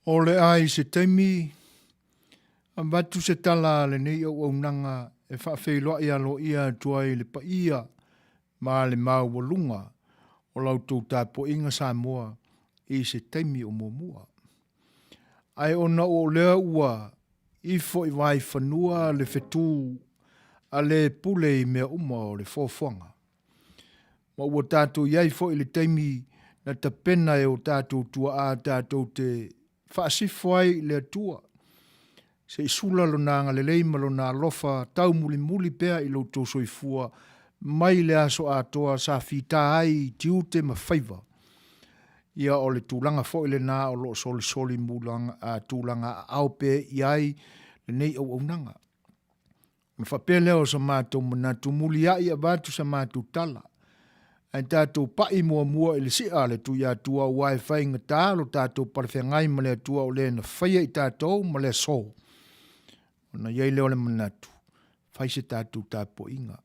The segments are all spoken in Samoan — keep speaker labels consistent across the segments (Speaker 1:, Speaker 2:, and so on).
Speaker 1: O le a i se taimi, avatu se tala a lenei auaunaga e faafeiloai aloaia atu ai i le paia ma le maualuga o la outou tapuaiga Samoa i se taimi o muamua. Ae ona o lea ua ifo i Vaifanua le fetu a le pule i mea uma o le foafoaga, Ma ua tatou i ai foi i le taimi na tapena e o tatou tuaa tatou te faasifo ai i le Atua, se i sula Lona agalelei ma Lona alofa taumulimuli pea i lo outou soifua mai le aso atoa sa fita ai i tiute ma faiva. Ia o le tulaga foi lena o lo o solisoli mulaga, tulaga aao pea i ai lenei auaunaga. Ona faapea lea o sa matou manatu, muliai avatu sa matou tala, ae tatou pai muamua i le si'a a le Tuiatua aua e faigata lo tatou palefeagai ma le Atua o le na faia i tatou ma le aso. Ona i ai lea o le manatu, fai se tatou tapuaiga,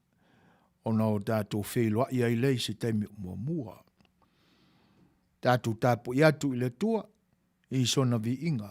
Speaker 1: ona o tatou feiloai ai lea i se taimi o muamua. Tatou tapuai atu i le Atua i sona viiga.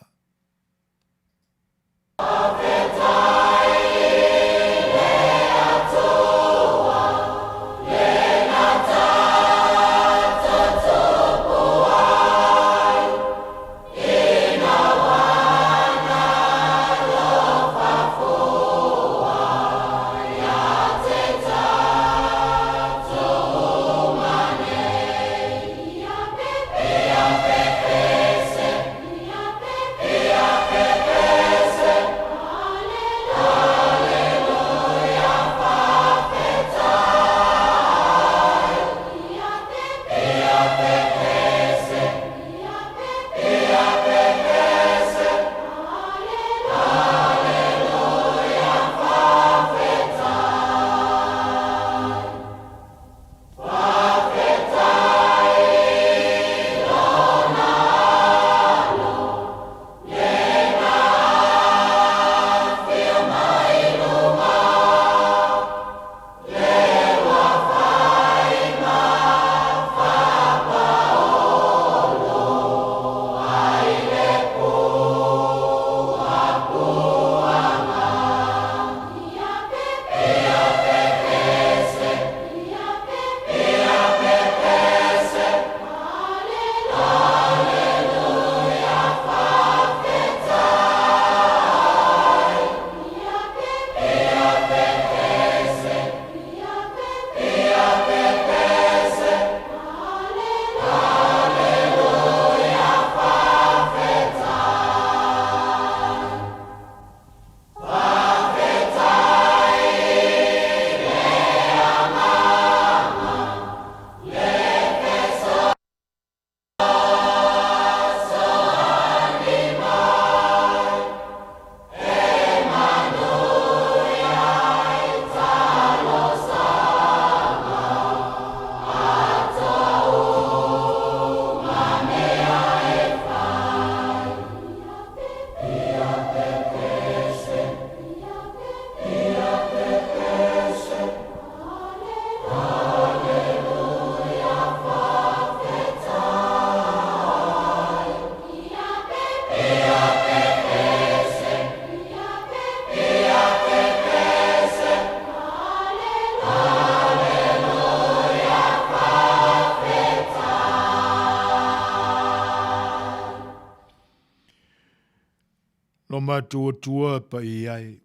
Speaker 1: Lo matou Atua paia e.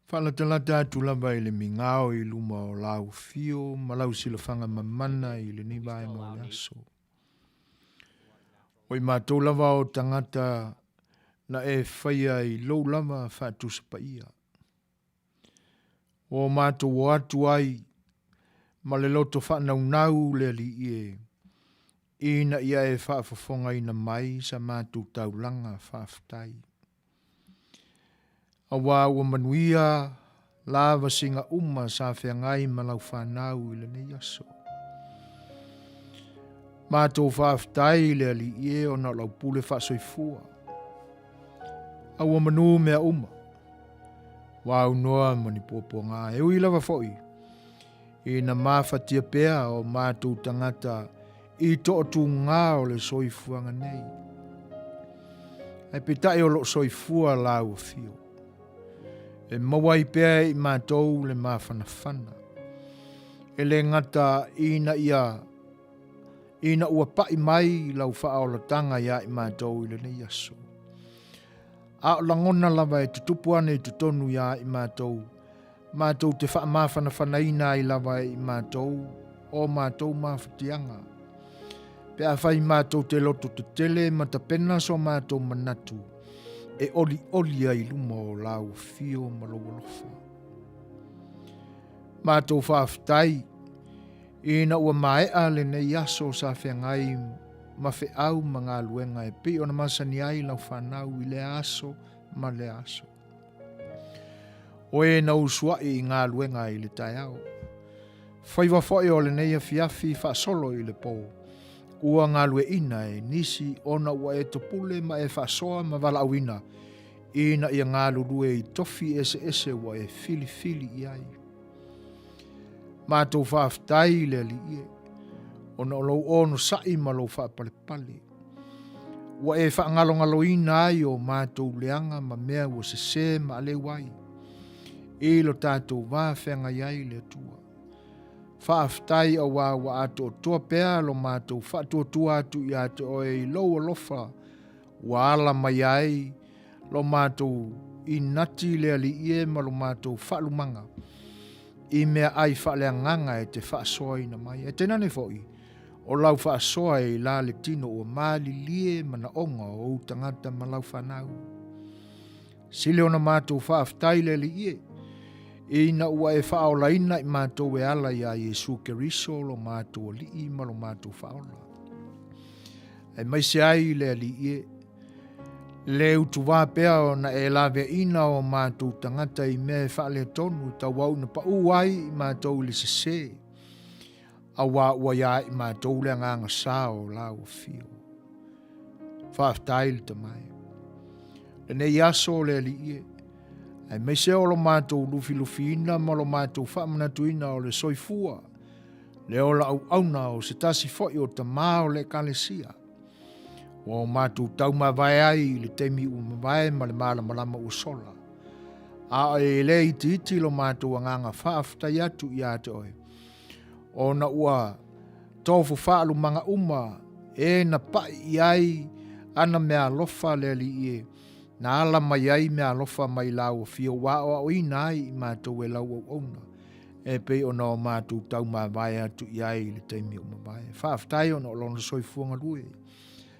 Speaker 1: Faalatalata atu lava i le migao i luma o lau afio ma lau silafaga mamana i lenei vaega o le aso. O i matou lava o tagata na e faia i lou lava faatusa paia. Ua o matou o atu ai ma le loto faanaunau le Alii e, ina ia e faafofogaina mai sa matou taulaga faafetai. Aua ua manuia lava siga uma sa feagai ma lau fanau i lenei aso. Matou faafetai i le Alii e ona o lau pule faasoifua. A ua manu mea uma. Ua aunoa ma ni puapuaga e ui lava foi ina mafatia pea o matou tagata i tootūgā o le soifuaga nei. Ae peitai o loo soifua lāu afio. E maua ai pea e i matou le mafanafana. E le gata ina ia ina ua pai mai lau faaolataga iā i matou i lenei aso. A o lagona lava e tutupu ana i totonu iā i matou, matou te faamafanafanaina ai lava e i matou o matou mafatiaga. Pe afai matou te loto tetele ma tapena so matou manatu, e olioli ai i luma o lau afio ma lou alofa. Matou faafetai ina ua maea lenei aso sa feagai ma feau ma galuega e pei ona masani ai lau fanau i lea aso ma lea aso. O e na usuai i galuega i le taeao. Faiva foi o lenei afiafi faasolo i le po, ua galueina e nisi ona ua e topule ma e faasoa ma valaauina ina ia galulue i tofi eseese ua e filifili i ai. Matou faafetai i le Alii e, ona o lou onosai ma lou faapalepale. Ua e faagalogaloina ai o matou leaga ma mea ua sesē ma aleu ai, i lo tatou va feagai ai le Atua. Faafetai auā ua atoatoa pea lo matou faatuatua atu iā te oe i lou alofa ua ala mai ai lo matou inati i le Alii e ma lo matou faalumaga i meaai faaleagaga e te faasoaina mai. Ae tainane foi, o lau faasoa e ila le tino ua malilie manaoga o ou tagata ma lau fanau. Sili ona matou faafetai le Alii e, ina ua e faaolaina i matou e ala iā Iesu Keriso lo matou Alii ma lo matou Faaola. Aemaise ai le Alii e, le utuvā pea ona e laveaiina o matou tagata i mea e faaletonu e tauau ina paʻū ai i matou i le sesē, auā ua iā i matou le agaga sa o lau afio. Faafetai le Tama e. Lenei aso o le Alii e, aemaise o lo matou lufilufiina ma lo matou faamanatuina o le soifua, le ola auauna o se tasi foi o tama o le Ekalesia, ua o matou taumavae ai i le taimi ua mavae ma le malamalama ua sola. A e le itiiti lo matou agaga faafetai atu iā te oe, ona ua tofu faalumaga uma e na paʻi i ai ana meaalofa le Alii e, na ala mai ai meaalofa mai lau afio ua aoaoina ai i matou e lau auauna, e pei ona o matou taumavae atu i ai i le taimi o mavae. Faafetai ona o lona soifua galue.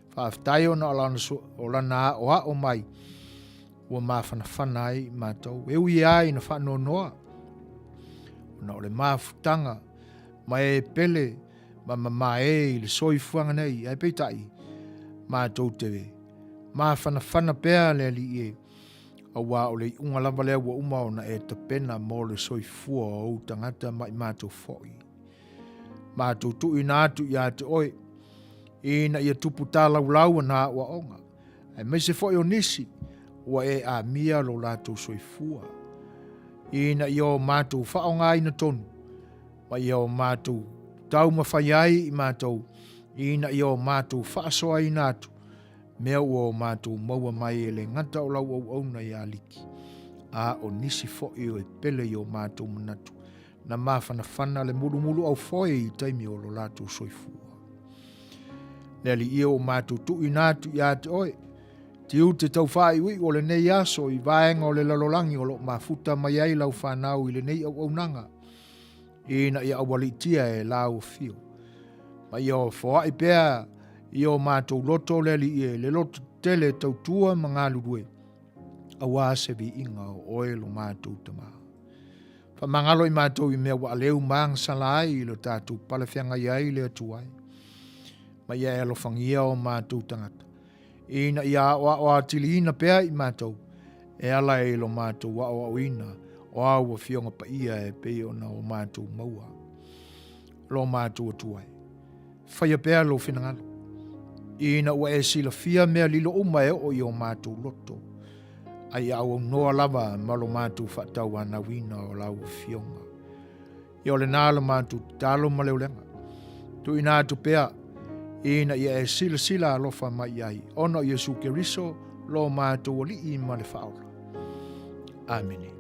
Speaker 1: Faafetai ona o lana aoao mai ua mafanafana ai i matou. E ui lava ina faanoanoa ona o le mafutaga ma e pele ma mamae i le soifuaga nei, ae peitai, matou te mafanafana pea le Alii e, auā o le iuga lava lea ua uma ona e tapena mo le soifua o ou tagata ma i matou foi. Matou tuuina atu iā te oe, ina ia tupu talaulau ana aoaoga, aemaise foi o nisi ua e amia lo latou soifua, ina ia o matou faaaogaina tonu, ma ia o matou taumafai ai i matou, ina ia o matou faasoaina atu mea ua o matou maua mai e le gata o lau auauna iā Liki, a o nisi foi o e pele i o matou manatu, na mafanafana le mulumuluaufoe i taimi o lo latou soifua. Le Alii e o matou tuuina atu iā te oe, tiute tau faaiuiu o lenei aso i vaega o le lalolagi o lo o mafuta mai ai lau fanau i lenei auaunaga, ina ia aualiitia e lau afio. Ma ia foai pea i o matou loto le Alii e, le loto tetele tautua ma galulue, auā se viiga o oe lo matou Tama. Faamagalo i matou i mea ua aleu ma agasala ai i lo tatou palefeagai ai le Atua e. Ma ia e alofagia o matou tagata, ina ia aoao atiliina pea i matou, e ala i lo matou aoaoina o āu Afioga Paia e pei ona o matou maua. Lo matou Atua e. Faia pea lou finagalo, ina ua e silafia mea lilo uma e oo i o matou loto, a ia auaunoa lava ma lo matou faatauanauina o lau Afioga. Ia o lenā lo matou tatalo ma le ulega. Tuuina atu pea ina ia e silasila alofa mai i ai, ona o Iesu Keriso lo matou Alii ma le Faaola. Amene.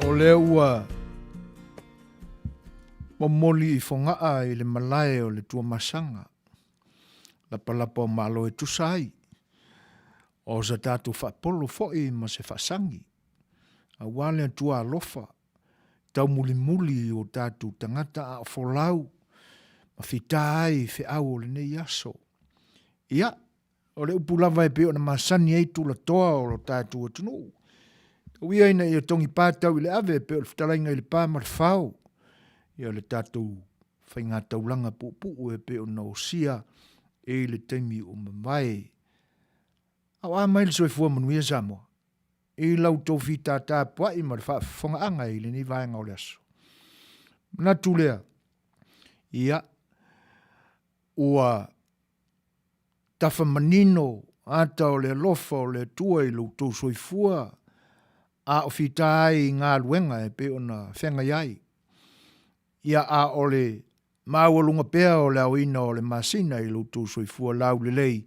Speaker 1: O lea ua momoli i Fogaa i le malae o le Tuamasaga, lapalapa o Malo e tusa ai, o sa tatou faapolo foi ma se faasagi, aua le Atua alofa, taumulimuli i o tatou tagata a o folau ma fita ai i feau o lenei aso. Ia, o le upu lava e pei ona masani ai tulatoa o lo tatou atunuu, tau ia ina ia togi patau i le ave e pei o le fetalaiga i le pa ma le fao, ia le tatou faigataulaga puupuu e pei ona osia i le taimi ua mavae. A o a mai le soifua manuia Samoa i la outou fitatapuai ma le faafofogaaga i lenei vaega o le aso. Manatu lea, ia, ua tafa manino ata o le alofa o le Atua i lo outou soifua a o fita ai i galuega e pei ona feagai ai. Ia a o le maualuga pea o le aoina o le masina i lo outou soifua laulelei,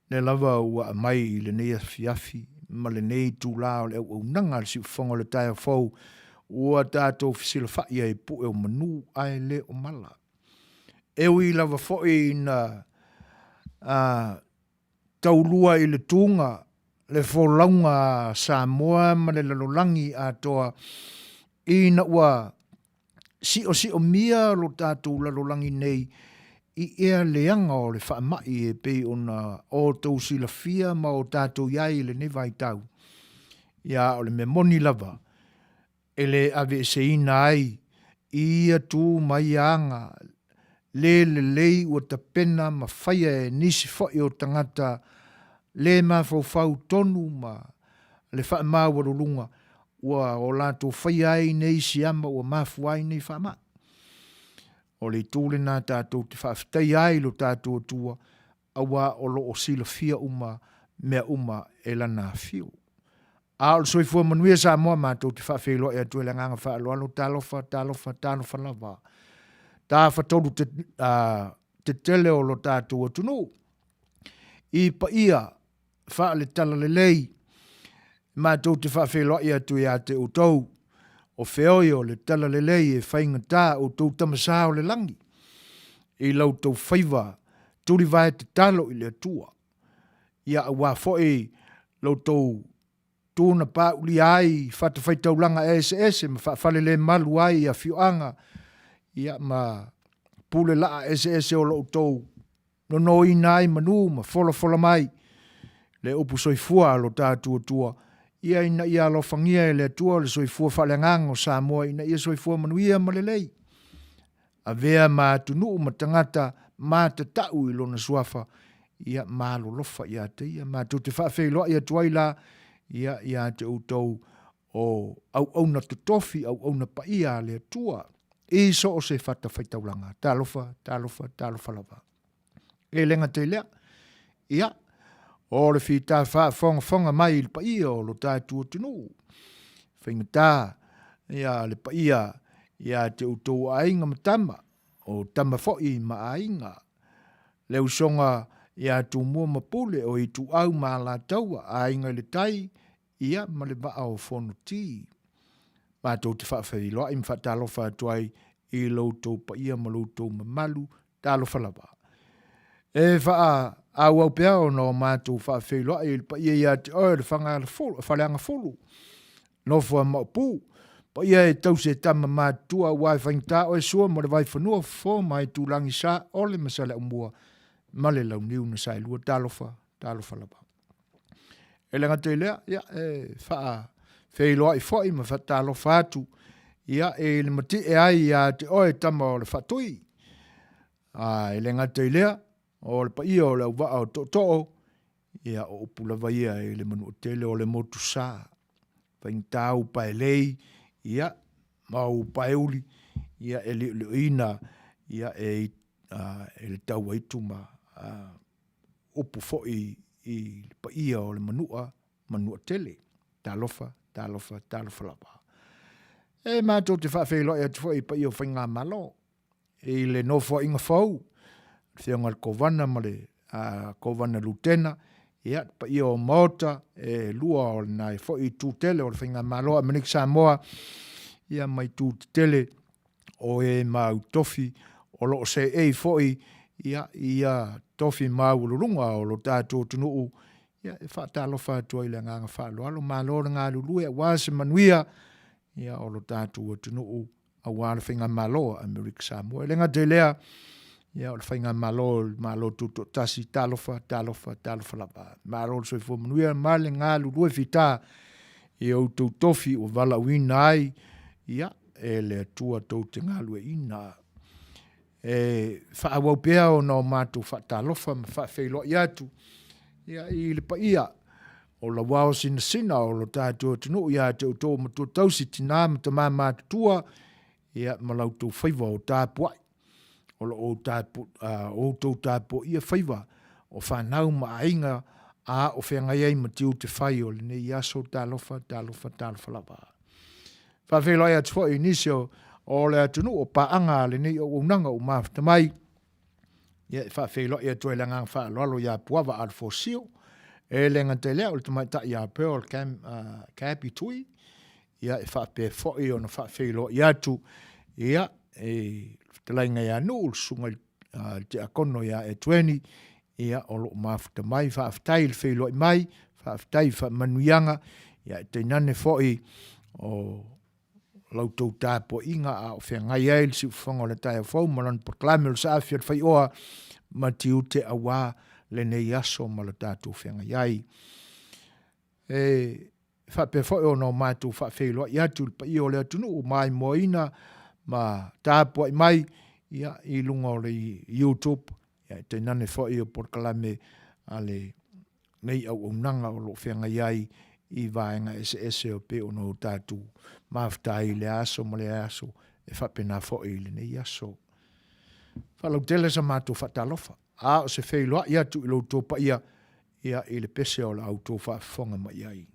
Speaker 1: lea lava ua aumai i lenei afiafi ma lenei itula o le auaunaga a le Siufofoga o le Taeao Fou, ua tatou fesilafai ai i pue o manu ae le o mala. E ui lava foi ina taulua i le tuga le folauga a Samoa ma le lalolagi atoa ina ua siosiomia lo tatou lalolagi nei i ea leaga o le faamai e pei ona outou silafia ma o tatou i ai i lenei vaitau. Ia, o le mea moni lava, e le aveeseina ai i ia tu ma ia aga le lelei ua tapena ma faia e nisi foi o tagata le mafaufau tonu ma le faamaualuluga ua o latou faia ai nei siama ua mafua ai nei faamai. O le itu lena tatou te faafetaia ai lo tatou Atua, aua o lo o silafia uma mea uma e Lana afio. A o le soifua manuia Samoa matou te faafeiloai atu ai le agaga faaaloalo, talofa, talofa, talofa lava. Tafatolu te, uh, tetele o lo tatou atunuu i paia faale-talalelei matou te faafeiloai atu ia te outou o feoi o le talalelei e faigata outou tamasa o le lagi i la outou faiva tulivae tatalo i le Atua. Ia aua foi la outou tu na paulia ai i fatafaitaulaga eseese ma faafalelemalu ai i afioaga, ia ma pule laa eseese o lo outou nonoina ai manu ma folafola mai le upu soifua a lo tatou Atua, ia ina ia alofagia e le Atua le soifua faaleagaga o Samoa ina ia soifua manuia ma lelei. Avea ma atunuu ma tagata matatau i lona suafa, ia malolofa ia te ia. Matou te faafeiloai atu ai la, ia, ia te outou o auauna totofi, auauna paia a le Atua, i so o se fatafaitaulaga. Talofa, talofa, talofa lava. E le gata i lea, ia, o le fita faafogafoga mai i le paia o lo tatou atunuu, faigata ia le paia ia te outou aiga ma tama, o tama foi ma aiga, le usoga ia Tumua ma Pule, o Ituau ma Alataua, Aiga i le Tai, ia ma le Vaa o Fonoti. Matou te faafeiloai ma faatalofa atu ai i lo outou paia ma lo outou mamalu, talofa lava. E faaauau pea ona o matou faafeiloai i le paia ia te oe o le Faleagafulu, nofo a Maopu, paia e tausi e tama matutua aua e faigata oe Sua ma le Vaifanua, Fofo ma Aitulagi, Saole ma Saleaaumua ma le Launiu na Saelua, talofa, talofa lava. E le gata i lea, ia, e faafeiloai foi ma faatalofa atu ia, i le matie ai ia te oe tama o le faatui. A, e le gata i lea, o le paia o le auvaa o tootoo, ia, o upu lava ia i le Manuatele o le motu sa. Faigata ou paelei, ia, ma ou paeuli, ia, e liolioina, ia, e, a, e le tauaitu ma a, upu foi i le paia o le manua, Manuatele. Talofa, talofa, talofa lava. E matou te faafeiloai atu foi i paia o Faigamalo i le nofoaiga fou, le Afioga i le Kovana ma le Kovana Lutena, ia, le paia o Maota e lua o lena foi itu tele o le Faigamalo a Amerika Samoa, ia ma itu tetele o e mau tofi o lo o seei foi ia i ia tofi maualuluga o lo tatou atunuu, ia e faatalofa atu ai i le agaga faaaloalo. Malo le galulue aua se manuia ia o lo tatou atunuu aua le Faigamalo a Amerika Samoa. E le gata i lea, ia o le Faigamalo o le Malo Tutoatasi, talofa, talofa, talofa lava. Malo le soifua manuia ma le galulue fita i outou tofi ua valaauina ai ia e le Atua tou te galueaiina. E faaauau pea ona o matou faatalofa ma faafeiloai atu ia, i le paia o lauao sinasina o lo tatou atunuu ia te outou matua tausi, tinā ma tamā matutua, ia, ma la outou faiva o tapuai. O lo o outou tapuaia faiva o fanau ma aiga. a o feagai ai ma tiute fai o lenei aso, talofa, talofa, talofa lava. Faafeiloai atu foi i nisi o, o le atunuu o paaga a lenei auaunaga ua mafuta mai, ia e faafeiloai atu ai le agaga faaaloalo ia Puava Alefosio, e le gata i lea o le tamaitai ia Pearl Cam, Cabi Tui, ia e faapea foi ona faafeiloai atu ia i le fetalaiga ia Nuu, le susuga i le Tiakono ia Etueni, ia o lo o mafuta mai, faafetai i le feiloai mai, faafetai i faamanuiaga, ia e tainane foi o la outou tapuaiga a o feagai ai le siufofoga o le taeao fou ma lana polokalame o le saafi o le faioa ma tiute aua lenei aso ma lo tatou feagai ai. E faapea foi ona o matou faafeiloai atu i le paia o le atunuu maimoaina ma tapuai mai ia, i luga o le YouTube, ia, e tainane foi o polokalame a lenei auaunaga o lo o feagai ai i vaega eseese o pei ona o tatou mafuta ai i lea aso ma lea aso, e faapena foi i lenei aso. Faalautele sa matou faatalofa, a o se feiloai atu i lo outou paia ia i le pese o la outou faafofoga mai ai.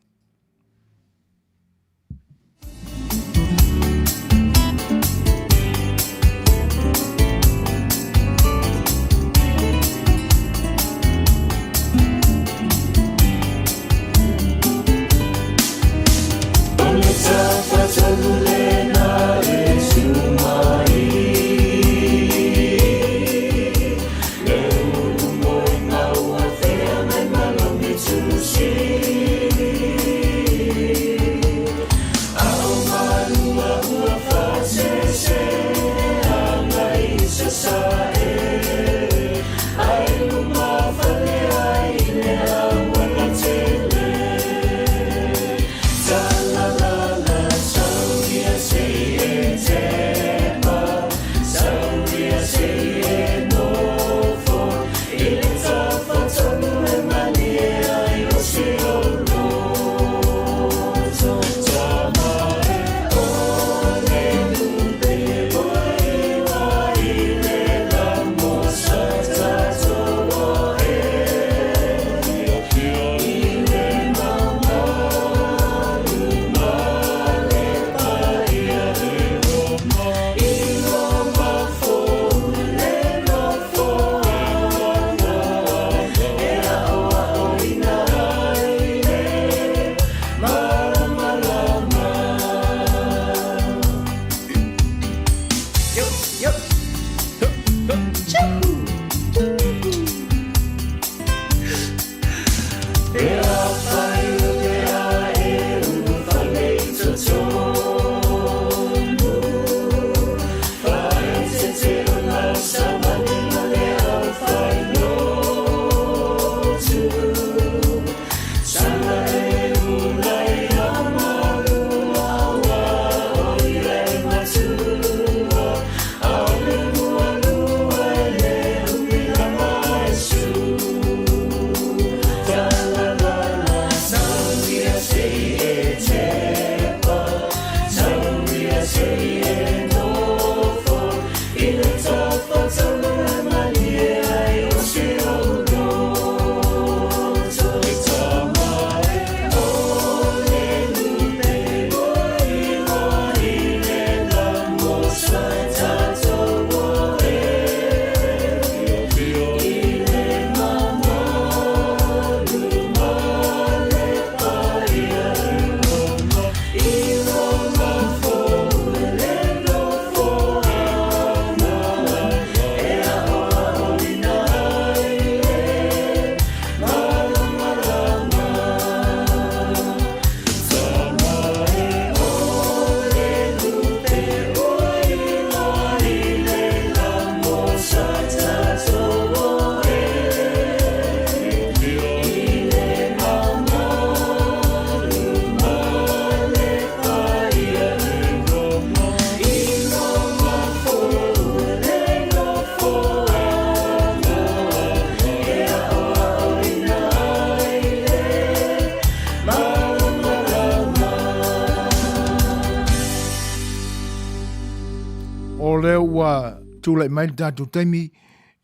Speaker 1: O lea ua tulai mai le tatou taimi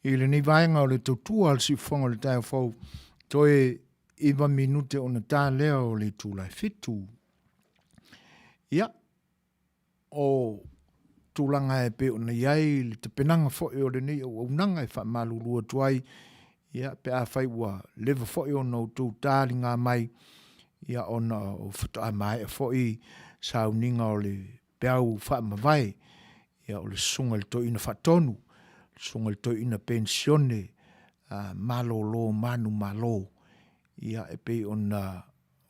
Speaker 1: i lenei vaega o le tautua a le siufofoga o le taeao fou. Toe 9 minute ona ta lea o le itula e 7. Ia, o tulaga e pei ona i ai le tapenaga foi o lenei auaunaga e faamalulu atu ai, ia, pe afai ua leva foi ona outou taliga mai, ia, ona faatoa maea foi sauniga o le peau faamavae, ia, o le susuga i le Toeaina Faatonu, le susuga i le Toeaina Penisione malolo manumalo, ia, e pei ona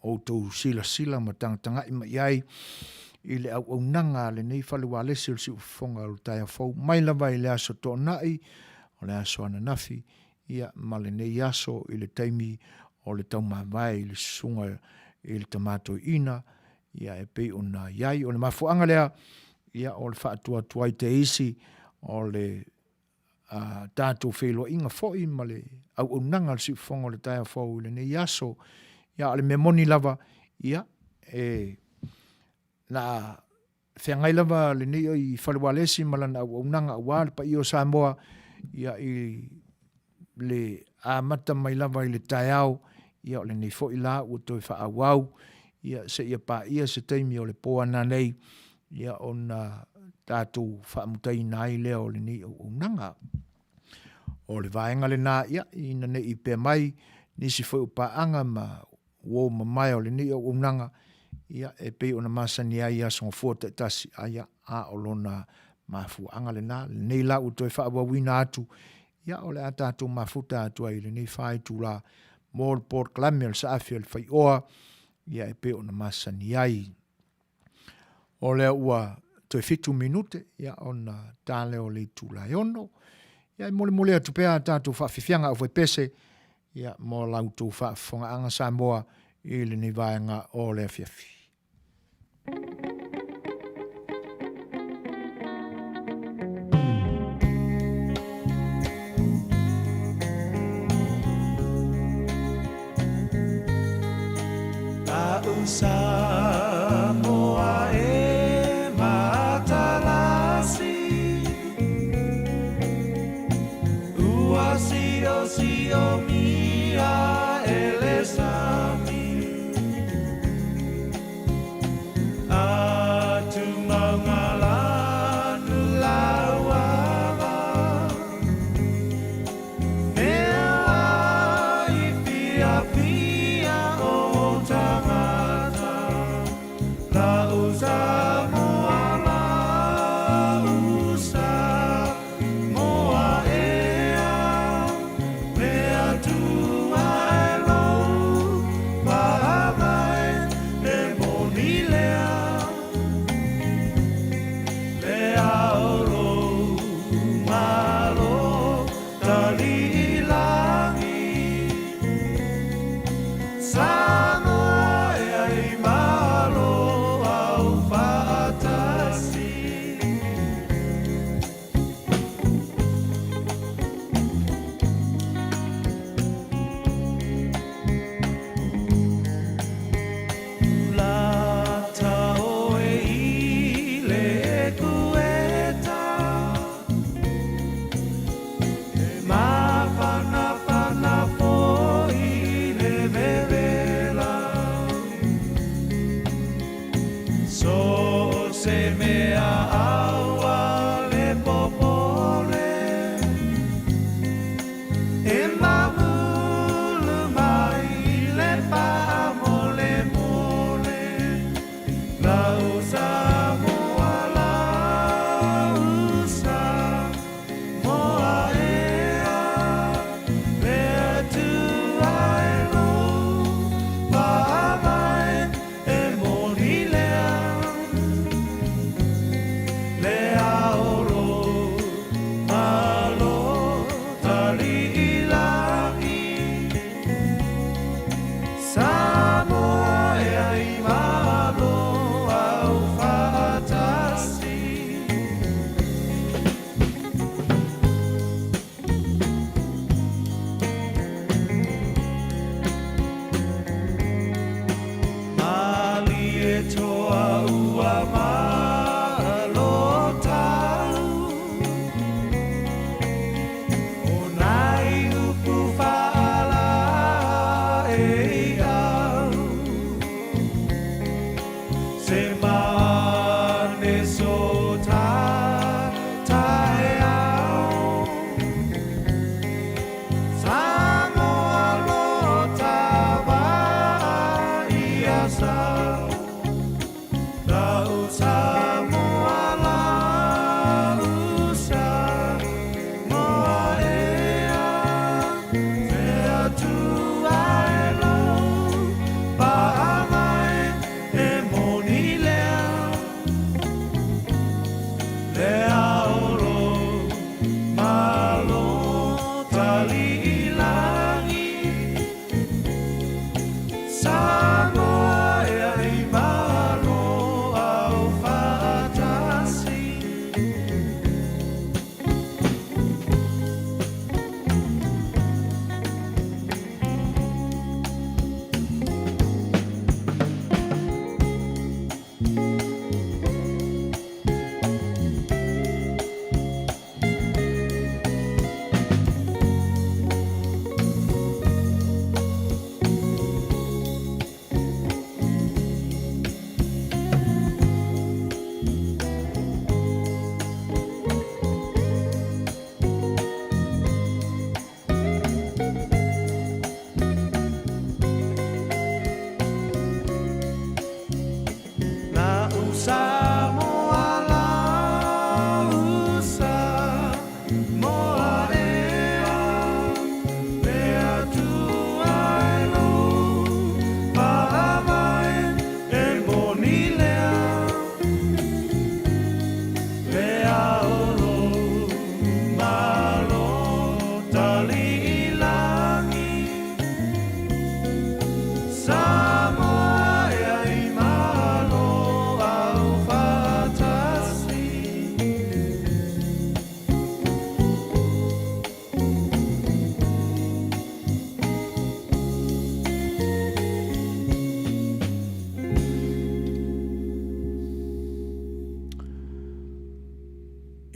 Speaker 1: outou silasila ma tagatagai mai i ai i le auaunaga a lenei fale ualesi o le Siufofoga o le taeao fou, mai lava i le Aso Toonai, o le aso ananafi, ia, ma lenei aso i le taimi o le taumavae i le susuga i le Tama Toeaina, ia, e pei ona i ai. O le mafuaaga lea, ia, o le faatuatuai te isi o le a tatou feiloaiga foi ma le auaunaga a le Siufofoga o le taeao fou i lenei aso. Ia, a o le mea moni lava, ia, e na feagai lava lenei i Fale Ualesi ma lana auaunaga aua le paia o Samoa, ia, i le amata mai lava i le taeao, ia, o lenei foi la ua toe faaauau, ia, seia paia se taimi o le po a nanei, ia, ona tatou faamutaina ai lea o lenei auaunaga. O le vaega lena, ia, ina ne i pea mai nisi foi o paaga ma uo mamae o lenei auaunaga, ia, e pei ona masani ai i Aso Gafua taitasi, a ia, a o lona mafuaaga lena. Lenei la ua toe faaauauina atu, ia, o le a tatou mafuta atu ai i lenei faitula mo le polokalame o le Saafi a le Faioa, ia, e pei ona masani ai. O lea ua toe 7 minute ia ona ta lea o le itula e 6. Ia e molemole atu pea a tatou faafiafiaga aufaipese ia mo la outou faafofogaaga Samoa i lenei vaega o le afiafi.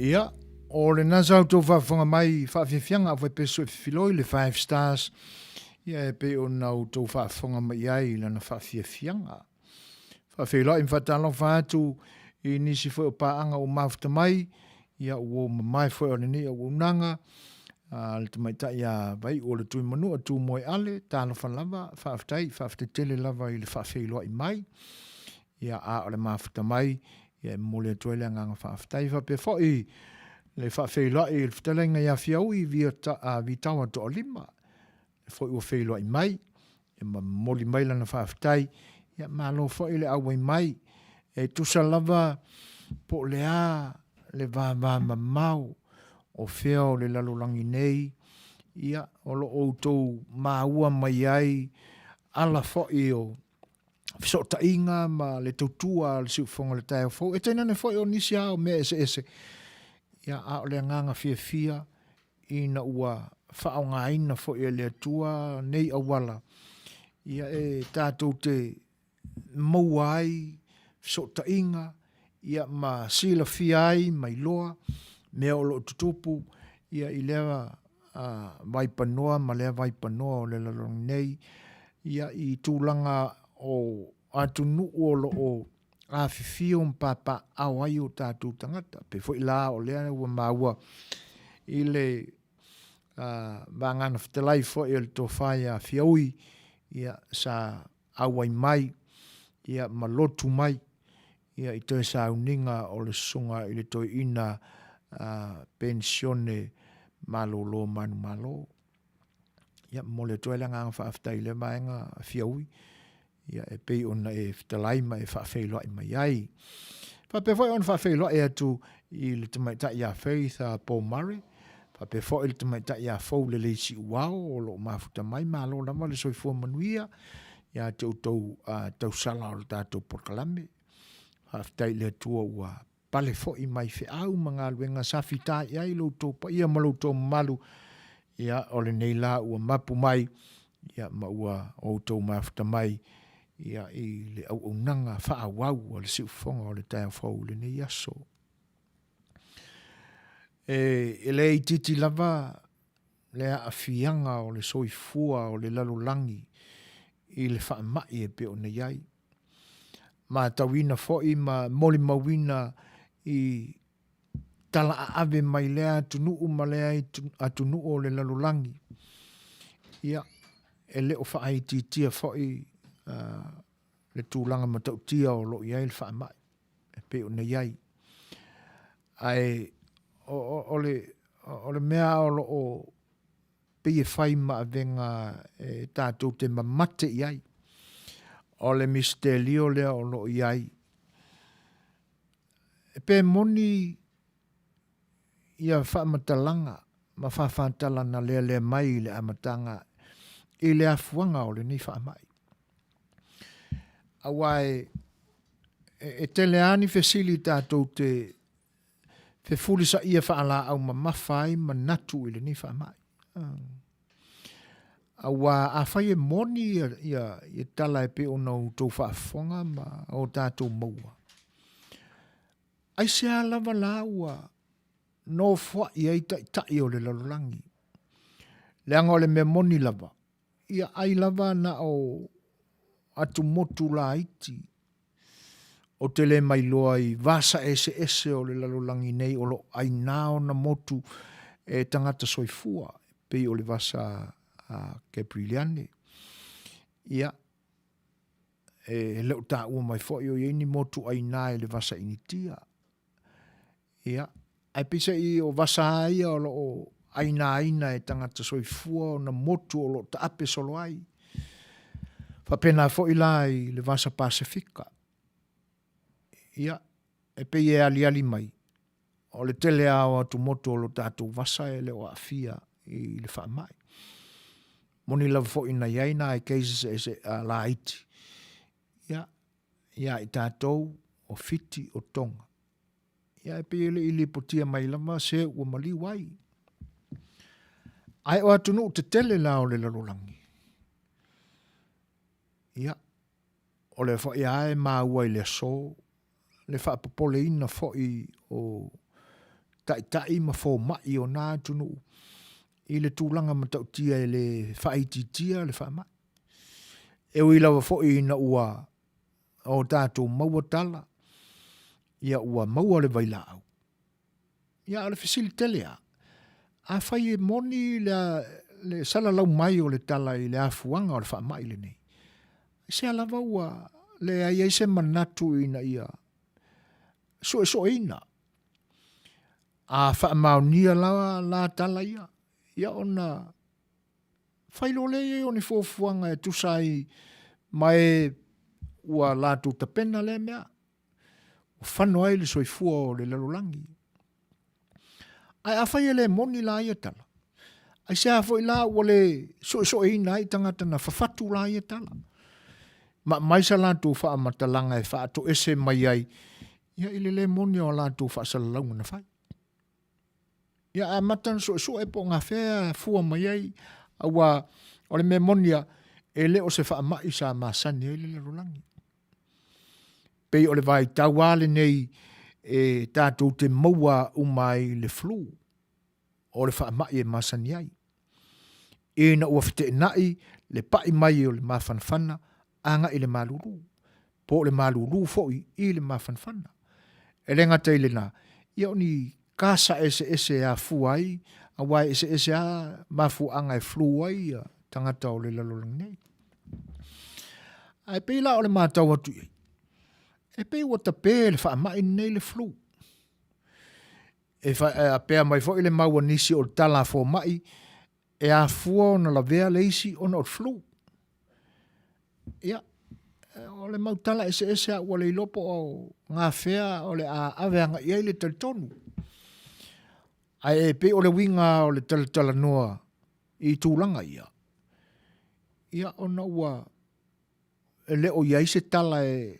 Speaker 1: Ia, o lena sa outou faafofoga mai i faafiafiaga a Faipeso e Fifiloi, le Five Stars, ia e pei ona outou faafofoga mai ai i lana faafiafiaga. Faafeiloai ma faatalofa atu i nisi foi o paaga ua mafuta mai, ia ua mamae foi o lenei auaunaga, a le tamaitai a Vaiu o le Tuimanua Tumoeale, talofa lava, faafetai, faafetai tele lava i le faafeiloai mai. Ia, a o le mafuta mai, ia e momoli atu ai le agaga faafetai. Faapea foi le faafeiloai i le fetalaiga ia Fiaui Vitawa Toalima, le foi ua feiloai mai, ia ma momoli mai lana faafetai. Ia, malo foi le auai mai. E tusa lava po o le a le vavamamao o fea o le lalolagi nei, ia, o lo o outou maua mai ai ala foi o fesootaiga ma le tautua a le siufofoga o le taeao fou, e tainane foi o nisi lava o mea eseese. Ia, a o le agaga fiafia ina ua faaaogaina foi e le Atua nei auala, ia e tatou te maua ai fesootaiga, ia ma silafia ai ma iloa mea o lo o tutupu ia i lea vaipanoa ma lea vaipanoa o le lalolagi nei, ia i tulaga o atunuu o lo o afifio ma papaaao ai o tatou tagata. Pei foi la o lea ua maua i le vagana fetalai foi o le tofa ia Fiaui, ia sa auai mai ia ma lotu mai ia i toe sauniga o le susuga i le toeaina penisione malolo manumalo. Ia, momoli atu ai le agaga faafetai i lea vaega Fiaui, ia e pei ona e fetalai ma e faafeiloai mai ai. Faapea foi ona faafeiloai atu i le tamaitai ia Faith Paul Murray, faapea foi le tamaitai ia Foulelei Siuao o lo o mafuta mai, malo lava le soifua manuia ia te outou tausala o le tatou polokalame. Faafetai i le Atua ua pale foi mai feau ma galuega sa fita i ai lo outou paia ma lo outou mamalu. Ia, o lenei la ua mapu mai, ia, ma ua outou mafuta mai, ia, i le auaunaga faaauau a le siufofoga o le taeao fou i lenei aso. E le itiiti lava le aafiaga o le soifua o le lalolagi i le faamai e pei ona i ai. Matauina foi ma molimauina i tala aave mai lea atunuu ma lea atunuu o le lalolagi. Ia, e le o faaitiitia foi le tulaga matautia o lo o i ai le faamai. e pei ona i ai. Ae o, o, o, le, o le mea o lo o pei e fai ma avega e tatou te mamate i ai, o le misitelio lea o lo o i ai. E pe moni ia faamatalaga ma fāfātala na lealea mai i le amataga i le afuaga o lenei faamai. Aua e, e, e tele lava ni fesili tatou te fefulisaia faalaau mamafa ai manatu i lenei faamai. Aua afai e moni ia, ia, ia tala e pei ona outou faafofoga ma o tatou maua, aisea lava la ua nofoai ai taitai o le lalolagi? Leaga o le mea moni lava, ia ai lava na o atumotu laiti Ou te le mailoa i vasa eseese o le lalolagi nei o lo o aina ona motu e tagata soifua, pei o le vasa a Kepriliane. Ia, e le o taua mai foi o i ai ni motu aina i le vasa Initia. Ia, ae peiseai o vasa lava ia o lo o ainaina e tagata soifua ona motu o lo o taape solo ai. Faapena foi la i le vasa Pasefika. Ia, e pei e aliali mai, o le tele lava o atumotu o lo tatou vasa e le o aafia i le faamai. Moni lava foi na i ai nai cases eseese laiti, ia, ia i tatou o Fiti o Tonga. Ia e pei e le i lipotia mai lava se ua maliu ai. Ae o atunuu tetele la o le lalolagi, ia, o lea foi lava e maua i le aso le faapopoleina foi o taitai ma fomai o na atunuu i le tulaga matautia e le faaitiitia le faamai. E ui lava foi ina ua o tatou maua tala, ia ua maua le vailaau. Ia a o le fesili tele lava, afai e moni le, le salalau mai o le tala i le afuaga o le faamai lenei, aisea lava ua leai ai se manatu ina ia suesueina a faamaonia la, la tala ia, ia ona Fai loa lea i ai o ni fuafuaga e tusa ai ma e ua latou tapena lea mea, ua fano ai le soifua o le lalolagi. Ae afai e le moni la ia tala, aisea foi la ua le suesueina ai tagata na fafatu la ia tala, ma aumai sa latou faamatalaga e faatoese mai ai ia i le le moni o a latou faasalalauga na fai. Ia amata ona suesue po o gafea fua mai ai, aua o le mea moni lava, e le o se faamai sa masani ai le lalolagi. Pei o le vaitau lava lenei e tatou te maua uma ai le flu, o le faamai e masani ai. Ina ua feteenai le pai mai o le mafanafana agai i le malulu, po o le malulu foi i le mafanafana. E le gata i lena, ia o ni kasa eseese e afua ai, aua e eseese lava mafuaaga e flu ai ia tagata o le lalolagi nei. Ae pei la o le matau atu i ai, e pei ua tape le faamai lenei le flu. E faapea mai foi le mau a nisi o le tala a fomai, e afua ona lavea le isi ona o le flu. Ia, o le mau tala eseese a ua le iloa po o gafea o le a ave agai i ai le talitonu. Ae pei o le uiga o le talatalanoa i tulaga ia, ia ona ua e le o i ai se tala e,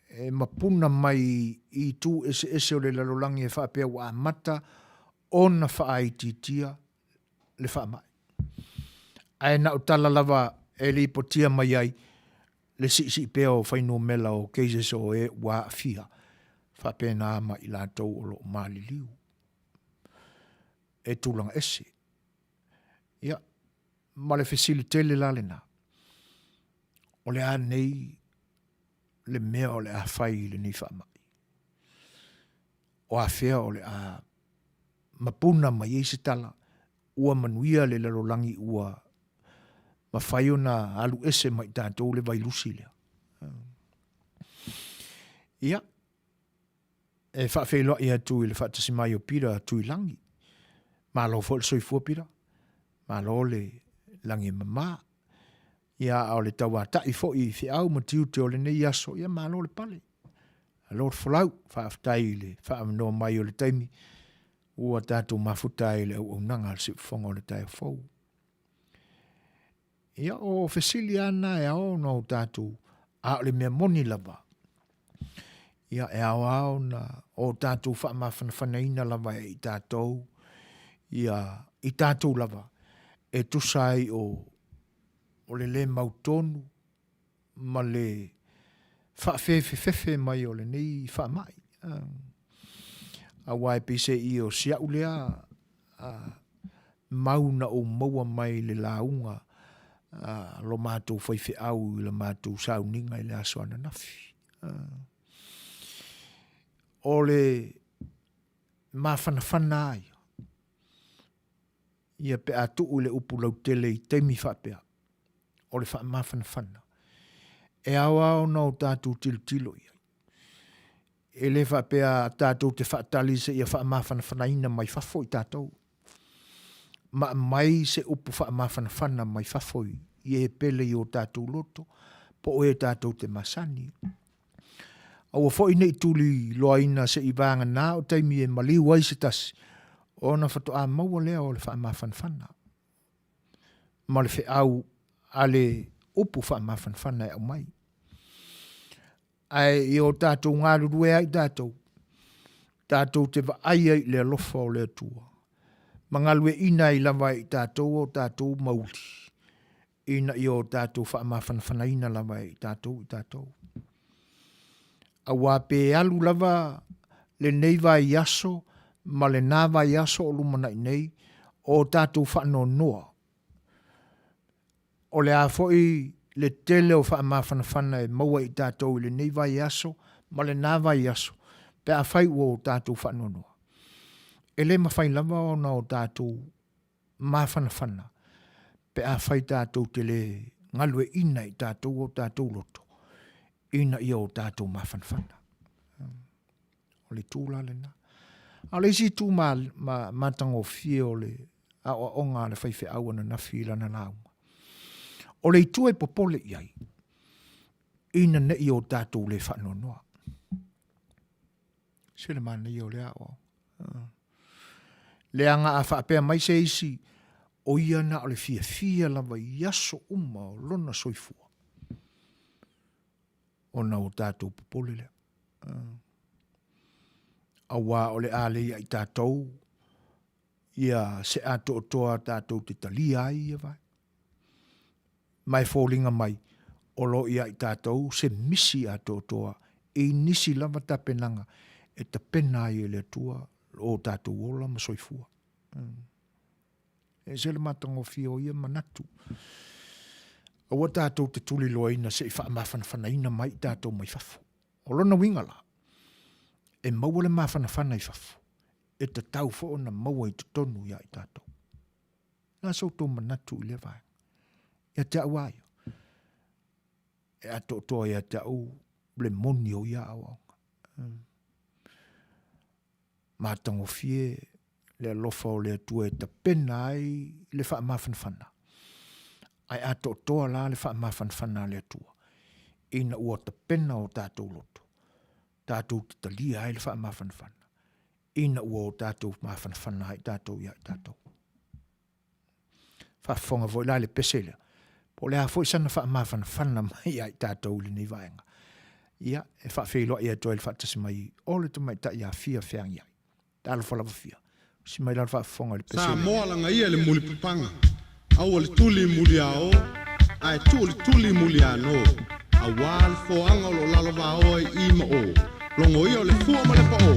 Speaker 1: e mapuna mai i itu eseese o le lalolagi e faapea ua amata ona faaitiitia le faamai. Ae na o tala lava e lipotia mai ai le siisii pea o fuainumera o cases o e ua aafia, faapena ma i latou o lo o maliliu e tulaga ese. Ia, ma le fesili tele la lena, o le a nei le mea o le a fai i lenei faamai? O afea o le a mapuna mai ai se tala ua manuia le lalolagi ua mafai ona alu ese mai tatou le vailusi lea. Ia. e faafeiloai atu i le faatasi mai o Peter Tuilagi. Malo foi le soifua Peter, malo le lagi e mama. Ia, a o le tauatai foi i feau ma tiute o lenei aso, ia malo le pale, malo le folau, faafetai i le faaavanoa mai o le taimi ua tatou mafuta ai i le auaunaga a le Siufofoga o le taeao fou. Ia, o fesili lava na e ao ona o tatou, a o le mea moni lava, ia e ao lava ona o tatou faamafanafanaina lava e i tatou, ia i tatou lava, e tusa ai o, o le le mautonu ma le faafefefefe mai o lenei faamai. Aua e peiseai o si au lea mau na ou maua mai le lauga a lo matou faifeau i la matou sauniga i le aso ananafi. O le mafanafana lava ia, ia pe a tuu i le upu lautele i taimi faapea, o le faamafanafana, e ao lava ona o tatou tilotilo i ai. E le faapea tatou te faatali seia faamafanafanaina mai fafo i tatou, ma aumai se upu faamafanafana mai fafo i e pele i o tatou loto, po o e tatou te masani. Aua foi ne i tuliloaina seia vagana o taimi e maliu ai se tasi, ona faatoa maua lea o le faamafanafana ma le feau a le upu faamafanafana e aumai. Ae i o tatou galulue ai tatou, tatou te vaai ai i le alofa o le Atua, ma galueaiina ai lava e i tatou o tatou mauli, ina ia o tatou faamafanafanaina lava e i tatou i tatou. Aua pe alu lava lenei vaiaso ma lena vaiaso o lumanai nei, o tatou faanoanoa, O le a foi le tele o faamafanafana e maua e i tatou i lenei vaiaso ma lena vaiaso pe afai ua o tatou faanoanoa. E le mafai lava ona o tatou mafanafana pe afai tatou te le galueaiina i tatou o tatou loto ina ia o tatou mafanafana. O le itu la lena. A o le isi itu ma, ma, matagofie o le aoaoga a le faifeau ananafi i lana lauga, o le itu e popole i ai, ina ne i o tatou le faanoanoa. Se le manaia o lea aoaoga. Ah. Leaga a faapea mai se isi, o ia na o le fiafia lava i aso uma o lona soifua. Ona o tatou popole lea. Aua o le a le ia i tatou ia se atoatoa tatou te talia ai ia vaega. Ma e foliga mai o lo o ia i tatou se misi atoatoa i nisi lava tapenaga e tapena ai e le Atua o tatou ola ma soifua. E ese le matagofie o ia manatu. Aua tatou te tuliloaina se i faamafanafanaina mai i tatou mai fafo. O lona uiga la, e maua le mafanafana i fafo, e tatau foi ona maua i totonu ia i tatou. O le a so outou manatu i lea vaega? Ia te au lava ia, e atoatoa ia te au le moni o ia aoaoga. Matagofie le alofa o le Atua e tapena ai le faamafanafana, ae atoatoa la le faamafanafana a le Atua ina ua tapena o tatou loto, tatou te talia ai le faamafanafana ina ua o tatou mafanafana ai tatou ia i tatou. Faafofoga foi la le pese lea, po o le a foi sana faamafanafana mai ia i tatou i lenei vaega. Ia, e faafeiloai atu ai le faatasi mai o le tamaitai ia Fia Feagiai. Talofa lava Fia. Usi mai la le faafofoga i le pese lea.
Speaker 2: Samoa lagaia le mulipapaga, aua le tuli muliao, ae tuu le tuli muliano, aua le foaga o lo o lalovaoa i i ma o, logoia o le fua ma le pao.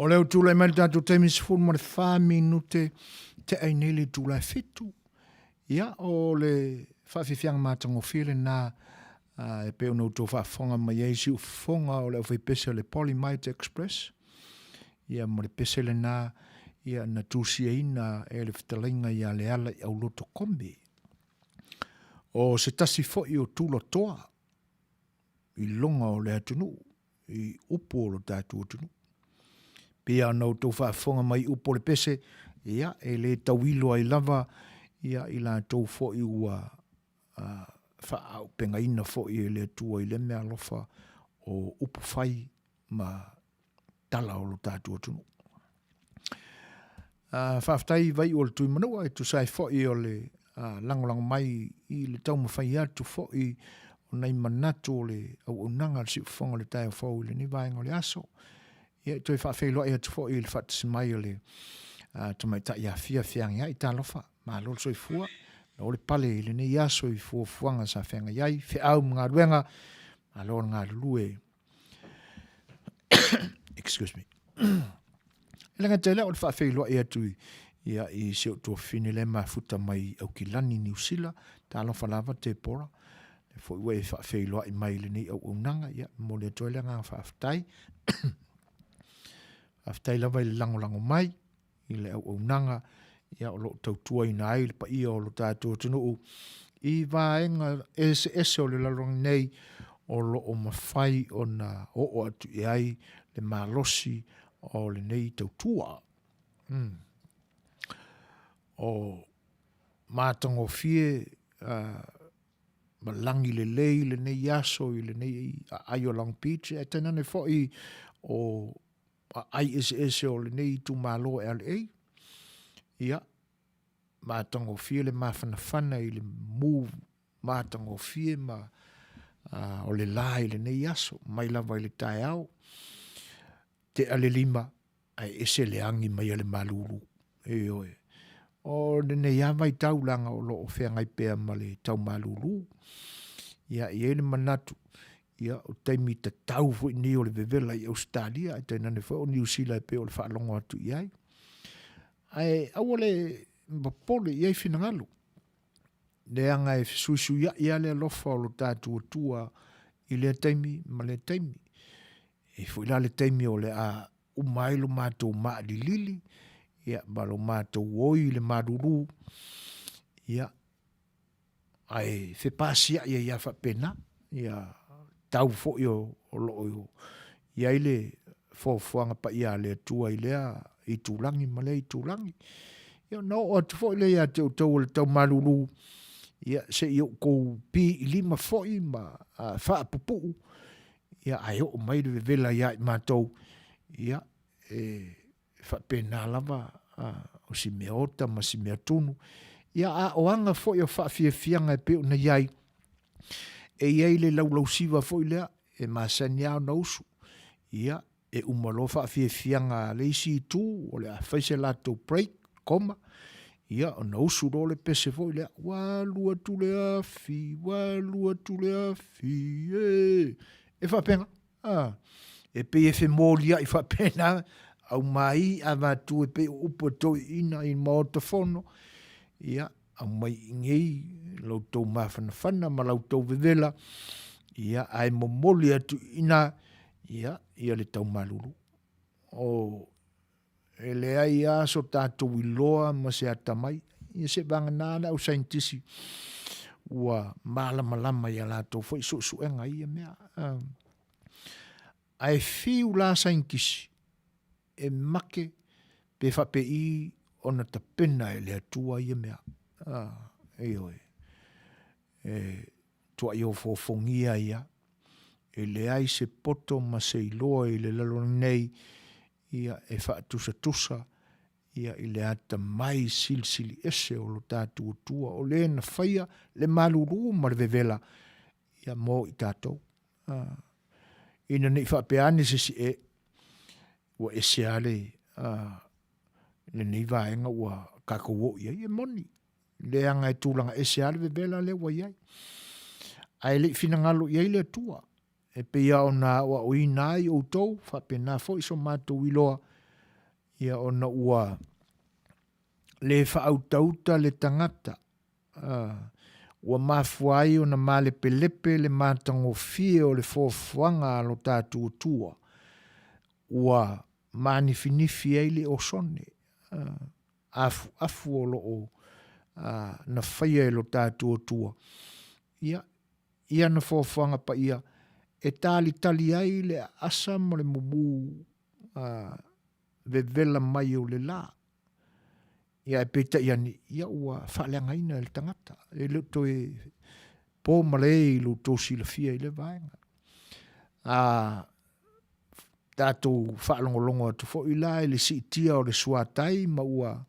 Speaker 1: O lea ua tulai mai le tatou taimi 14 minute te ai nei le itula e 7. Ia, o le faafiafiaga matagofie lena e pei ona outou faafofoga mai ai siufofoga o le aufaipese o le Polymite Express. Ia, ma le pese lena ia, na tusiaina e le fetalaiga ia Leala i Auloto Kombe. O se tasi foi o tulatoa i loga o le atunuu, i upu o lo tatou atunuu. Pei ona outou faafofoga mai upu o le pese, ia, e le tauilo ai lava ia i latou foi ua faaaupegaina foi e le Atua i lea mea alofa o upu fai ma tala o lo tatou atunuu. Faafetai Vaiu o le Tuimanua e tusa ai foi o le lagolago mai i le taumafai atu foi o nai manatu o le auaunaga a le Siufofoga o le taeao fou i lenei vaega o le aso. Ia, e toe faafeiloai atu foi i le faatasi mai o le tamaitai Afia Feagiai. Talofa, malo le soifua, na o le pale i lenei aso i fuafuaga sa feagai ai, feau ma galuega, malo le galulue. Excuse me. E le gata i lea o le faafeiloai atu i, ia, i si ou tuafafine lea e mafuta mai i Aukilani, Niu Sila, talofa lava Tepora, le foi ua e faafeiloai mai i lenei auaunaga, ia, momoli atu ai le agaga faafetai. Faafetai lava i le lagolago mai i le auaunaga ia, o lo o tautuaina ai le paia o lo tatou atunuu i vaega eseese o le lalolagi nei o lo o mafai ona oo atu i ai le malosi o lenei tautua. Mm. O matagofie uh, ma lagi lelei lenei aso i lenei aai o Long Beach, ae tainane foi o aai eseese o lenei itumalo LA. Ia, matagofie le mafanafana i le mu matagofie ma uh, o le la i lenei aso, mai lava i le taeao, tea le lima, ae ese le agi mai a le malulu. Ioe. O lenei lava vaitau leaga o lo o feagai pea ma le tau malulu. Ia, e i ai le manatu, ia, o taimi tatau foi nei o le vevela i Ausetalia, ae tainane foi o Niu Sila e pei o le faalogo atu i ai. Ae aua le popole i ai finagalo, leaga e fesuisuiai lava le alofa o lo tatou Atua i lea taimi ma lea taimi. E i ai foi la le taimi o le a uma ai lo matou maalilili, ia, ma lo matou oi i le malulu, ia, ae fepasiai ai lava faapena, ia, tau foi o, o lo o i ai le foafoaga paia a le Atua i lea itulagi ma lea itulagi. Ia, ona oo atu foi lea ia te outou o le tau malulu, ia, se i outou piilima foi ma faapupuu, ia, ae oo mai le vevela ia i matou, ia, e faapena lava a, o si mea ota ma si mea tunu. Ia, a o aga foi o faafiafiaga e pei ona i ai, e i ai le laulausiva foi lea, e masani lava ona usu, ia, e uma loa faafiafiaga a le isi itu, o le a fai se latou break, koma, ia, ona usu loa le pese foi lea, ua alu atu le afi, ua alu atu le afi, e. E faapena, a, e pei e femoliai faapena, aumai avatu e pei o upu e toeaiina i Maota Fono, ia, aumai i inei la outou mafanafana ma la outou vevela, Ia, ae momoli atu i ina, ia, ia le taumalulu. O, e leai lava so tatou iloa ma se atamai, ia se vagana le au saienitisi ua malamalama i a latou foi suesuega i ia mea. Ae fiu la saienitisi e make pe faapei ona tapena e le Atua ia mea. Ioe. E tuai ofoofogia ai lava. E leai se poto ma se iloa i le lalolagi nei ia e faatusatusa ia i le atamai silisili ese o lo tatou Atua, o le na faia le malulu ma le vevela ia mo i tatou. Ina ne i faapea ane se isi, e, ua ese lava le, lenei vaega ua tatou oo i ai. E moni, leaga e tulaga ese lava le vevela lea ua i ai. Ae le i finagalo i ai le Atua, e pei lava ona aoaoina ai outou, faapena foi so matou iloa, ia ona ua le faautauta le tagata, ua mafua ai ona malepelepe le matagofie o le foafoaga a lo tatou Atua, ua manifinifi ai le osone, afuafu o lo o na faia e lo tatou Atua, ia, i ana foafoaga paia e talitali ai le aasa ma le mumu vevela mai o le la. Ia ae peitai ane, ia ua faaleagaina e le tagata, e le o toe po malae i lo outou silafia i lea vaega. A tatou faalogologo atu foi la i le siitia o le suatai ma ua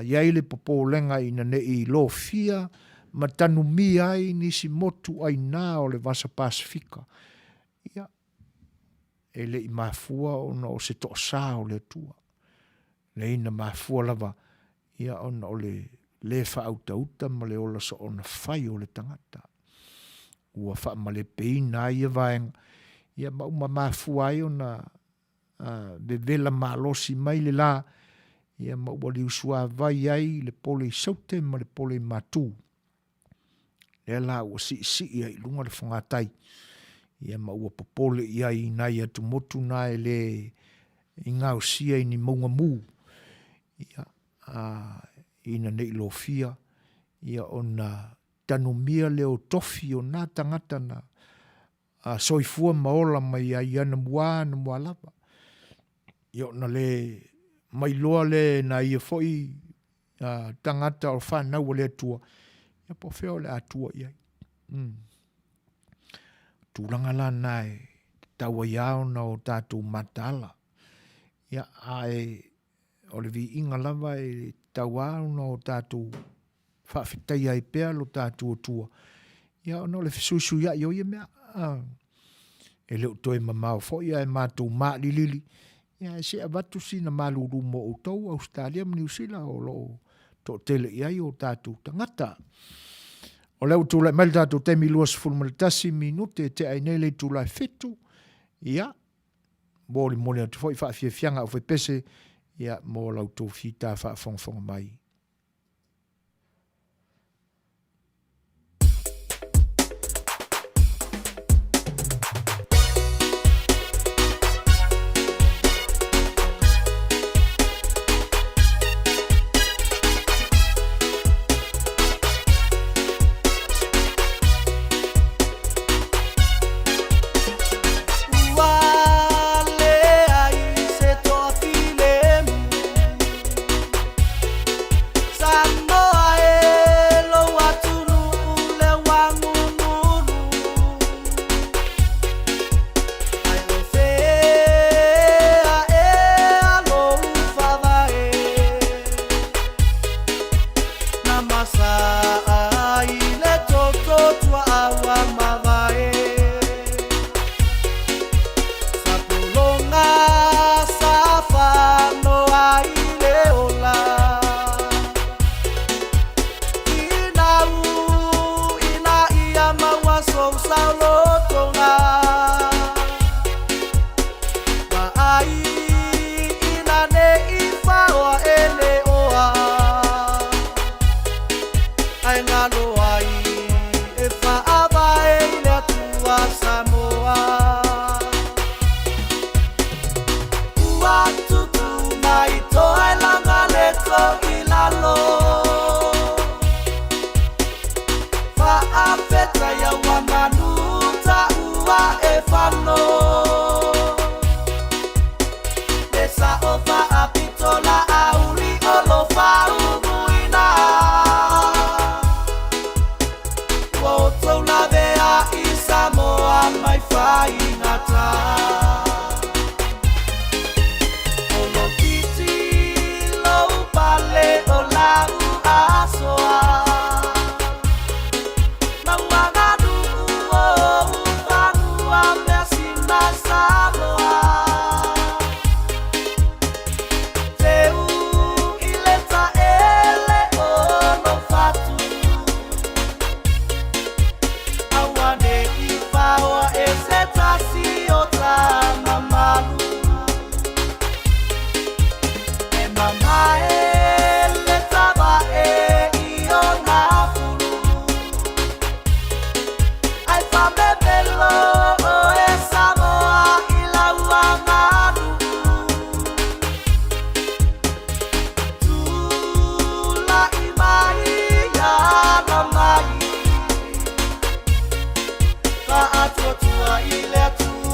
Speaker 1: i ai le popolega ina ne i lofia ma tanumia ai nisi motu aina o le Vasa Pasefika, ia, e le i mafua ona o se toasa o le Atua. Leai na mafua lava ia ona o le lē faautauta ma le ola soona fai o le tagata. Ua faamalepeina ai ia vaega, ia ma ua mafua ai ona vevela malosi mai le la, ia ma ua liusuavai ai le pole i Saute ma le pole i Matu. Lea la ua siisii ai i luga le fogatai, ia ma ua popole i ai i nai atumotu na e le i gaosia i ni mauga mu, ia, a, ina nei lofia, ia ona tanumia lea o tofi o na tagata na a, soifua ma ola mai ai i anamua anamua lava. Ia ona le mailoa lea e nai ia foi a, tagata o fanau a le Atua, ia po o fea o le a tua i ai. Tulaga la na e tatau ai lava ona o tatou mataala. Ia, ae o le viiga lava e tatau lava ona o tatou faafetaia ai pea lo tatou Atua, ia ona o le fesuisuiai o ia mea. E le o toe mamao foi ae matou maalilili, ia ae se avatu sina malulu mo outou Ausetalia ma Niu Sila o lo o toatele i ai o tatou tagata. O lea ua tulai mai le tatou taimi 21 minute e tea ai nei le itula e 7, ia, molimoli atu foi faafiafiaga aufaipese, ia, mo la outou fita faafogafoga mai.
Speaker 3: Ua leai se toafilemu.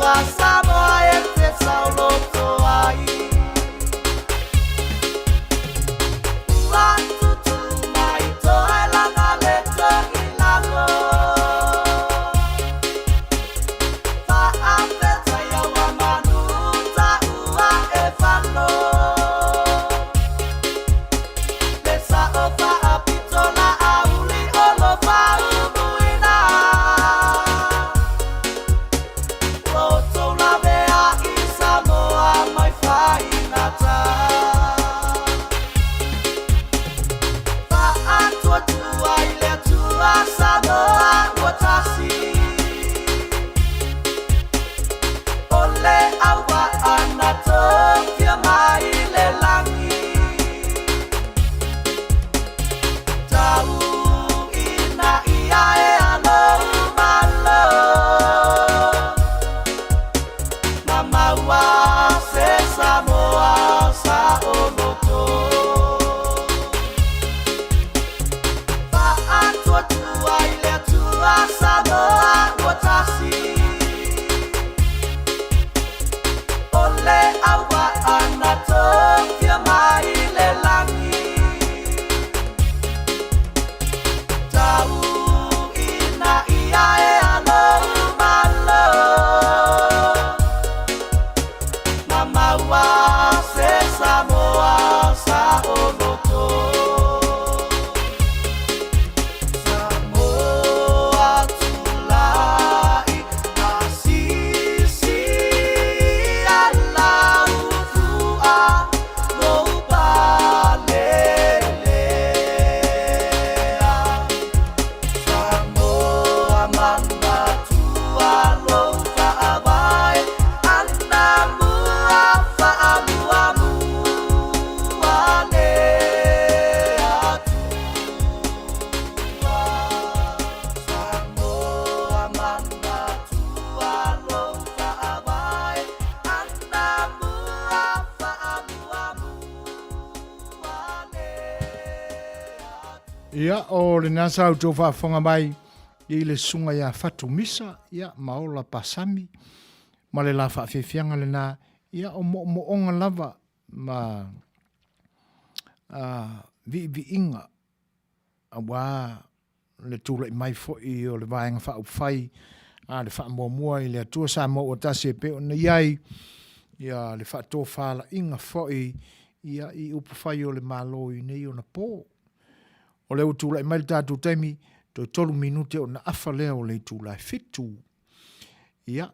Speaker 3: Atua Samoa e te saoloto ai. Ua tutu mai toe lana le toilalo. Faafetaia ua manu ta ua e falo. Le sao faapito la auli o lo faumuina. Ua outou lavea i Samoa mai faigata. Faatuatua i le Atua Samoa ua tasi. O le auvaa na tofia mai le lagi. Tau ina ia e alo malo. Ma maua se Samoa saoloto. Faatuatua i le Atua Samoa ua tasi. O le auvaa na tofia mai le lagi. Tau ina ia e alo malo. Ma maua se Samoa saoloto. Samoa tulai asisi ala ufua lou palelea. Samoa manatua lou faavae anamua faamuamua le Atua. Samoa manatua lou faavae anamua faamuamua le Atua.
Speaker 1: Ia, o lena sa outou faafofoga mai i le susuga ia Fatu Misa, ia, ma Ola Pasami, ma le la faafiafiaga lena, ia, o moomooga lava ma viiviiga aua le tulai mai foi o le Vaega Faaupufai a le Faamuamua i le Atua Samoa ua tasi e pei ona i ai ia le faatofalaiga foi ia i upufai o le Malo i nei ona po. O lea ua tulai mai le tatou taimi, toe 3 minute ona afa lea o le itula e 7. Ia,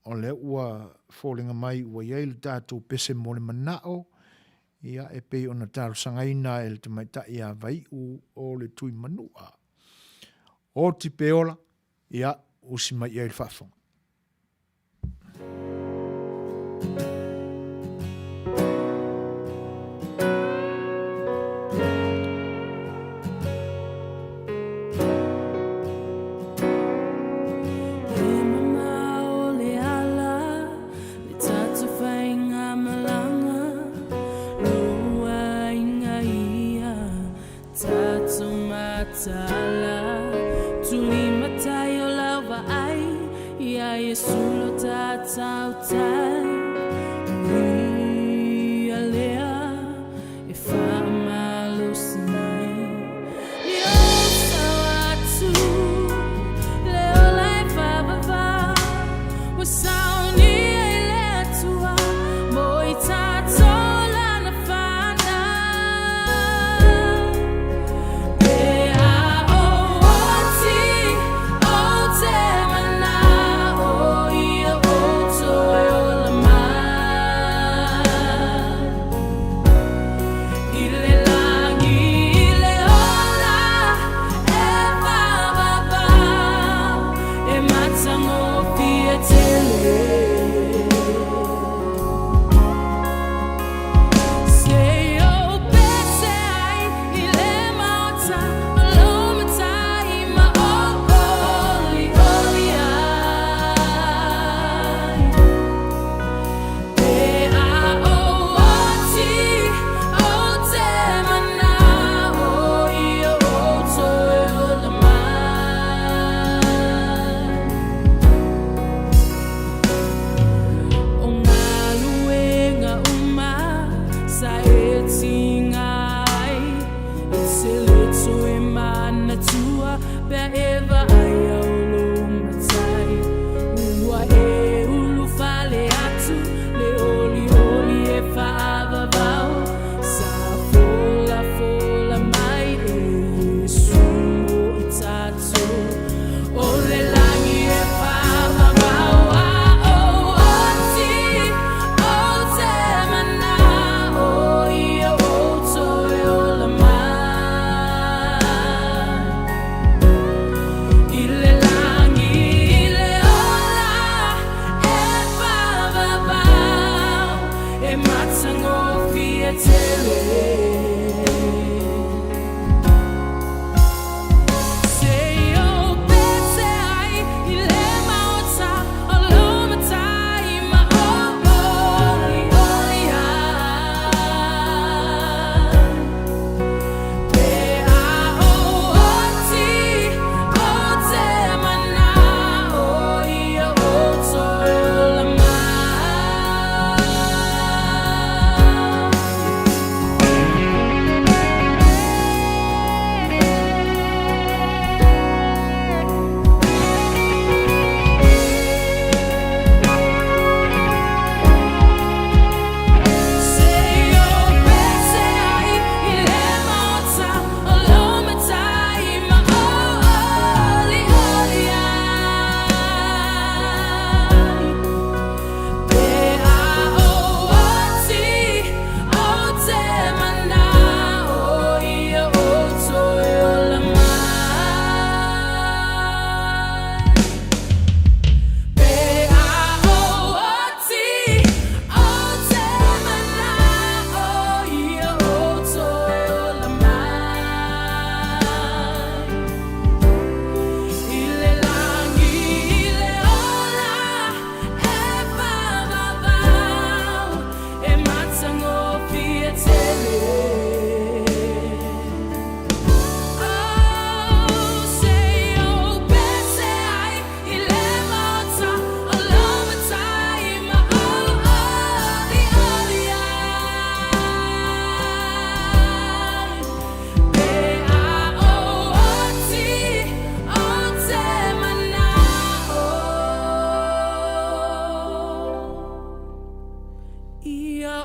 Speaker 1: o lea ua foliga mai ua i ai le tatou pese mo le manao, ia, e pei ona talosagaina e le tamaitai ia Vaiu o le Tuimanua. Oti pe ola, ia, usi mai i ai le faafofoga.
Speaker 4: E mamao le ala, le tatou faigamalaga, lou aiga ia tatou mataala. Tulimatai o lau vaai, ia Iesu lo tatou tai. O ia lea e faamalosi mai. Ua saunia i le Atua mo i tatou lana fanau. Pe a ou oti, ou te manao ia ou toe ola mai.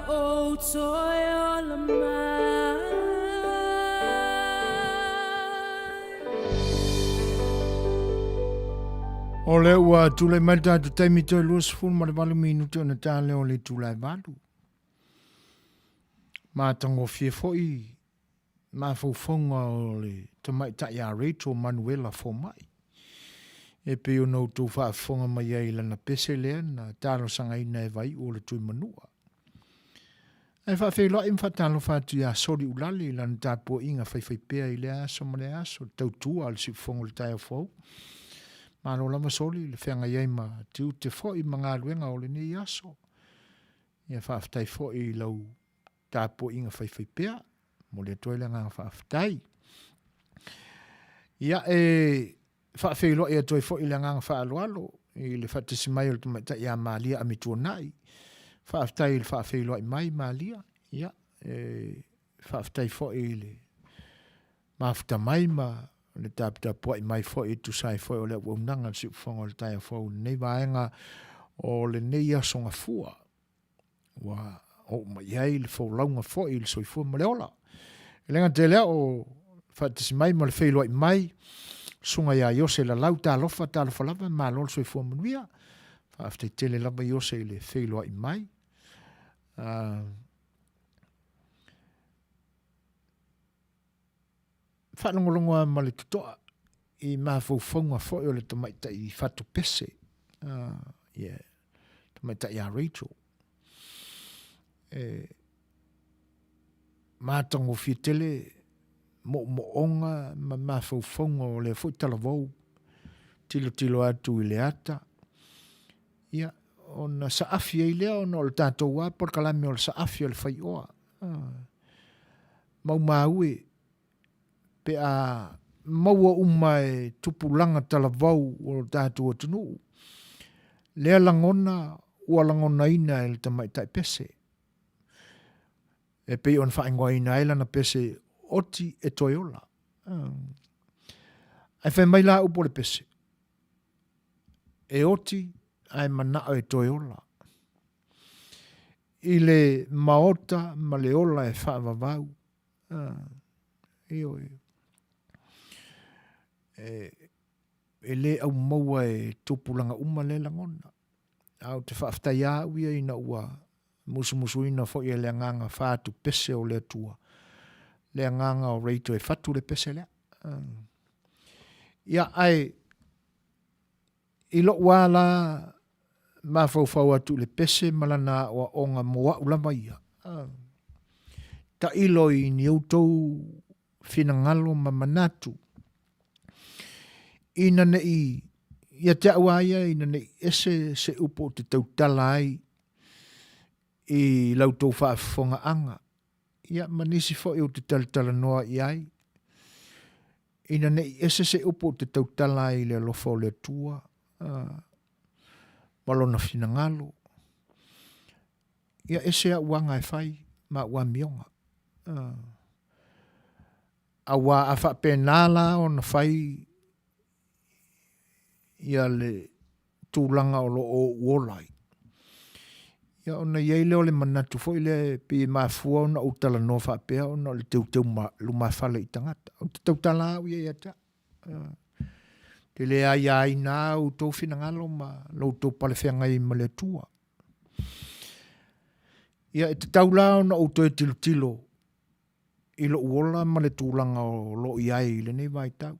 Speaker 4: ou toe ola mai.
Speaker 1: O lea ua tulai mai le tatou taimi toe 28 minute ona ta lea o le itula e 8. Matagofie foi mafaufauga o le tamaitai a Rachel Manuela Fomai. E pei ona outou faafofoga mai ai i lana pese lea na talosagaina e Vaiu o le Tuimanua. Ae faafeiloai ma faatalofa atu iā Soli Ulale i lana tapuaiga faifaipea i lea aso ma lea aso, le tautua a le siufofoga o le taeao fou. Malo lava Soli i le feagai ai ma tiute foi ma galuega o lenei aso. Ia faafetai foi i lau tapuaiga faifaipea. Momoli atu ai le agaga faafetai. Ia e faafeiloai atu ai foi i le agaga faaaloalo i le faatasi mai o le tamaitai ia Malia Amituanai. Faafetai i le faafeiloai mai Malia. Ia e faafetai foi i le mafuta mai ma le taputapuai mai foi e tusa ai foi o le auaunaga a le Siufofoga o le Taeao Fou i lenei vaega o lenei aso Gafua. Ua oo mai ai le folauga foi i le soifua ma le ola. E le gata i lea o faatasi mai ma le feiloai mai, susuga ia Iose Lalau, talofa, talofa lava, malo le soifua manuia. Faafetai tele lava Iose i le feiloai mai. Faalogologo lava ma le totoa i mafaufauga foi o le tamaitai fatupese, yeah, tamaitai ia Rachel. E matagofie tele moomooga ma mafaufauga o lea foi talavou, tilotilo atu i le ata, ia, ona saafi ai lea ona o le tatou lava polokalame o le saafi o le faioa. Maumau e pe a maua uma e tupulaga talavou o lo tatou atunuu lea lagona ua lagonaina e le tamaitai pese e pei ona faaigoaina ai lana pese oti e toe ola. Ae fai mai la upu o le pese, e oti ae manao e toe ola. I le maota ma le ola e faavavau. Ioe. E, e le aumaua e tupulaga uma lea lagona. A ou te faafetai lava au ia ina ua musumusuina foi e le agaga fatu pese o le Atua, le agaga o Rachel e fatu le pese lea. Ia, ae i lou lava la mafaufau atu i le pese ma lana aoaoga mo au lava ia, tailo i ni outou finagalo ma manatu, ina ne i, ia te au lava ia, ina ne i ese se upu ou te tautala ai i la outou faafofogaaga, ia ma nisi foi ou te talatalanoa i ai, ina ne i ese se upu ou te tautala ai i le alofa o le Atua, ma lona finagalo, ia ese au aga e fai ma au amioga. Auā a faapena la ona fai ia le tulaga o lo o ou ola ai, ia ona i ai lea o le manatu foi lea e pei e mafua ona ou talanoa faapea ona o le teuteu lumafale i tagata. Ou te tautala au ia ia te au. Te le aiaina lava outou finagalo ma lo outou palefeagai ma le Atua. Ia e tatau la ona ou toe tilotilo i lou ola ma le tulaga o lo o i ai i lenei vaitau.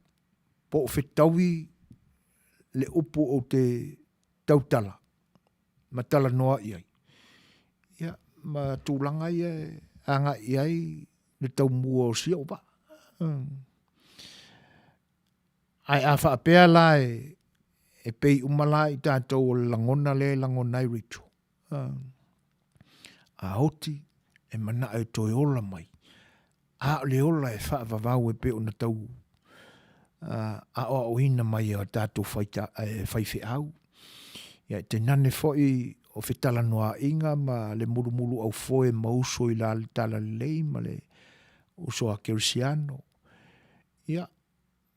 Speaker 1: Po o fetaui le upu ou te tautala ma talanoa i ai, ia, ma tulaga ia e agai i ai le taumua o si ou vaa. Ae a faapea la e, e pei uma la i tatou o le lagona lea e lagona ai Rachel, a oti e manao e toe ola mai, a o le ola e faavavau e pei ona tau aoaoina mai e o tatou faifeau. Ia e tainane foi o fetalanoaiga ma le mulumuluaufoe ma uso i la le talalelei ma le uso a kerisiano. Ia,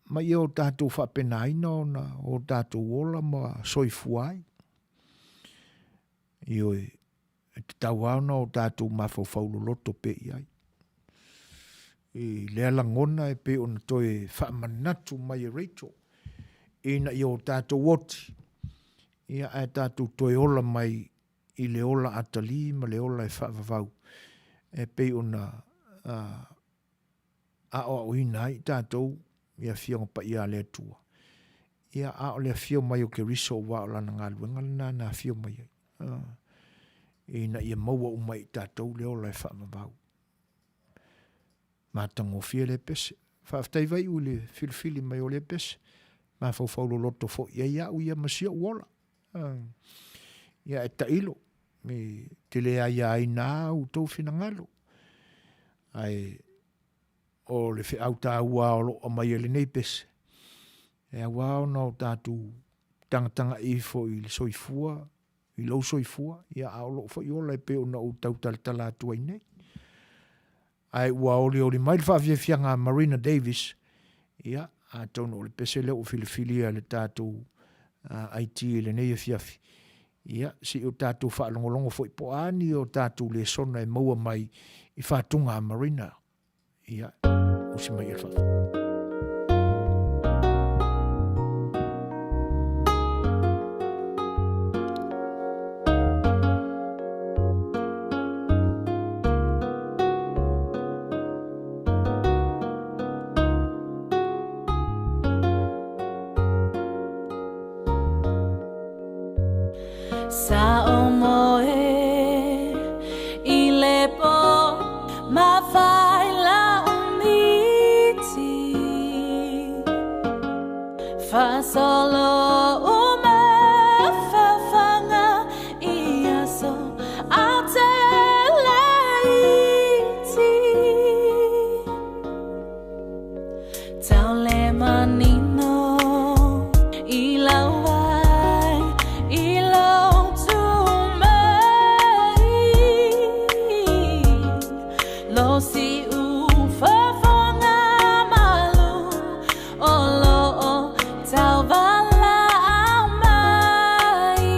Speaker 1: ma ia o tatou faapenaina ona o tatou ola ma soifua ai. Ioe. E tatau lava ona o tatou mafaufau loloto pea i ai. I lea lagona e pei ona toe faamanatu mai e Rachel, ina ia o tatou oti, ia ae tatou toe ola mai i le ola atalii ma le ola e faavavau e pei ona uh, aoaoina ai i tatou i Afioga Paia a le Atua. Ia, a o le afio mai o Keriso aua o lana galuega lena na afio mai ai. Uh, ina ia maua uma i tatou le ola e faavavau. Matagofie lea pese. Faafetai Vaiu i le filifili mai o lea pese. Mafaufau loloto foi i ai au ia ma si ou ola. Uh, ia e tailo, e te le aiaina au tou finagalo. Ae o le feau taua o lo o aumai e lenei pese, e au lava ona o tatou tagatagai ifo i le soifua, i lou soifua, ia a o lou foi ola e pei ona ou tau talatala atu ai nei. Ae ua olioli mai le faafiafiaga a Marina Davis, ia, atonu o le pese lea ua filifilia e le tatou uh, IT i lenei afiafi, ia, se i o tatou faalogologo foi po o a ni o tatou lesona e maua mai i faatuga a Marina. Ia, usi mai e le faafetai.
Speaker 4: Sa o moe i le po ma fai la umiti Fasolo uma fafanga i aso a te leiti Tau le manino i lau ai i lou tu mai Lo si'u fofoga malu o lo'o tauvalaau mai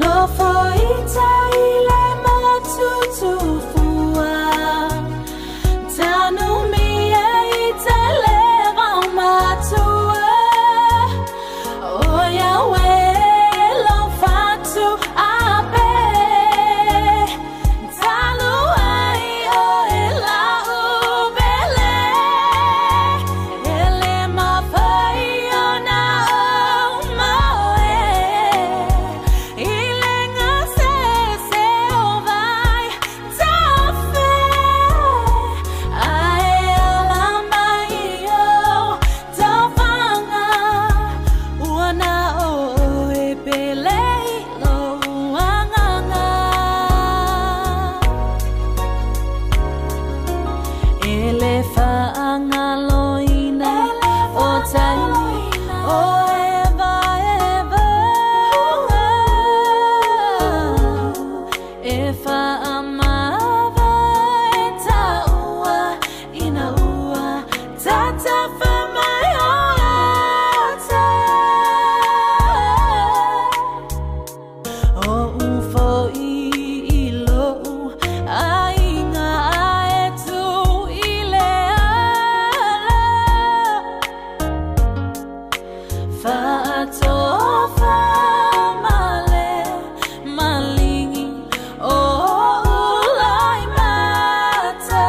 Speaker 4: Nofo ita i le motutufua Tanumia i te le vaumatua O Yahweh lo fatu ape Talu ai oe lau pele E le mafai ona ou moe I le gasese o vai tafe Ae ala mai o taofaga Ua na oe pele i lou agaga E le faagaloina o taimi o evaevaga E faamavae taua ina ua tatafa mai o ata O ufo i lou aiga ae tu i le ala Faatofa ma le maligi o Ulaimata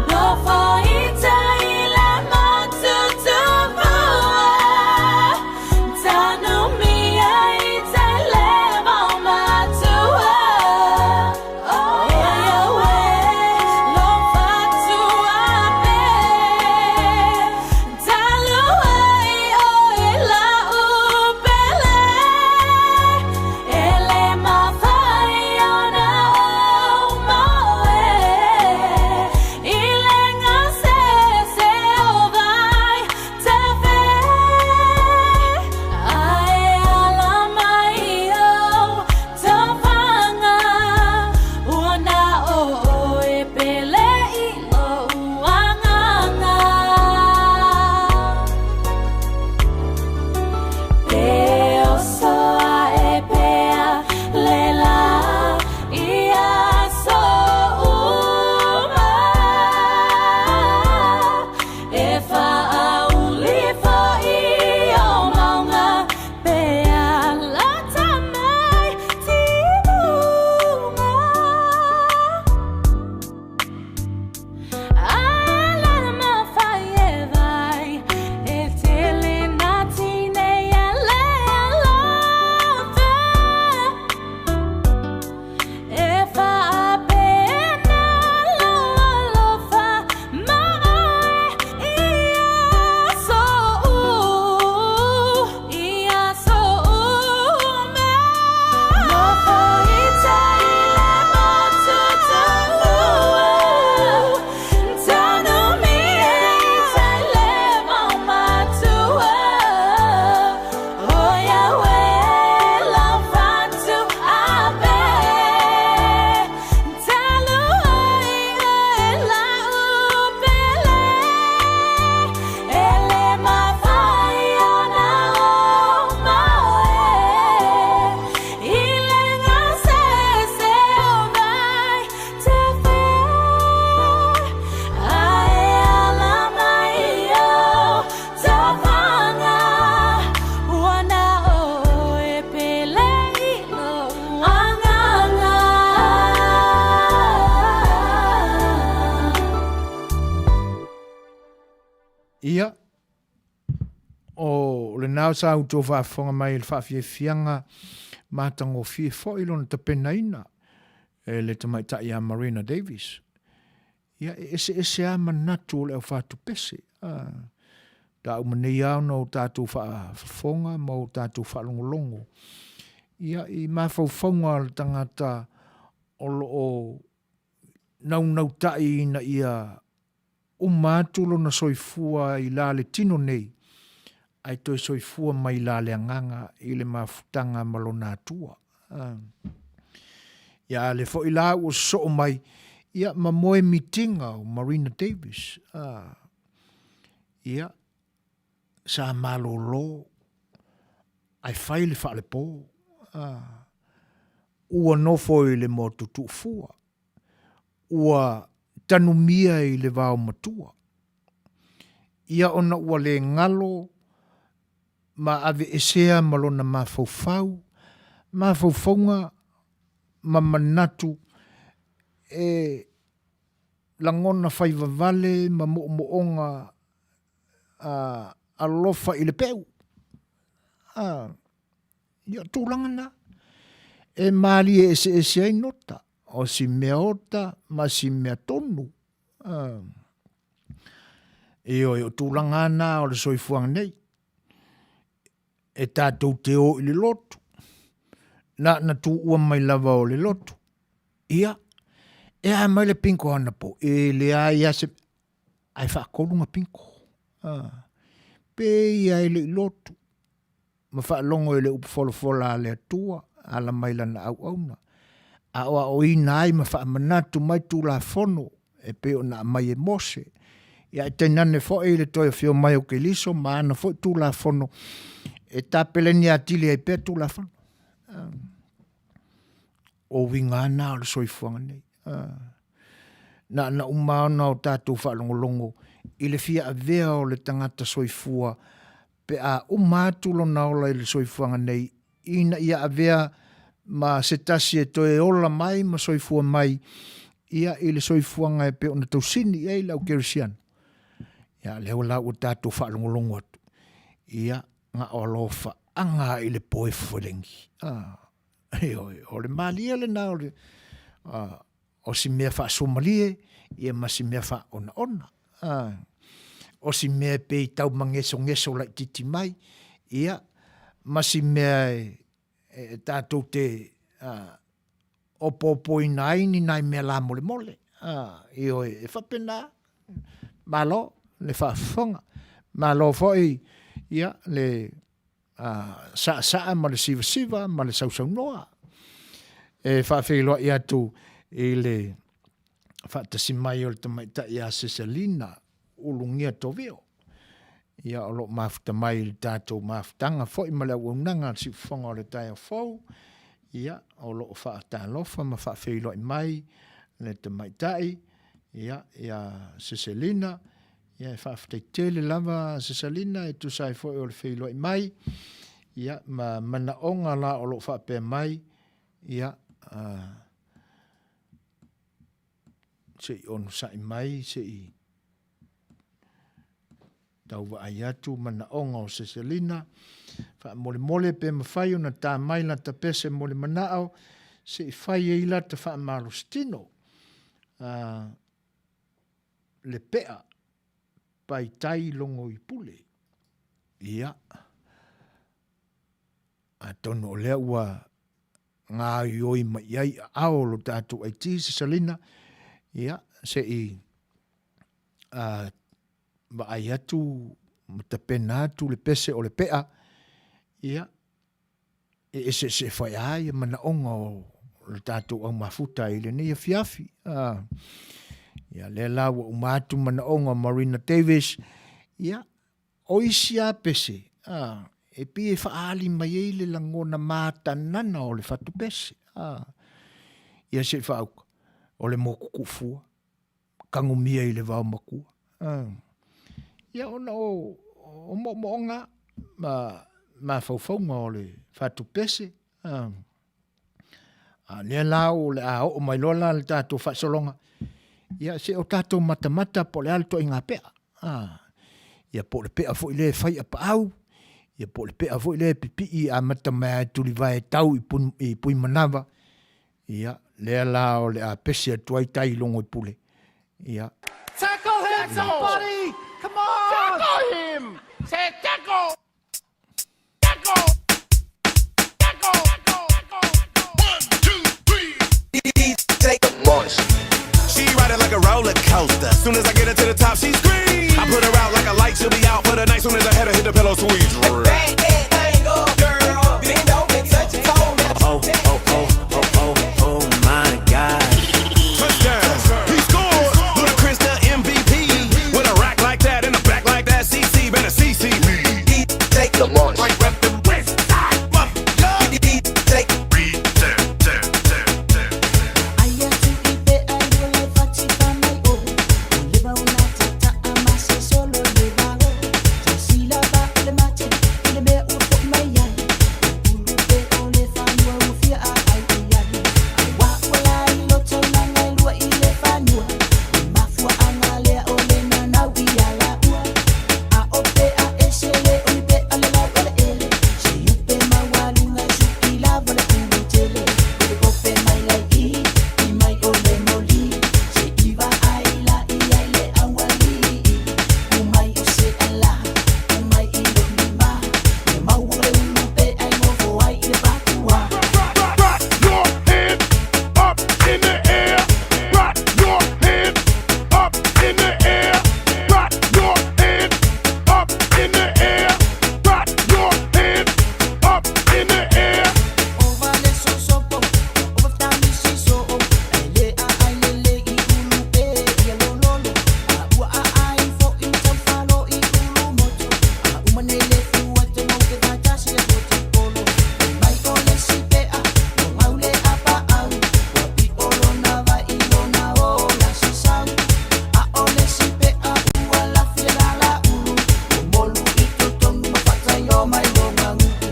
Speaker 4: Nofo ita i le motutufua Tanumia i te le vaumatua O Yahweh lo fatu ape.
Speaker 1: Ia, o lena o sa outou faafofoga mai i le faafiafiaga matagofie foi lona tapenaina e le tamaitai ia Marina Davies. Ia, e eseese lava manatu o le aufatupese. Ta uma nei lava ona o tatou faafofoga ma o tatou faalogologo ia, i mafaufauga o le tagata o lo o naunautai ina ia uma atu lona soifua i la le tino nei, ae toe soifua mai la le agaga i le mafutaga ma lona Atua. Ia a lea foi la ua sosoo mai ia ma moe mitiga o Marina Davis. Ia, sa malolo ae fai le faalepo. Ua nofo i le motu tuufua. Ua tanumia i le vao matua. Ia ona ua le galo ma aveesea ma lona mafaufau, mafaufauga ma manatu e lagona faivavale ma moomooga alofa i le peu. Ia, o tulaga na. E malie eseese ai nota, o si mea ota ma si mea tonu. Ioe, o tulaga na o le soifuaga nei. E tatou te o i le lotu, na na tuua mai lava o le lotu. Ia, e a mai le pinko anapo, e leai a se, ae faatolu na pinko. Pe ia e le i lotu, ma faalogo i le upu folafola a le Atua, ala mai lana auauna, aoaoina ai ma faamanatu mai Tulafono e pei ona aumai e Mose. Ia ae tainane foi le toe afio mai o Keriso ma ana foi Tulafono e tapeleni atili ai pea Tulafono. O uiga lava na o le soifuaga nei. Na ona uma lava ona o tatou faalogologo i le fia avea o le tagata soifua pe a uma atu lona ola i le soifuaga nei, ina ia avea ma se tasi e toe ola mai ma soifua mai ia i le soifuaga e pei ona tausini i ai le au kerisiano. Ia, lea la ua tatou faalogologo atu, ia, na o alofaaga i le poe felegi. Ah, ioe, o le malie lena o le, ah, o si mea faasuamalie ia ma si mea faaonaona. Ah, o si mea e pei tau magesogeso laitiiti mai, ia, ma si mea e, e tatou te ah, opoopoina ai ni nai mea lamolemole. Ah, ioe, e faapena, malo le faafofoga, malo foi ia, le saasaa ma le sivasiva ma le sausaunoa. E faafeiloai atu i le faatasi mai o le tamaitai ia Seselina Ulugia Tovio. Ia o lo o mafuta mai i le tatou mafutaga foi ma le auaunaga a le Siufofoga o le Taeao Fou. Ia o lo o faatalofa ma faafeiloai mai le tamaitai ia, ia Seselina. Ia e faafetai tele lava Sesalina e tusa ai foi o le feiloai mai, ia ma manaoga la o lo o faapea mai, ia se i onosai mai, se i tau vaai atu manaoga o Seselina, faamolemole pe mafai ona ta mai lata pese mo le manao, se i fai ai lata faamalositino. Lepea, Paitai Logoipule. Ia, atonu o lea ua gaoioi mai i ai aao o lo tatou IT Sesalina, ia, se i vaai atu ma tapena atu le pese o Lepea, ia, e eseese foi lava ia manaoga o le tatou au mafuta i lenei afiafi. Ia lea la ua uma atu manaoga o Marina Davis, ia, o isi lava pese, e pei e faaali mai ai le lagona matanana o le fatu pese. Ia se i faauka, o le motu tuufua, tanumia i le vao matua. Ia ona o, o moomooga ma mafaufauga o le fatu pese. A lea la o le a oo mai loa la le tatou faasologa, ia se o tatou matamata po o le a le ituaiga pea. Ia po o le pea foi lea e fai apaau, ia po o le pea foi lea e pipii e amata mai lava i Tulivae e tau i i Puimanava, ia, lea la o le a pese atu ai tai i Logoipule, ia.
Speaker 3: Tackle him somebody! Come on! Tackle him! Say tackle! Tackle! Tackle! Tackle!
Speaker 5: One, two, three.
Speaker 6: DJ Mosh.
Speaker 5: She ride it like a roller coaster. Soon as I get her to the top, she screams. I put her out like a light. She'll be out for the night. Soon as I head her hit the pillow, sweet dream.
Speaker 3: Bang that thing up, girl. Bend over and touch your toe.
Speaker 7: Oh, oh, oh, oh, oh, oh my God.
Speaker 5: Touchdown. He scored. Ludacris the MVP. With a rack like that and a back like that, CC better CC me.
Speaker 6: DJ Mosh.
Speaker 5: Right rep the west side, mother.
Speaker 6: DJ
Speaker 8: Aia tui pe ai ua le fati pa mai o. O le vao na tata a ma se solo le vao. Silasila ba o le mate i le mea ua fo'i mai ai. O ulu pe o le fanua ua fia a ai i ai. Aua ua la i loto langa e lua i le fanua. O mafuaaga lea o le nanau i a laua. A o pe a ese le oli pe a le lau eleele. Se upe maualuga e suki lava le ulu tele. Kopekope mai lai i, i mai o le moli. Se i vaai la i ai le aualii. U mai o se ala, u mai i lou lima. Ia maua le ulu pe ai nofo ai i le patua.
Speaker 5: Rock your hands up in the air. Rock your hands up in the air. Rock your hands up in the air. Rock your hands up in the air.
Speaker 8: O vale sosopo, o vaftami siso o. Ai le a ai le le i ulu pe ia lololo. A ua a ai fo i taufalo i ulu moto. A uma nei le fua te mau te vatasi le poti polo. Mai o le si pe a, no mau le a pa au. Ua pi o lona vai i lona o la sasau. A o le si pe a ua la fia la la ulu. O molu i totonu ma fatai o mai longa ngutu.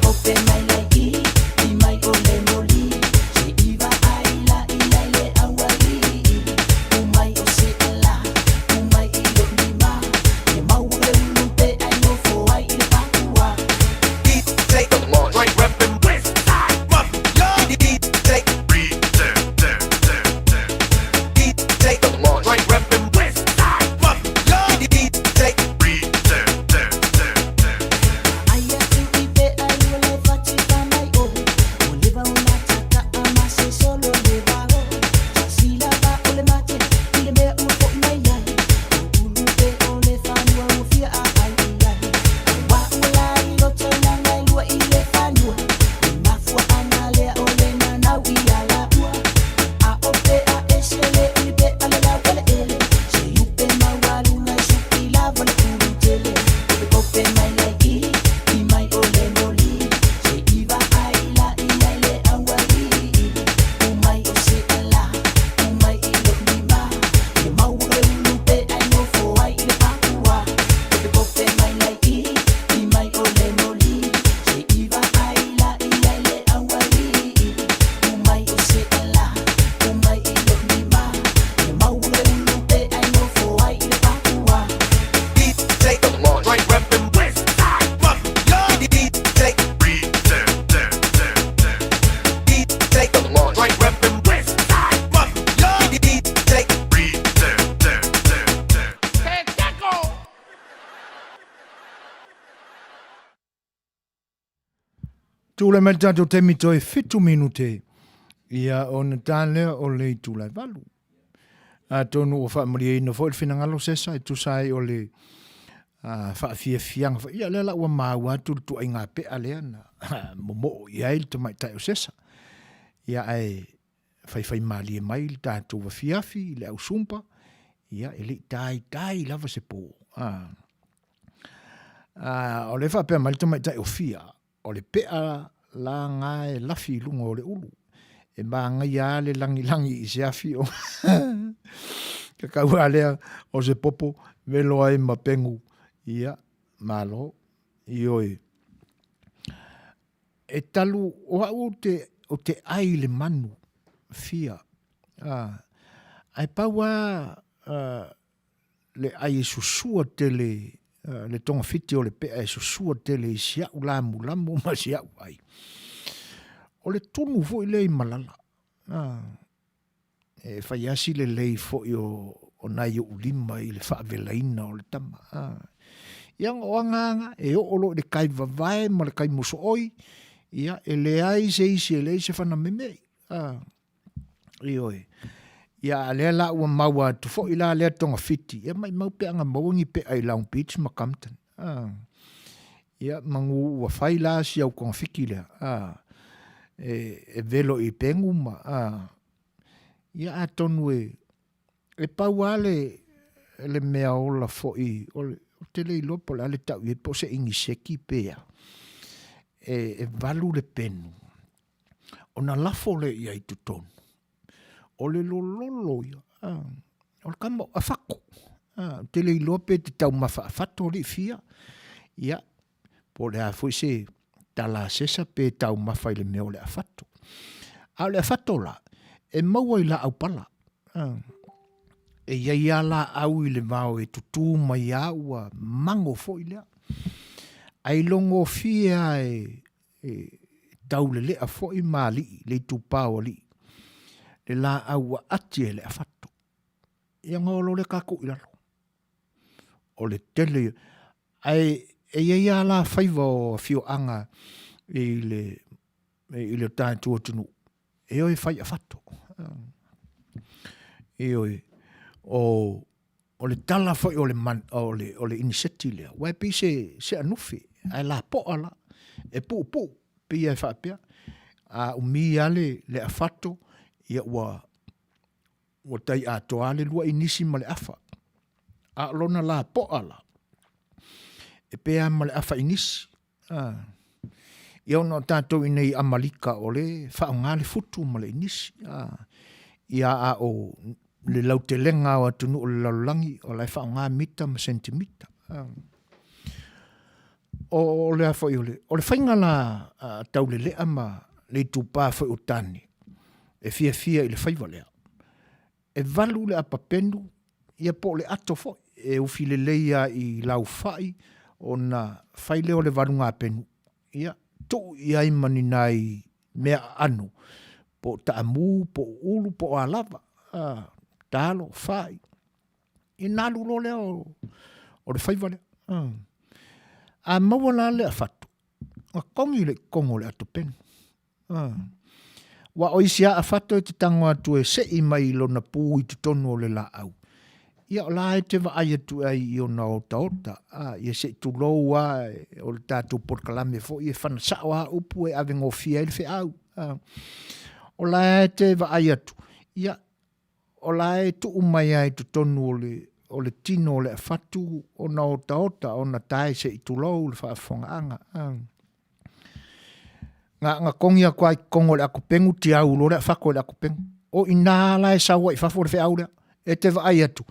Speaker 8: Kope kope mai lai i, i mai o le moli. Se i vaai la i ai le aualii. U mai o se ala, u mai i lou lima. Ia maua le ulu pe ai nofo ai i le patua.
Speaker 6: DJ Mosh.
Speaker 5: Right reppin' west side, mother.
Speaker 6: DJ DJ Mosh.
Speaker 5: Right reppin' west side, mother.
Speaker 6: DJ
Speaker 8: Aia tui pe ai ua le fati pa mai o. O le vao na tata a ma se solo le vao. Silasila ba o le mate i le mea ua fo'i mai ai. O ulu pe o le fanua ua fia a ai i ai. Aua ua la i loto langa e lua i le fanua. E mafuaaga lea o le nanau i a laua. A o pe a ese le oli pe a le lau eleele. Se upe maualuga e suki lava le ulu tele. Kopekope mai lai i, i mai o le moli. Se i vaai la i ai le aualii. U mai o se ala, u mai i lou lima. Ia maua le ulu pe ai nofo ai i le patua. Kopekope mai lai i, i mai o le moli. Se i vaai la i ai le aualii. U mai o se ala, u mai i lou lima. Ia maua le ulu pe ai nofo ai i le patua.
Speaker 6: DJ Mosh.
Speaker 5: Right reppin' west side, mother.
Speaker 6: DJ DJ Mosh.
Speaker 5: Right reppin' west side, mother.
Speaker 6: DJ
Speaker 5: Say tackle.
Speaker 1: Tulai mai le tatou taimi toe fitu minute ia ona ta lea o le itula e valu. Atonu ua faamalieina foi le finagalo Sesa e tusa ai o le faafiafiaga foi. Ia lea la ua maua atu le tuaiga pea lea na momoo i ai le tamaitai o Sesa. Ia ae faifaimalie mai le tatou afiafi i le ausumpa, ia e le i taitai lava se po. O lea e faapea mai le tamaitai o Fia, o le pea la nga e lafi i luga o le ulu. E māngaia a le lagilagi i se afi o kakau a lea o se popo velo ai ma pengu. Ia, malo, ioe. E talu, o au ou te, ou te ai i le manu, fia. A, ae pau a, a, le ai e susua tele le togafiti o le pea e susua tele i si au lamulamu ma si au ai. O le tunu foi lea i malala. E fai asi lelei foi o, o nai ou lima i le faavelaina o le tama. Ia o agaga e oo loa i le kai vavae ma le kai mosooi, ia e leai se isi e leai se fana memei. Ioe. Ia a lea la ua maua atu foi la lea togafiti, ia maimau pe ana maua ni pea i Long Beach ma Compton. Ia manu ua fai la si au togafiti lea, e, e velo i pegu ma, ia atonu e, e pau lava le, le mea ola foi, o le, ou te le iloa po o le a le tau i ai, po o se iniseki pe a, e, e valu le penu ona lafo lea i ai i totonu. O le lololo ia, o le kama o afato. Ou te le iloa pe te taumafa afato alii fia, ia, po o le a foi se tala a sesa pe taumafa i le mea o le afato. A o le afato la, e maua i laau pala. E i ai lava laau i le vao e tutū mai lava ua mago foi lea. Ae ilogofie lava e e taulelea foi ma alii, le itupa o alii, le laau ua ati e le afato. Ia ona olo lea tatou i lalo. O le tele ia. Ae e i ai lava la faiva o afioaga i le, i le tatou atunuu, e o e fai afato. Ioe, o O le tala foi o le, man, o le, o le iniseti lea, ua e pei se, se anufe, ae lapoa la, e puupuu, pei e faapea, a umi lava le, le afato, ia ua, ua tai atoa le lua inisi ma le afa. A o lona lapoa la, e pei lava ma le afa inisi. Ia ona o tatou i nei Amalika o le faaaoga le futu ma le inisi. Ia a o le lautelega o atunuu o le lalolagi o la e faaaoga mita ma sentimita. O le a foi o le, o le faiga la a Taulelea ma le itupa foi o tane e fiafia i le faiva lea. E valu le apapenu, ia po o le ato foi, e ufi lelei lava i laufai ona fai lea o le valugapenu, ia, tuu i ai ma ni nai mea aano, po o taamu, po o ulu, po o a lava, a, talo, fai. Ia ona alu loa lea o, o le faiva lea. A, a maua la le afato, ona togi lea i totonu o le atopenu. Aua o isi lava afato e te tago atu e sei mai i lona pu i totonu o le laau, ia o la e te vaai atu ai i ona otaota, ia se i tulou lava, o le tatou polokalame foi e fana sao lava upu e avegofie ai le feau. O la e te vaai atu, ia o la e tuu mai lava i totonu o le, o le tino o le afatu ona otaota, ona tae se i tulou le faafofogaaga. Na, na togi atu lava i totonu o le atopenu tiau loa le afatu e le atopenu. O i ina la e sau ai i fafo le feau lea. E te vaai atu,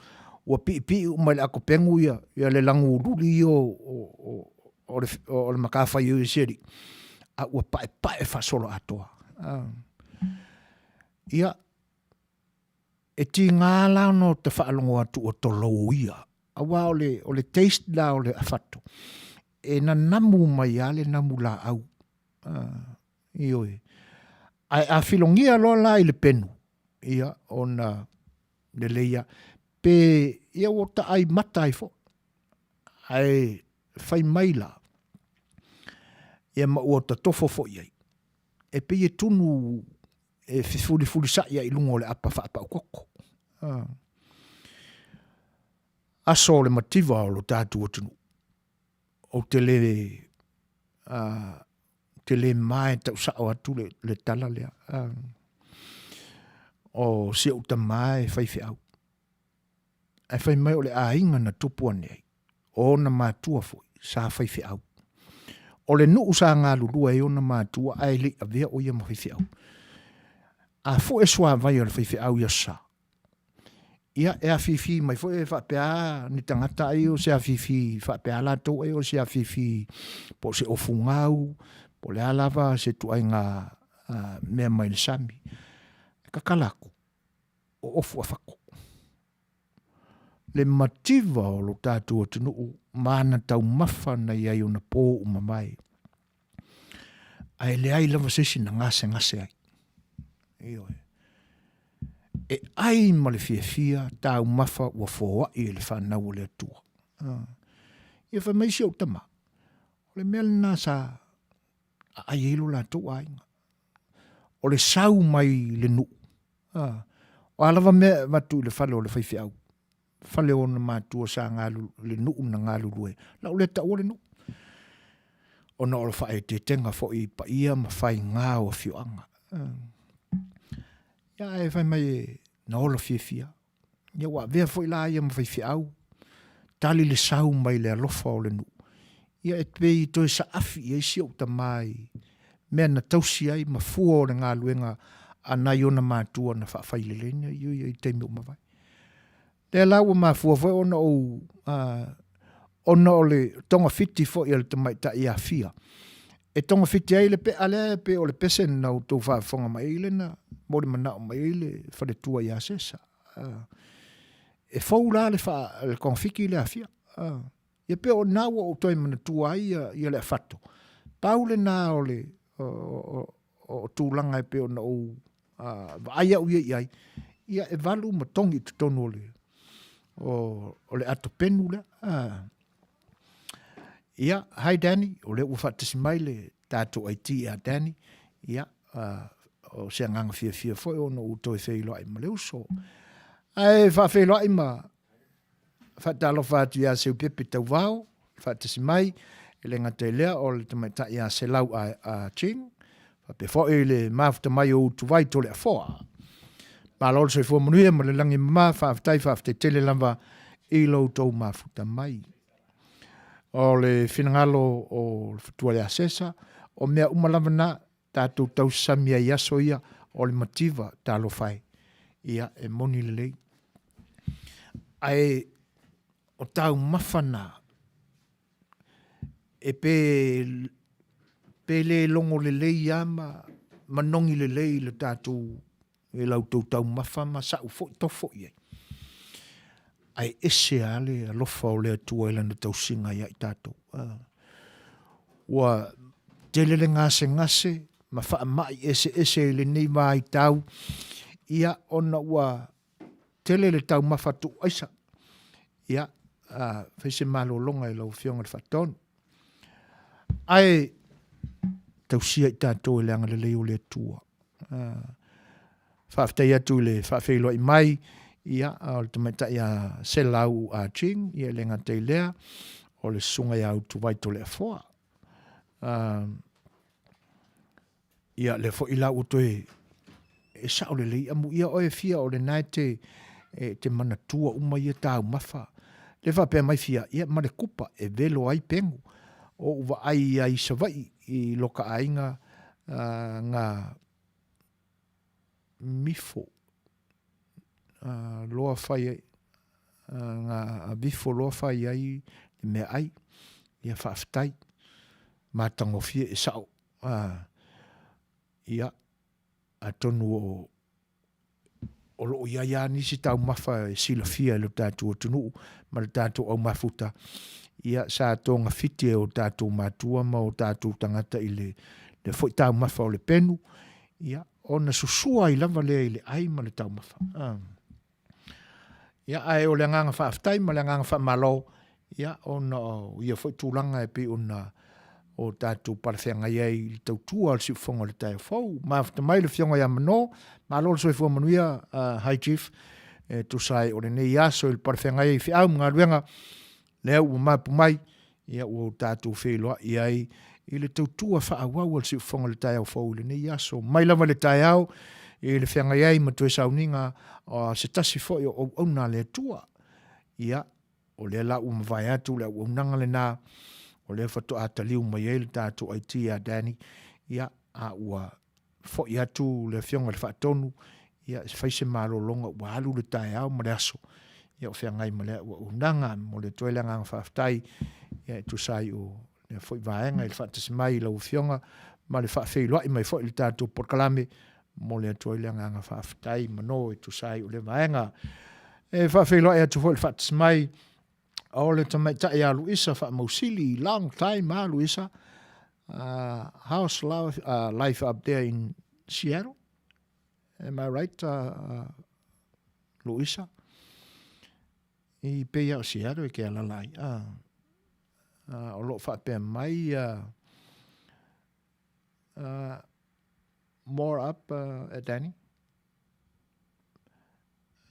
Speaker 1: ua piipii uma i le atopenu ia, ia le lagululi ia o, o, o, o le, o le matafaioi a si alii, a ua paepae faasoloatoa. Ia, E tiga la ona ou te faalogo atu ua toloia, aua o le, o le taste la o le afato, e nanamu mai lava le namu laau. Uh, ioe. Ae a filogia loa la i le penu, ia, ona lelei lava. Pe, ia ua taai mata ai foi. Ae fai mai la, ia ma ua tatofo foi ai. E pei e tunu e fefulifulisai ai i luga o le apa faapaukoto. Aso o le mativa o lo tatou atunuu, ou te le, te le ma e tau sao atu le, le tala lea. O si ou tamā e faifeau. Ae fai mai o le aiga na tupu ane ai, o ona matua foi, sa faifeau. O le nuu sa galulue ai ona matua ae le i avea o ia ma faifeau. A fue suavai o le faifeau i aso sa, ia e afifi mai foi e faapea ni tagata ai o se afifi faapea latou ai o se afifi po o se ofugau, po o le a lava se ituaiga mea mai le sami. E tatala atu, o ofu a fako. Le mativa o lo tatou atunuu ma ana taumafa na i ai ona pō ua mavae. Ae leai lava se isi na gasegase ai. Ioe. E ai ma le fiafia taumafa ua foai e le fanau a le Atua. Ah. Ia fai mai si ou tama, o le mea lena sa aai ai lo latou aiga. O le sau mai le nuu. Ah. O a lava mea e avatu i le fale o le faifeau, fale o ona matua sa galu, le nuu na galulue, lau lea taua le nuu. Ona o le faaeteetega foi i paia ma faiga o afioaga. Ia ae fai mai e na ola fiafia. Ia ua avea foi la ia ma faifeau, tali le sau mai le alofa o le nuu. Ia e pei toe saafi i ai si ou tama i mea na tausi ai ma fua o le galuega a nai ona matua na faafaileleina i taimi ua mavae. Lea la ua mafua foi ona ou ona o le togafiti foi a le tamaitai ia Fia, e togafiti ai le pea lea e pei o le pese na outou faafofoga mai ai lea na molimanao mai ai le faletua ia Sesa. E fou la le, fa, le togafiti lea a Fia. Ia pei o lena ua ou toe manatua ai ia, ia le afato. Pau lena o le o, o, o tulaga e pei ona ou vaai au ia i ai, ia e valu ma togi i totonu o le, o, o le ato penu lea. Ia, hi Danny, o lea ua faatasi mai le tatou IT ia Danny. Ia, o se agaga fiafia foi ona ou toe feiloai ma le uso. Ae faafeiloai ma Faatalofa atu ia Seupepe Tauvao, faatasi mai, e le gata i lea o le tamaitai ia Selau a, a Ching, faapea foi le mafuta mai o Utuvai Toleafoa. Malo le soifua manuia ma le lagi mama, faafetai, faafetai tele lava i lo outou mafuta mai. O le finagalo o le fatua ia Sesa, o mea uma lava na, tatou tausami ai i aso ia o le mativa talofa e. Ia, e moni lelei. Ae o taumafa na, e pe, pe le logo lelei lava ma manogi lelei i le tatou e la outou taumafa ma sa'u foi tofo i ai. Ae ese lava le alofa o le Atua i Lana tausiga ia i tatou. Ua tele le gasegase ma faamai eseese i lenei vaitau, ia ona ua tele le taumafa tuu aisa. Ia, fai se malologa i lau Afioga i le Faatonu. Ae tausia i tatou e le agalelei o le Atua. Faafetai atu i le faafeiloai mai ia o le tamaitai ia Selau Ah Ching, ia e le gata i lea, o le susuga ia Utuvai Toleafoa. Ia lea foi la ua toe e sao lelei amuia oe fia o lena e te e te manatua uma ia taumafa. Le faapea mai fia, ia ma le kupa e velo ai pegu. O ou vaai ai i Savaii i loka aiga nga mifo loa fai ai nga vifo loa fai ai le meaai. Ia faafetai. Matagofie e sao. Ia, atonu o o lo o i ai lava nisi taumafa e silafia e lo tatou atunuu ma le tatou aumafuta, ia sa togafiti e o tatou matua ma o tatou tagata i le, le foi taumafa o le penu, ia ona susua ai lava lea i le ai ma le taumafa. Ah. Ia, ae o le agaga faafetai ma le agaga faamalo, ia, ona o ia foi tulaga e pei ona o tatou palafeagai ai i le tautua o le siufofoga o le taeao fou. Mafuta mai le Afioga ia Mano, malo le soifua manuia, High Chief, e tusa ai o lenei aso i le palafeagai ai i feau ma galuega, lea ua mapu mai, ia ua o tatou feiloai ai i le tautua faaauau a le siufofoga o le taeao fou i lenei aso. Mai lava i le taeao i le feagai ai ma toe sauniga o se tasi foi o auauna a le Atua. Ia, o lea la ua mavae atu le auaunaga lena, o lea faatoa taliu mai ai le tatou IT ia Danny, ia, a ua foi atu le Afioga i le Faatonu, ia, fai se malologa ua alu le taeao ma le aso, ia o feagai ma le auaunaga. Momoli atu ai le agaga faafetai, ia, e tusa ai o lea foi vaega i le faatasi mai i lau Afioga ma le faafeiloai mai foi i le tatou polokalame. Momoli atu ai le agaga faafetai mano e tusa ai o lea vaega. E faafeiloai atu foi i le faatasi mai. O le tamaitai a Luisa Faamausili, long time a Luisa. How's life, life up there in Seattle? Am I right, Luisa? I pei o Seattle e ke alala ai. O lo o faapea mai more up, Danny?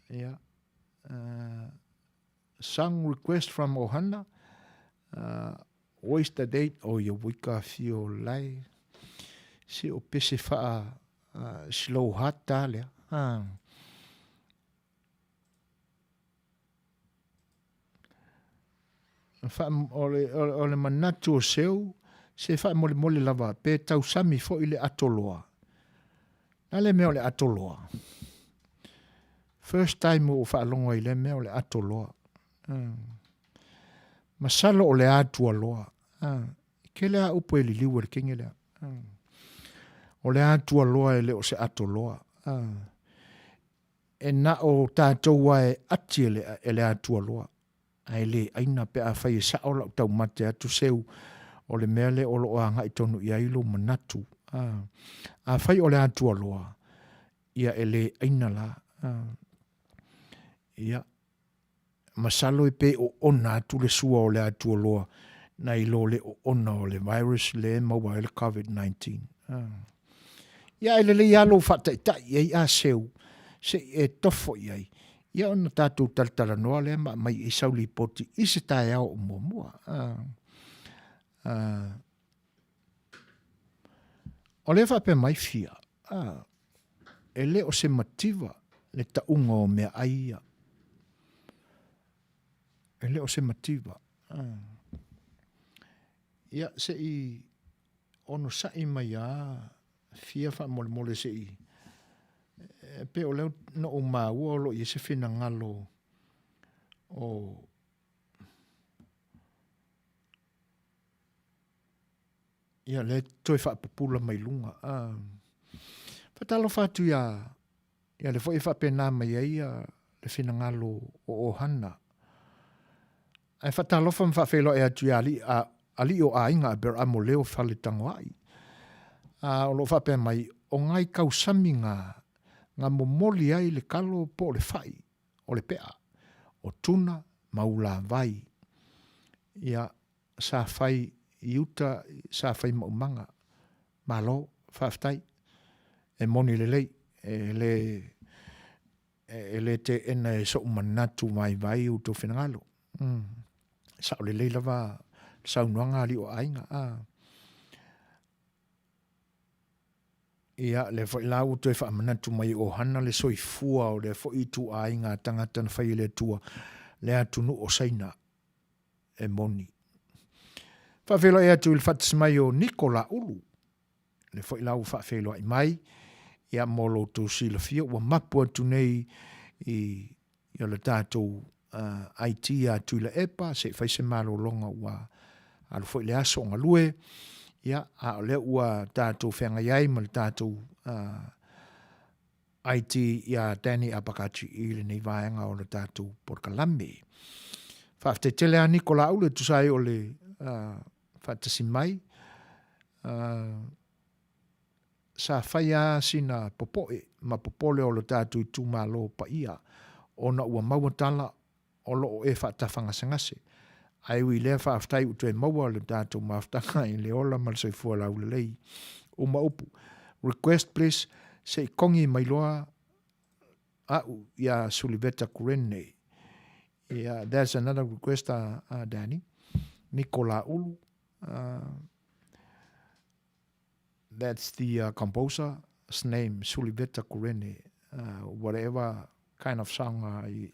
Speaker 1: Yeah. Song request from Ohana, Oyster date, oh ia wika fio lai. Se o pese faa slow heart ta lea. Ah. Fa, o, le, o, o le manatu o seu, se faamolemole lava, pe tausami foi le atoloa. Na le mea o le atoloa. First time ua ou faalogo ai i lea mea o le ato loa. Masalo o le atua loa. E tele lava upu e liliu e le kenge lea. O le atua loa e le o se ato loa. E na o tatou lava e ati e le atua loa. Ae le aina pe afai e sao lau taumate atu seu o le mea lea o lo o agai tonu i ai lou manatu. Afai o le atua loa, ia e le aina la. Ia, masalo e pe oona atu le sua o le atua loa nai lo le oona o le virus le e maua ai le COVID-19. Ia, e lelei lava lou faataitai i ai a seu, se i e tofo i ai, ia ona tatou talatalanoa lea ma aumai i ai sau lipoti i se taeao o muamua. O lea e faapea mai fia, a, e le o se mativa le tauga o meaai ia. E le o se mativa. A. Ia, se i onosai mai a fia faamolemole se i e pei o lea na ou maua o lo o i ai se finagalo o Ia, lea e toe faapupula mai luga. A, faatalofa atu ia, ia le foi e faapena mai ai ia le finagalo o Ohana. Ae faatalofa ma faafeiloai atu ia alii, a, alii o aiga Aberamo Leo Faletagoai. A, o lo o faapea mai, o ngai kausami nga, nga momoli ai le kalo po o le fai o le pea, o tuna ma ulavai. Ia, sa fai i uta, sa fai maumaga. Malo, faafetai. E moni lelei, e le, e le teena e so'u manatu vaivai o outou finagalo. Mm. Sao lelei lava le saunoaga a alii o aiga. Ah. Ia, lea foi la ua toe faamanatu mai e Ohana le soifua o lea foi ituaiga tagata na fai e le Atua le atunuu o Saina. E moni. Faafeiloai atu i le faatasi mai o Niko Laulu, le foi la ua faafeiloai mai, ia mo lo outou silafia ua mapu atu nei i i le tatou IT ia Tuilaepa se i fai se malologa ua alu foi le aso o galue, ia a o lea ua tatou feagai ai ma le tatou IT iā Danny Apakachi i lenei vaega o le tatou polokalame. Faafetai tele a Niko Laaulu e tusa ai o le faatasi mai. Sa fai a sina popoe ma popole o le tatou itumalo paia ona ua maua tala o lo o e faatafagasegase. Ae ui i lea faafetai ua toe maua le tatou mafutaga i le ola ma le soifua laulelei. Uma upu. Request please se i kongi mai loa a'u ia Suliveta Kurene. Ia, there's another request a, a Danny. Niko Laulu. That's the uh, composer's name, Suliveta Kurene. Uh, whatever kind of song uh, you,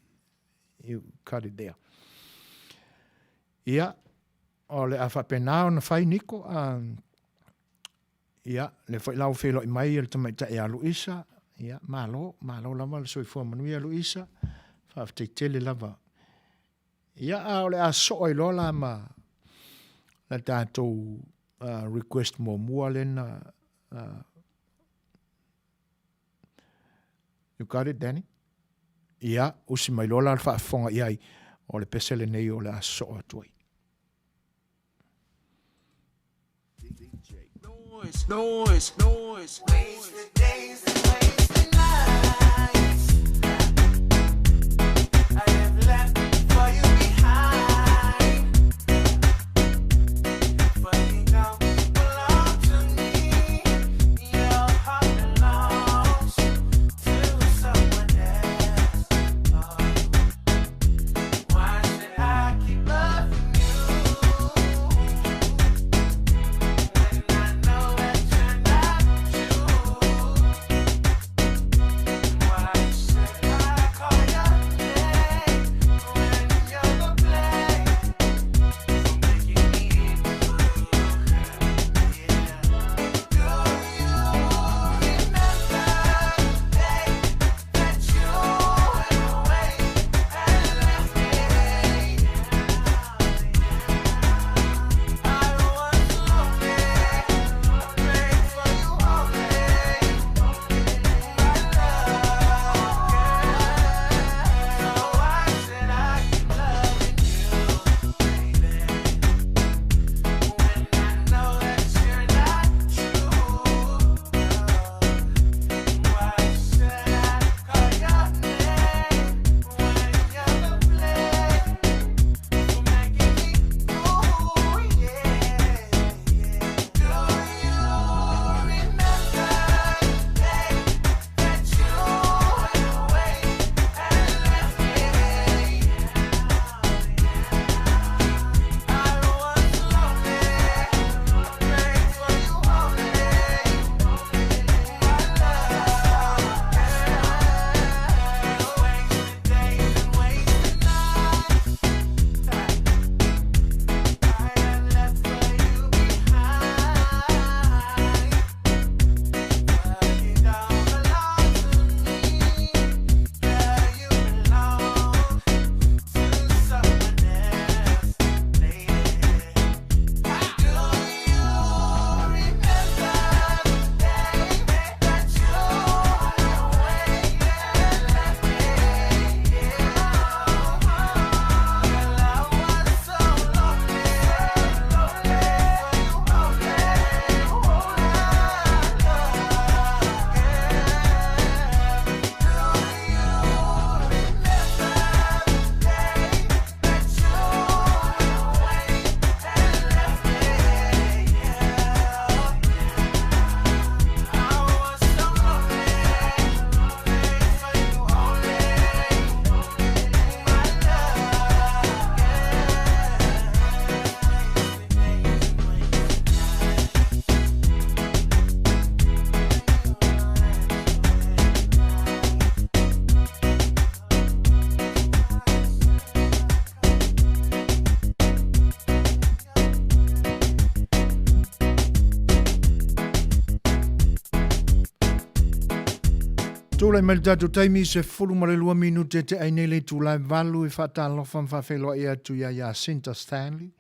Speaker 1: you cut it there. Ia, o le a faapena ona fai Niko, ia, le foi lau feloai mai le tamaitai a Luisa, ia, malo, malo lava le soifua manuia Luisa, faafetai tele lava. Ia, a o le a soo ai loa la ma la tatou uh, request muamua lena uh, You got it, Danny? Ia, usi mai loa la le faafofoga i ai. O le pese lenei o le a sosoo atu ai.
Speaker 7: Noise, noise, noise.
Speaker 3: Wasted days and wasted nights. I have left for you behind. For you don't belong to me. Your heart belongs to someone else. Oh. Why should I keep loving you when I know that you're not true? Why should I call your name when you're the blame for making me blue? Yeah. Do you remember the day that you went away and left me? I was lonely, prayed for you only, my love. So why should I keep loving you, baby? When I know that you're not true? Why should I call your name when you're the blame for making me blue? Yeah, yeah. Do you remember the day that you went away and left me? I was lonely, prayed for you only, my love. Wasted days and wasted nights. I have left for you behind. But you don't belong to me, girl. You belong to someone else, lady. Do you remember the day that you went away and left me? Girl, I was so lonely, lonely for you only,
Speaker 1: Tulai mai le tatou taimi i 12 minute te ai nei le itula e valu e faatalofa ma faafeiloai atu ia Jacinta Stanley,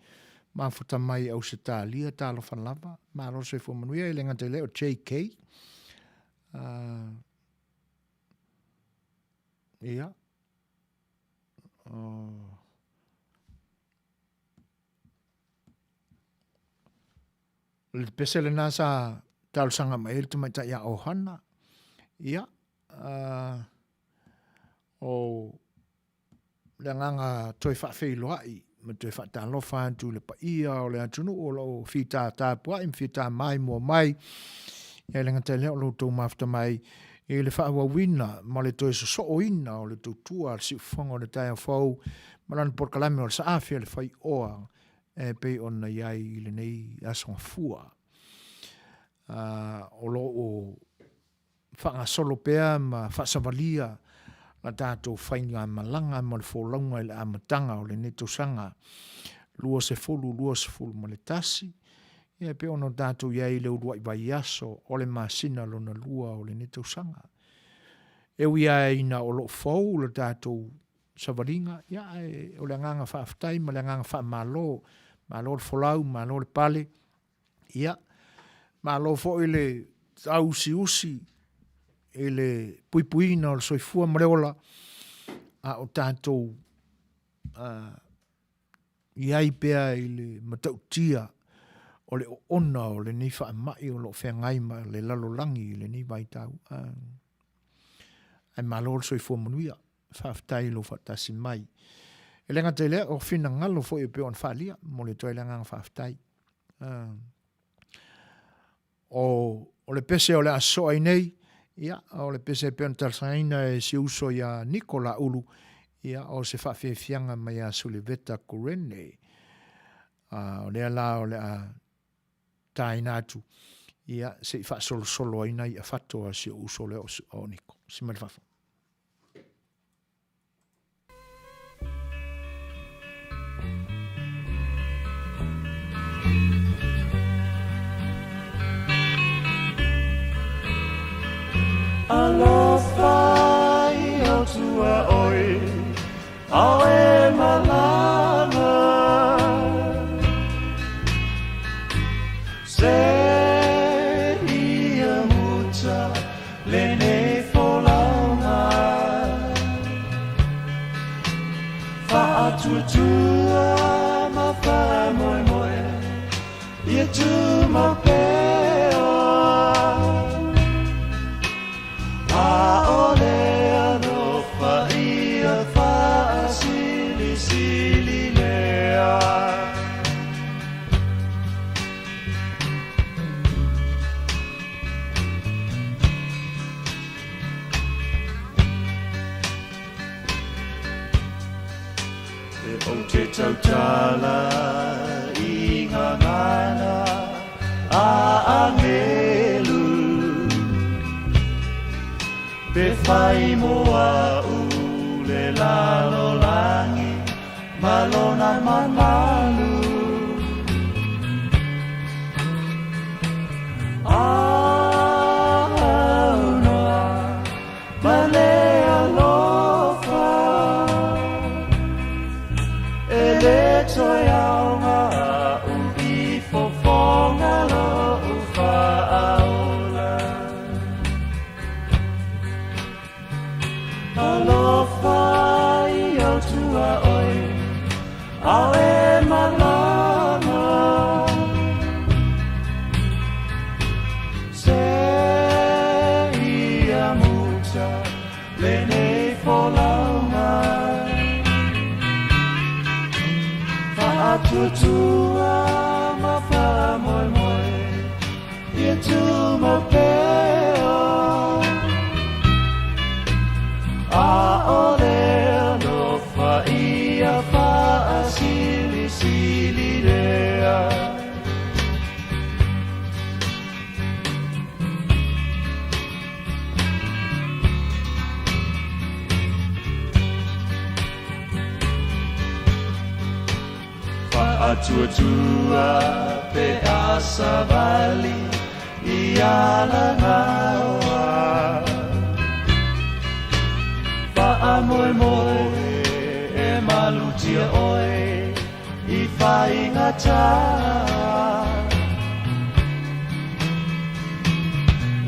Speaker 1: mafuta mai i Ausetalia, talofa lava, malo le soifua manuia, e le gata i lea o JK. Uh, ia. Uh, Le pese lena sa talosaga mai ai le tamaitai ia Ohana. Ia, uh, o le agaga toe faafeiloai ma toe faatalofa atu i le paia o le atunuu o lo o fita tapuai ma fita maimoa mai. Ia e le gata i lea o lo outou mafuta mai i le faaauauina ma le toe sosooina o le tautua a le siufofoga o le taeao fou ma lana polokalame o le Saafi a le Faioa e pei ona i ai i lenei aso gafua. O lo o faagasolo pea ma faasavalia la tatou faigamalaga ma le folauga i le amataga o lenei tausaga 2021, ia e pei ona tatou i ai i le uluai vaiaso o le masina lona lua o lenei tausaga. E ui lava ina o lo o fou le tatou savaliga, ia ae o le agaga faafetai ma le agaga faamalo, malo le folau, malo le pale, ia, malo foi le tauusiusi i le puipuiina o le soifua ma le ola, a o tatou i ai pea i le matautia o le oona o lenei faamai o lo o feagai ma le lalolagi i lenei vaitau. Ae malo le soifua manuia. Faafetai i lou faatasi mai. E le gata i lea, o finagalo foi e pei ona faaalia, momoli atu ai le agaga faafetai. O, o le pese o le a soa ai nei, ia, o le pese e pei ona talosagaina e si uso ia Niko Laulu, ia, o se faafiafiaga mai ia Suliveta Kurene. A, o lea la o le a taina atu, ia, se i faasolosolo ai nai afato a si ou uso lea o Niko. Si mai le fafo.
Speaker 9: Alofa i au tua oi, ao e malama. Se ia muta lenei folauga. Faatuatua ma faamoemoe ia tumau pea. ʻAʻole alofa ia faasilisili lea. E ou te tautala i ngā ngana a angelu Pe whai mo au le lalolangi ma lona mamalu Au noa ma le alofa E le toe aoga a'u i fofoga lo'u faaola Alofa i au tuaoi ao e malama Se ia muta lenei folauga Faatuatua ma faamoemoe ia tumau pea ʻAʻole alofa ia faasilisili lea. Faatuatua pe a savali i Alagaoa. Faamoemoe e malutia oe i faigata.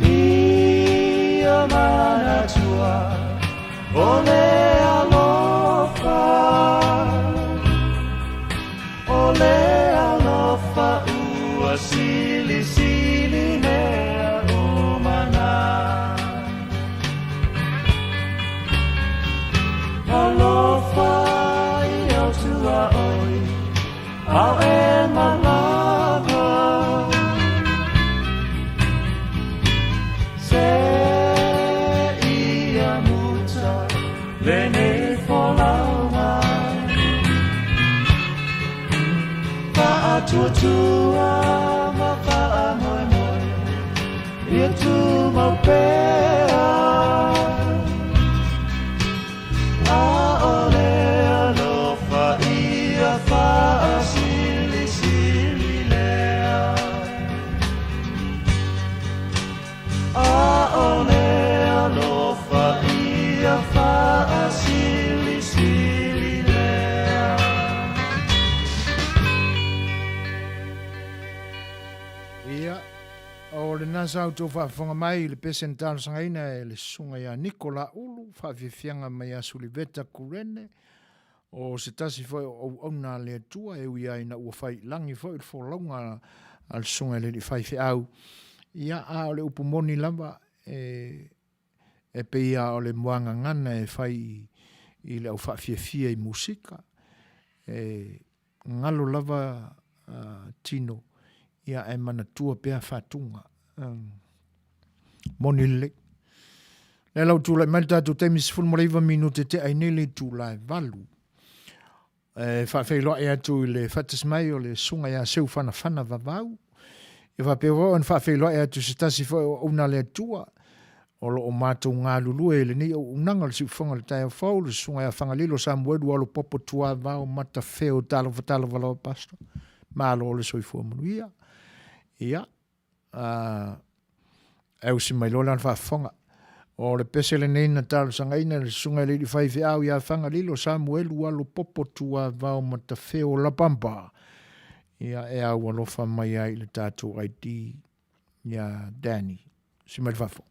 Speaker 9: Ia manatua o le alofa, o le alofa ua silisili mea uma na. Alofa i au tuaoi, ao e malama. Se ia muta lenei folauga. Faatuatua ma faamoemoe ia tumau pea. ʻAʻole alofa ia faasilisili lea. ʻAʻole alofa ia faasilisili lea.
Speaker 1: Ia, o lena sa outou faafofoga mai i le pese na talosagaina e le susuga ia Niko Laulu, faafiafiaga mai ia Suliveta Kurene. O se tasi foi o auauna a le Atua e ui ai ina ua fai i lagi foi le folauga a le Susuga i le Alii Faifeau, ia, a o le upu moni lava, e, e pei lava o le muagagana e fai i, i le au faafiafia i musika, e galo lava a, tino, ia, ae manatua pea fatuga. Um, moni lelei. Lea la ua tulai mai le tatou taimi 19 minute tea ai nei le itula e 8. E faafeiloai atu i le faatasi mai o le susuga ia Seufanafana Vavau. E faapea foi ona faafeiloai atu se tasi foi o auauna a le Atua o lo o matou galulue i lenei auaunaga o le siufofoga o le taeao fou, le susuga ia Fagalilo Samuelu Alopopo Tuavao Matafeo. Talofa talofa lava Pastor. Malo le soifua manuia. Ia, ae usi mai loa lana faafofoga. O le pese lenei na talosagaina e le susuga i le alii faifeau ia Fagalilo Samuelu Alopopo Tuavao Matafeo Lapampa, ia e au alofa mai ai i le tatou ID ia Danny. Usi mai le faafofoga.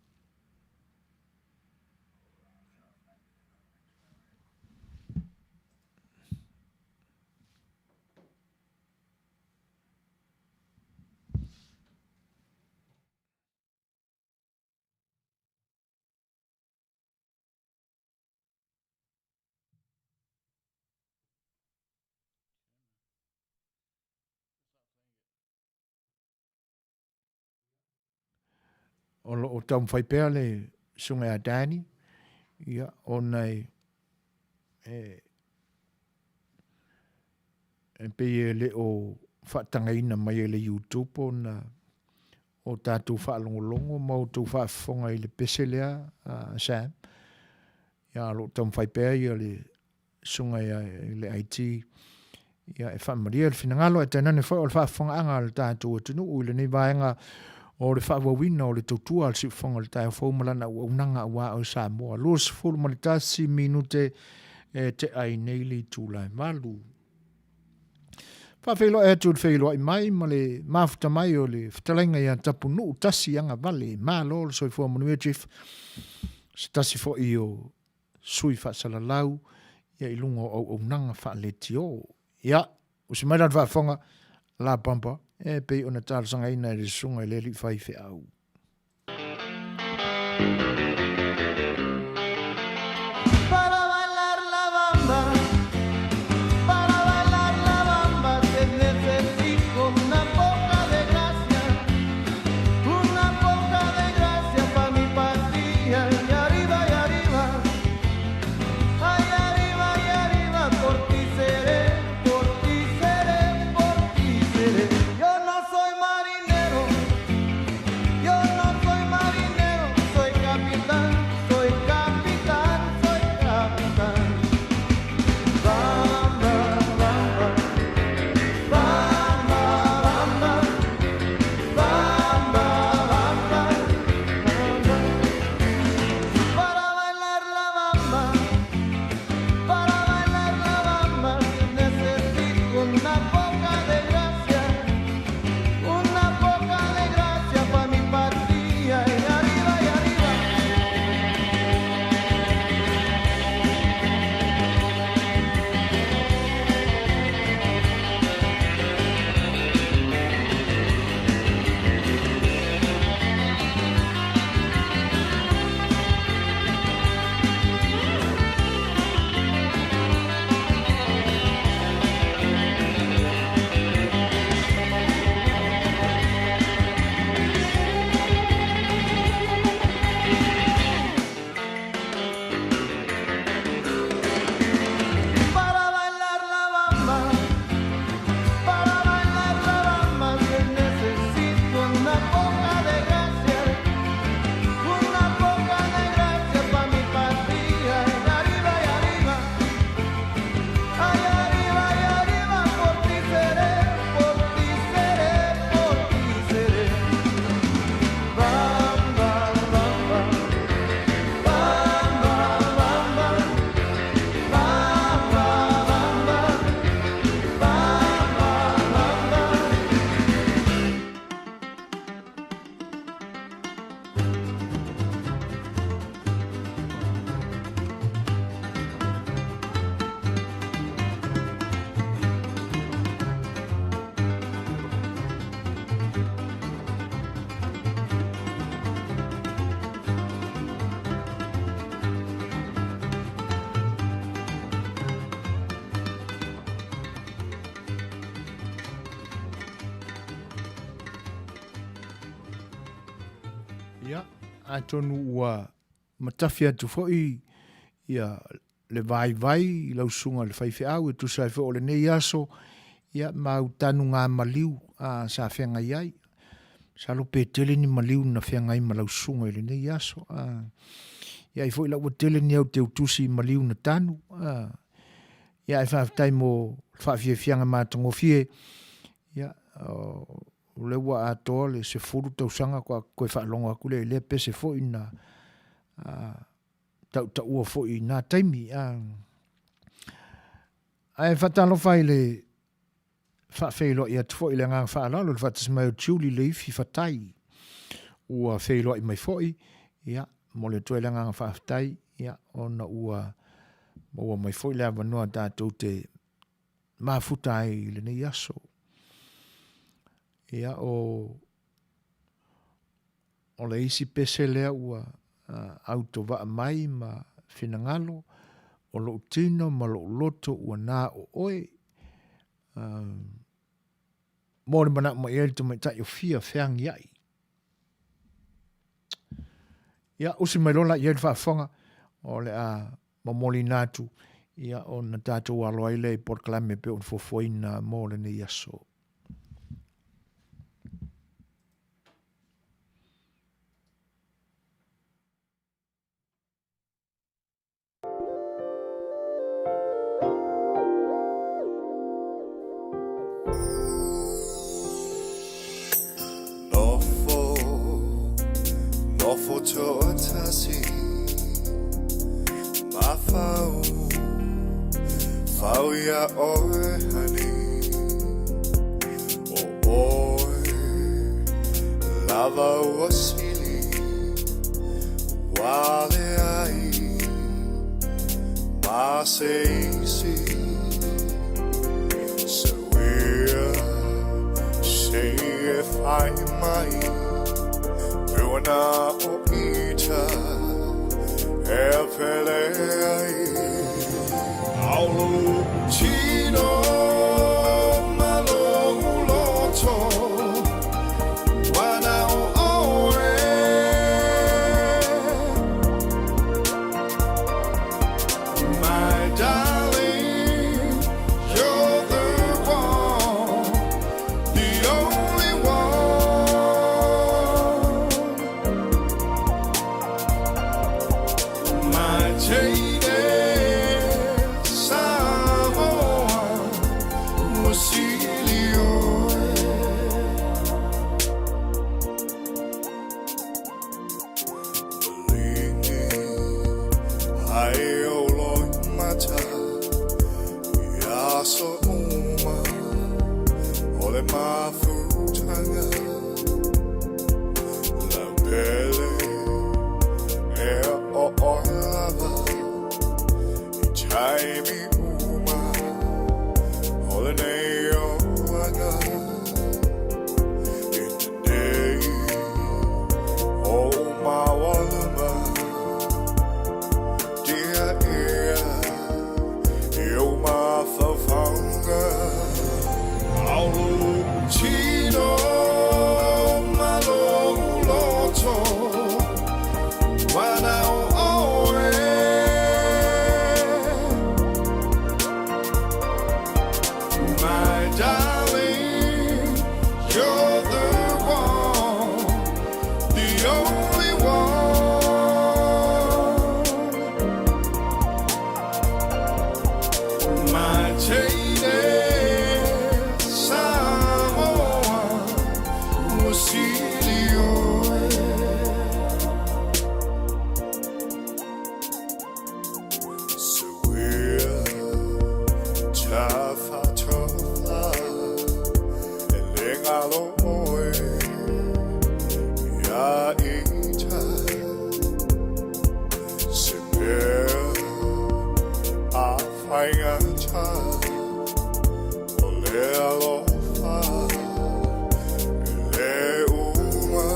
Speaker 1: O lo o taumafai pea le susuga ia Danny, ia, ona e, e, e pei e le o faatagaina mai e le YouTube ona o tatou faalogologo ma outou faafofoga i le pese lea, Sam. Ia, o lo o taumafai pea ia le susuga i le IT ia, e faamalie le finagalo, ae tainane foi o le faafofogaaga a le tatou atunuu i lenei vaega o le faaauauina o le tautua a le Siufofoga o le Taeao Fou ma lana auaunaga aua oe Samoa. 21 minute e tea ai nei le itula e 8. Faafeiloai atu i le feiloai mai ma le mafuta mai o le fetalaiga ia Tapunuu Tasi Agavale. Malo le soifua manuia Chief. Se tasi foi o sui faasalalau ia i luga o auaunaga faaleitio. Ia, usi mai la le faafofoga, La Bamba, e pei ona talosagaina e le susuga i le alii faifeau.
Speaker 3: Para bailar la bamba, para bailar la bamba te necesito una poca de gracia, una poca de gracia pa' mi patria y arriba y arriba, ay arriba y arriba por ti seré, por ti seré, por ti seré. Yo no soy marinero, yo no soy marinero, soy capitán.
Speaker 1: Ia, atonu ua matafi atu foi ia le vaivai i lau susuga i le faifeau e tusa ai foi o lenei aso, ia ma au tanuga maliu a sa feagai ai. Masalo pe tele ni maliu na feagai ma lau susuga i lenei aso. A, ia ai foi la ua tele ni au teutusi i maliu na tanu. A, ia ae faafetai mo le faafiafiaga matagofie. Ia, o lea ua atoa le 10 tausaga toe faalogo atu lea i lea pese foi na tautaua foi i na taimi. Ae faatalofa i le faafeiloai atu foi i le agaga faaaloalo i le faatasi mai o Julie Leifi Fatai ua feiloai mai foi. Ia, momoli atu ai le agaga faafetai, ia, ona ua maua mai foi le avanoa tatou te mafuta ai i lenei aso. Ia, o o le isi pese lea ua autovaa mai ma finagalo, o lou tino ma lou loto ua na o oe. Mo le manao mai ai le tamaitai o fia feagiai. Ia, usi mai loa la i ai le faafofoga, o le a momoliina atu, ia, ona tatou alo ai lea i polokalame e pei ona fuafuaina mo lenei aso.
Speaker 10: Nofo, nofo toatasi Mafau, fau ia oe honey O oe, lava ua sili Ua leai ma se isi Seuia, se e fai mai Puana o ita e pele ai Aulu tino ma lou loto Ua na o oe My darling, you're the one, the only one. My jaded Samoa, ua sili oe. Maligi ai o loimata i aso uma o le mafutaga lau pele e o oe lava i taimi uma o lenei olaga i tenei o maualuma dia ia i ou mafaufauga Aulu tino ma lou loto ua na o oe My darling, you're the one, the only one. My jaded Samoa, ua sili oe. Seuia tafatofa e le galo oe ia ita Se mea a faigata o le alofa e le uma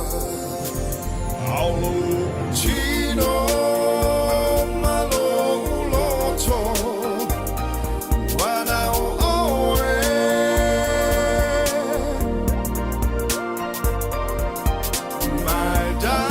Speaker 10: Aulu tino ma lou loto ua na o oe My darling.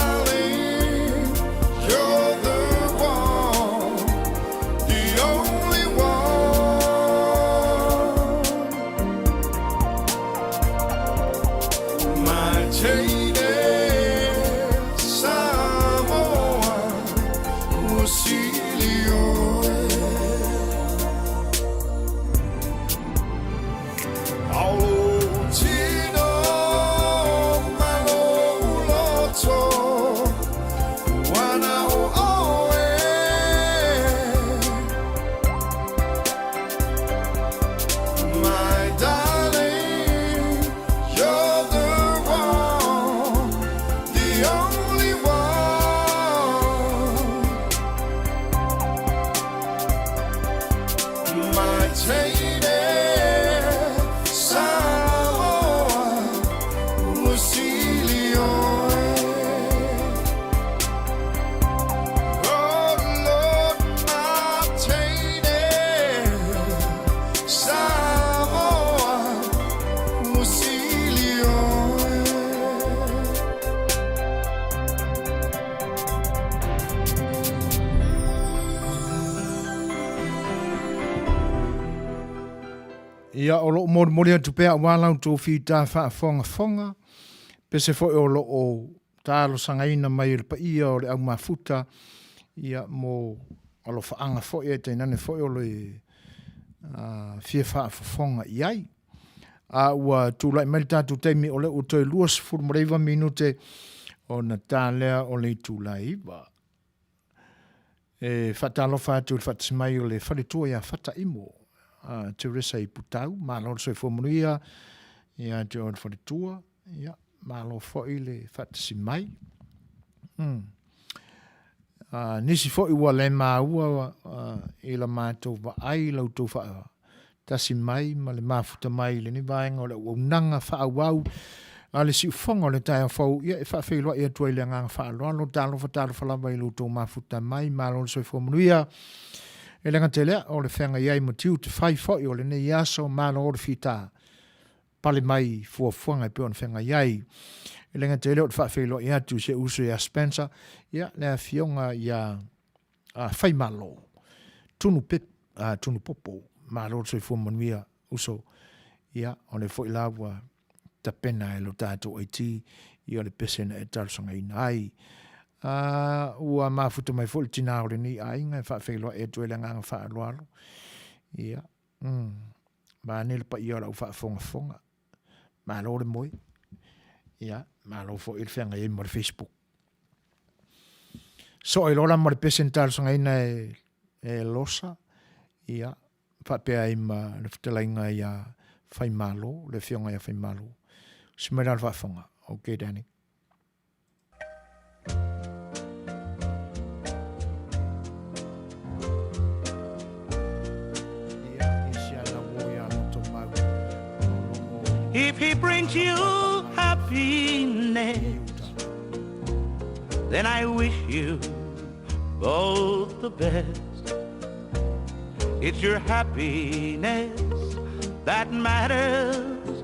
Speaker 10: Musili oe. Oh Lord, Mateine, Samoa, Musili oe.
Speaker 1: Ia, o loo molimoli atu pea aua la outou fita faafogafoga, pese foi o loo talosagaina mai e le paia o le au mafuta, ia, mo alofaaga foi ae tainane foi o le fia faafofoga i ai. A ua tulai mai le tatou taimi o lea ua toe 29 minute ona ta lea o le itula e 9. E faatalofa atu i le faatasi mai o le faletua ia Fataimo, a Teresa i Putau, malo le soifua manuia ia te oe le faletua, ia, malo foi le faatasi mai. Nisi foi ua le maua i la matou vaai la outou faatasi mai ma le mafuta mai i lenei vaega o le auaunaga faaauau a le siufofoga o le taeao fou, ia e faafeiloai atu ai i le agaga faaaloalo, talofa talofa lava i lo outou mafuta mai, malo le soifua manuia. E le gata i lea, o le feagai ai ma tiute fai foi o lenei aso, malo le fita pale mai i fuafuaga e pei ona feagai ai. E le gata i lea o le faafeiloai atu i si ou uso ia Spencer, ia le afioga ia Faimalo, Tunu Pep, Tunu Popo, malo le soifua manuia uso. Ia, o lea foi la ua tapena e lo tatou IT ia le pese na e talosagaina ai. Ua mafuta mai foi le tinā o lenei aiga e faafeiloai atu ai le agaga faaaloalo. Ia, vaeane le paia o lau faafogafoga. Malo le moe. Ia, malo foi le feagai ai ma le Facebook. Soa i lola ma le pese na talosagaina e Losa, ia, faapea ai ma le fetalaiga ia Faimalo, le afioga ia Faimalo. Si mai la le faafofoga. Okay, Danny.
Speaker 3: If he brings you happiness, then I wish you both the best. It's your happiness that matters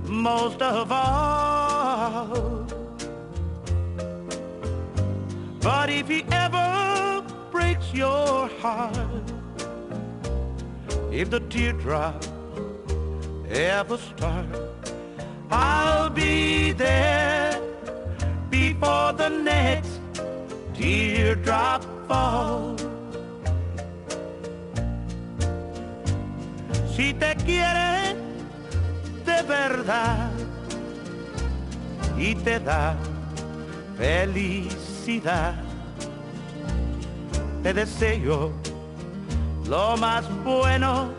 Speaker 3: most of all. But if he ever breaks your heart, if the teardrop ever start, I'll be there before the next teardrop falls. Si te quiere de verdad y te da felicidad, te deseo lo más bueno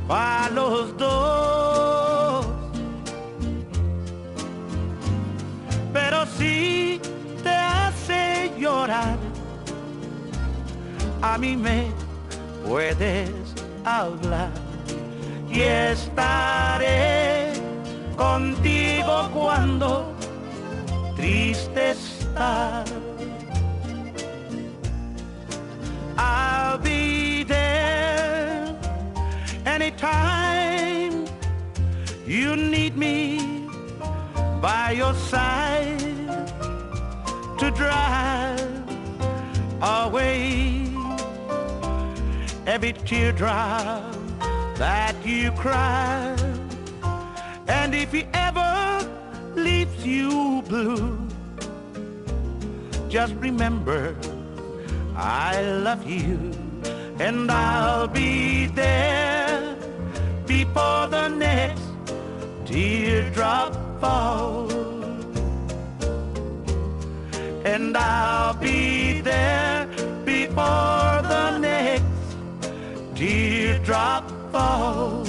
Speaker 3: pa' los dos. Pero si te hace llorar, a mí me puedes hablar y estaré contigo cuando triste estás. I'll be there anytime you need me by your side to drive away every teardrop that you cry. And if he ever leaves you blue, just remember I love you, and I'll be there before the next teardrop falls. And I'll be there before the next teardrop falls.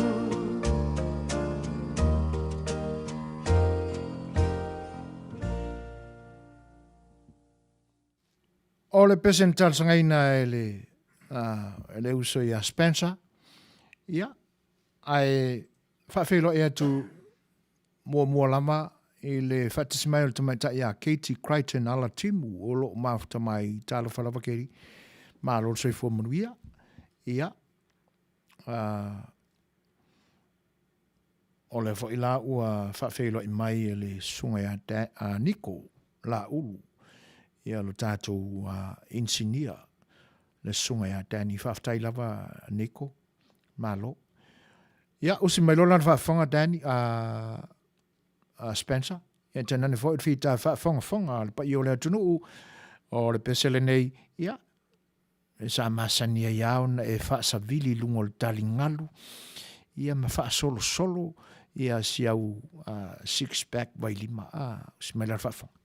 Speaker 1: O le pese na talosagaina e le, e le uso ia Spencer, ia, ae faafeiloai atu muamua lava. i le faatasi mai o le tamaitai ia Katie Crichton Alatimu o lo o mafuta mai. Talofa lava Katie. Malo le soifua manuia. Ia, o lea foi la ua faafeiloai mai e le susuga ia Niko Laulu, ia lo tatou inisinia, le susuga ia Danny. Faafetai lava Niko, malo. Ia, usi mai loa lana faafofoga Danny, Spencer, ia tainane foi le fita faafogafoga a le paia o le atunuu o le pese lenei, ia, Sa masani ai lava ona e faasavili i luga o le taligalu, ia ma faasolosolo ia si au six pack vailima, a, si mai la le faafofoga.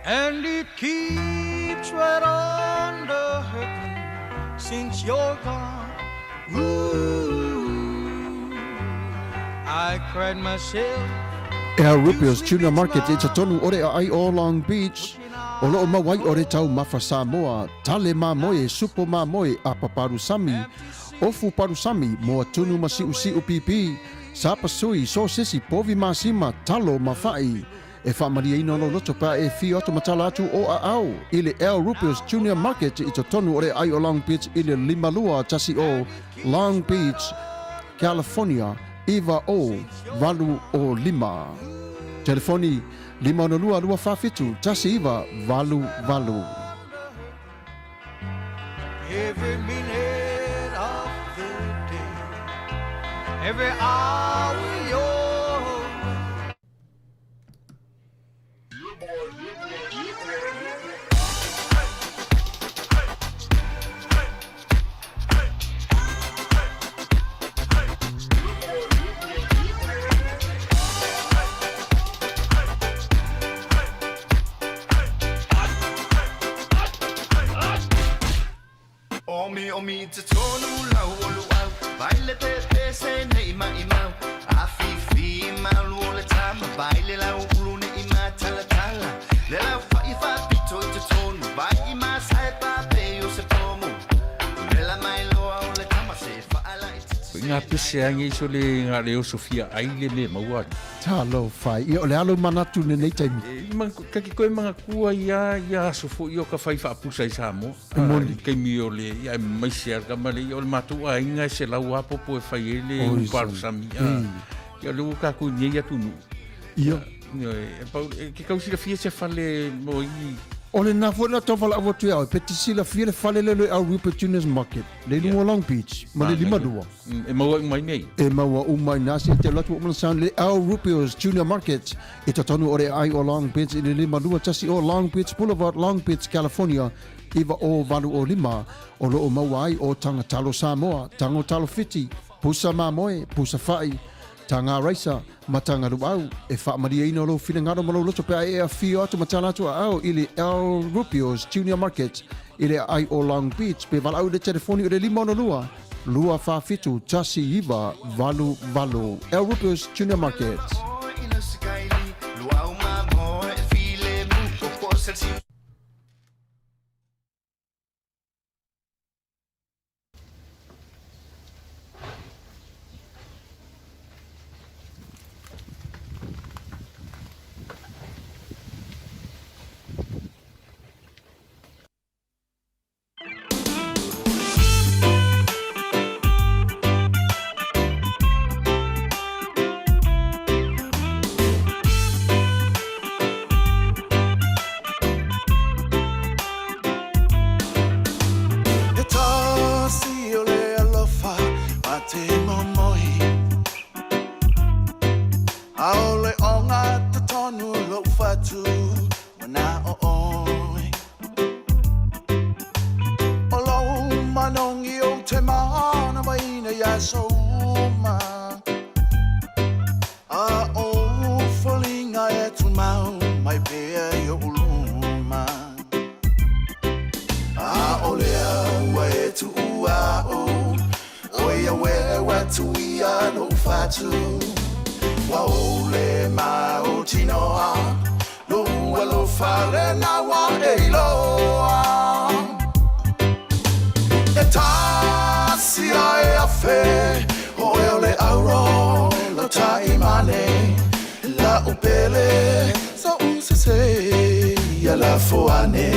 Speaker 3: And it keeps right on the hurting since you're gone. Ooh, I cried myself.
Speaker 2: Al Rupio's Tuna Market i totonu o le aai o Long Beach, o loo mau ai o le taumafa Samoa, tale mamoe, supo mamoe, apa palusami, ofu palusami, moa tunu ma siusiu pipi, sapasui, sosesi, povi masima, talo ma fa'i. E faamalieina lou loto pe a e fio atu ma tala atu o aao i le Al Rupio's Junior Market i totonu o le aai o Long Beach i le 5210 Long Beach, California 90805. Telefoni 562 247 1988.
Speaker 3: Every minute. Every hour you're.
Speaker 9: Omi omi te tonu lau o luau Vai le pe pe se nei mai mau A fi fi malu o le tama Vai le lau ulu ne i ma tala tala Le lau fa i fa pito i te tonu Vai i ma sai pa pe o se pomu Vela mai loa o le tama se fa ala i te
Speaker 11: Ko ngā pese ange iso le ngā leo Sofia ai le me maua.
Speaker 12: Talofa e. Ia, o le a lou manatu i lenei taimi?
Speaker 11: E, ma, ka ki koe manatua ia, ia aso foi o ka whai whaapusa i Samoa.
Speaker 12: E moni.
Speaker 11: I kaimi o le, ia e maise a ka male, ia o le mātou aiga e se lau apopo e whai e le
Speaker 12: Oi,
Speaker 11: uparu
Speaker 12: sami.
Speaker 11: sami. A, ia le ua kākou i nei atu nuu.
Speaker 12: Ia.
Speaker 11: Ia, e, pau, e, ke kau silafia se fale mo i...
Speaker 12: O lena foi la tau valaau atu ia oe, pe te silafia le fale lea o le Au Rupa Juniors Market, le i luga o Long Beach, ma le 52.
Speaker 11: E maua uma i nei.
Speaker 12: E maua uma i nā se te alu atu o mana sound le Al Rupio's Junior Market i totonu o le aai o Long Beach i le 521 o Long Beach Boulevard, Long Beach, California, 90805, o lo o maua ai o Taga Talo Samoa, Tago Talo Fiti, Pusa Mamoe, Pusa Fa'i, Taga Raisa, ma Taga Luau. E faamalieina o lou finagalo ma lou loto pe a e afio atu ma tala atu aao i le Al Rupio's Junior Market i le aai o Long Beach pe valaau i le telefoni o le 562 247 1988. El Rupio's Junior Market.
Speaker 10: E tasi o le alofa ma te momoi Aole o ngā totonu lou fatu Wana o oi O lou manongi o te mana maina ia souma A o foliga e tumau mai pea i oʻu luma Aʻole au ua e tuua au ʻO ia ua tuia lou fatu Ua ole mautinoa Lou alofa lena ua e iloa E tasi a e afe Oe o le auro Lau taimane La'u pele So'u sese Ia lafo ane.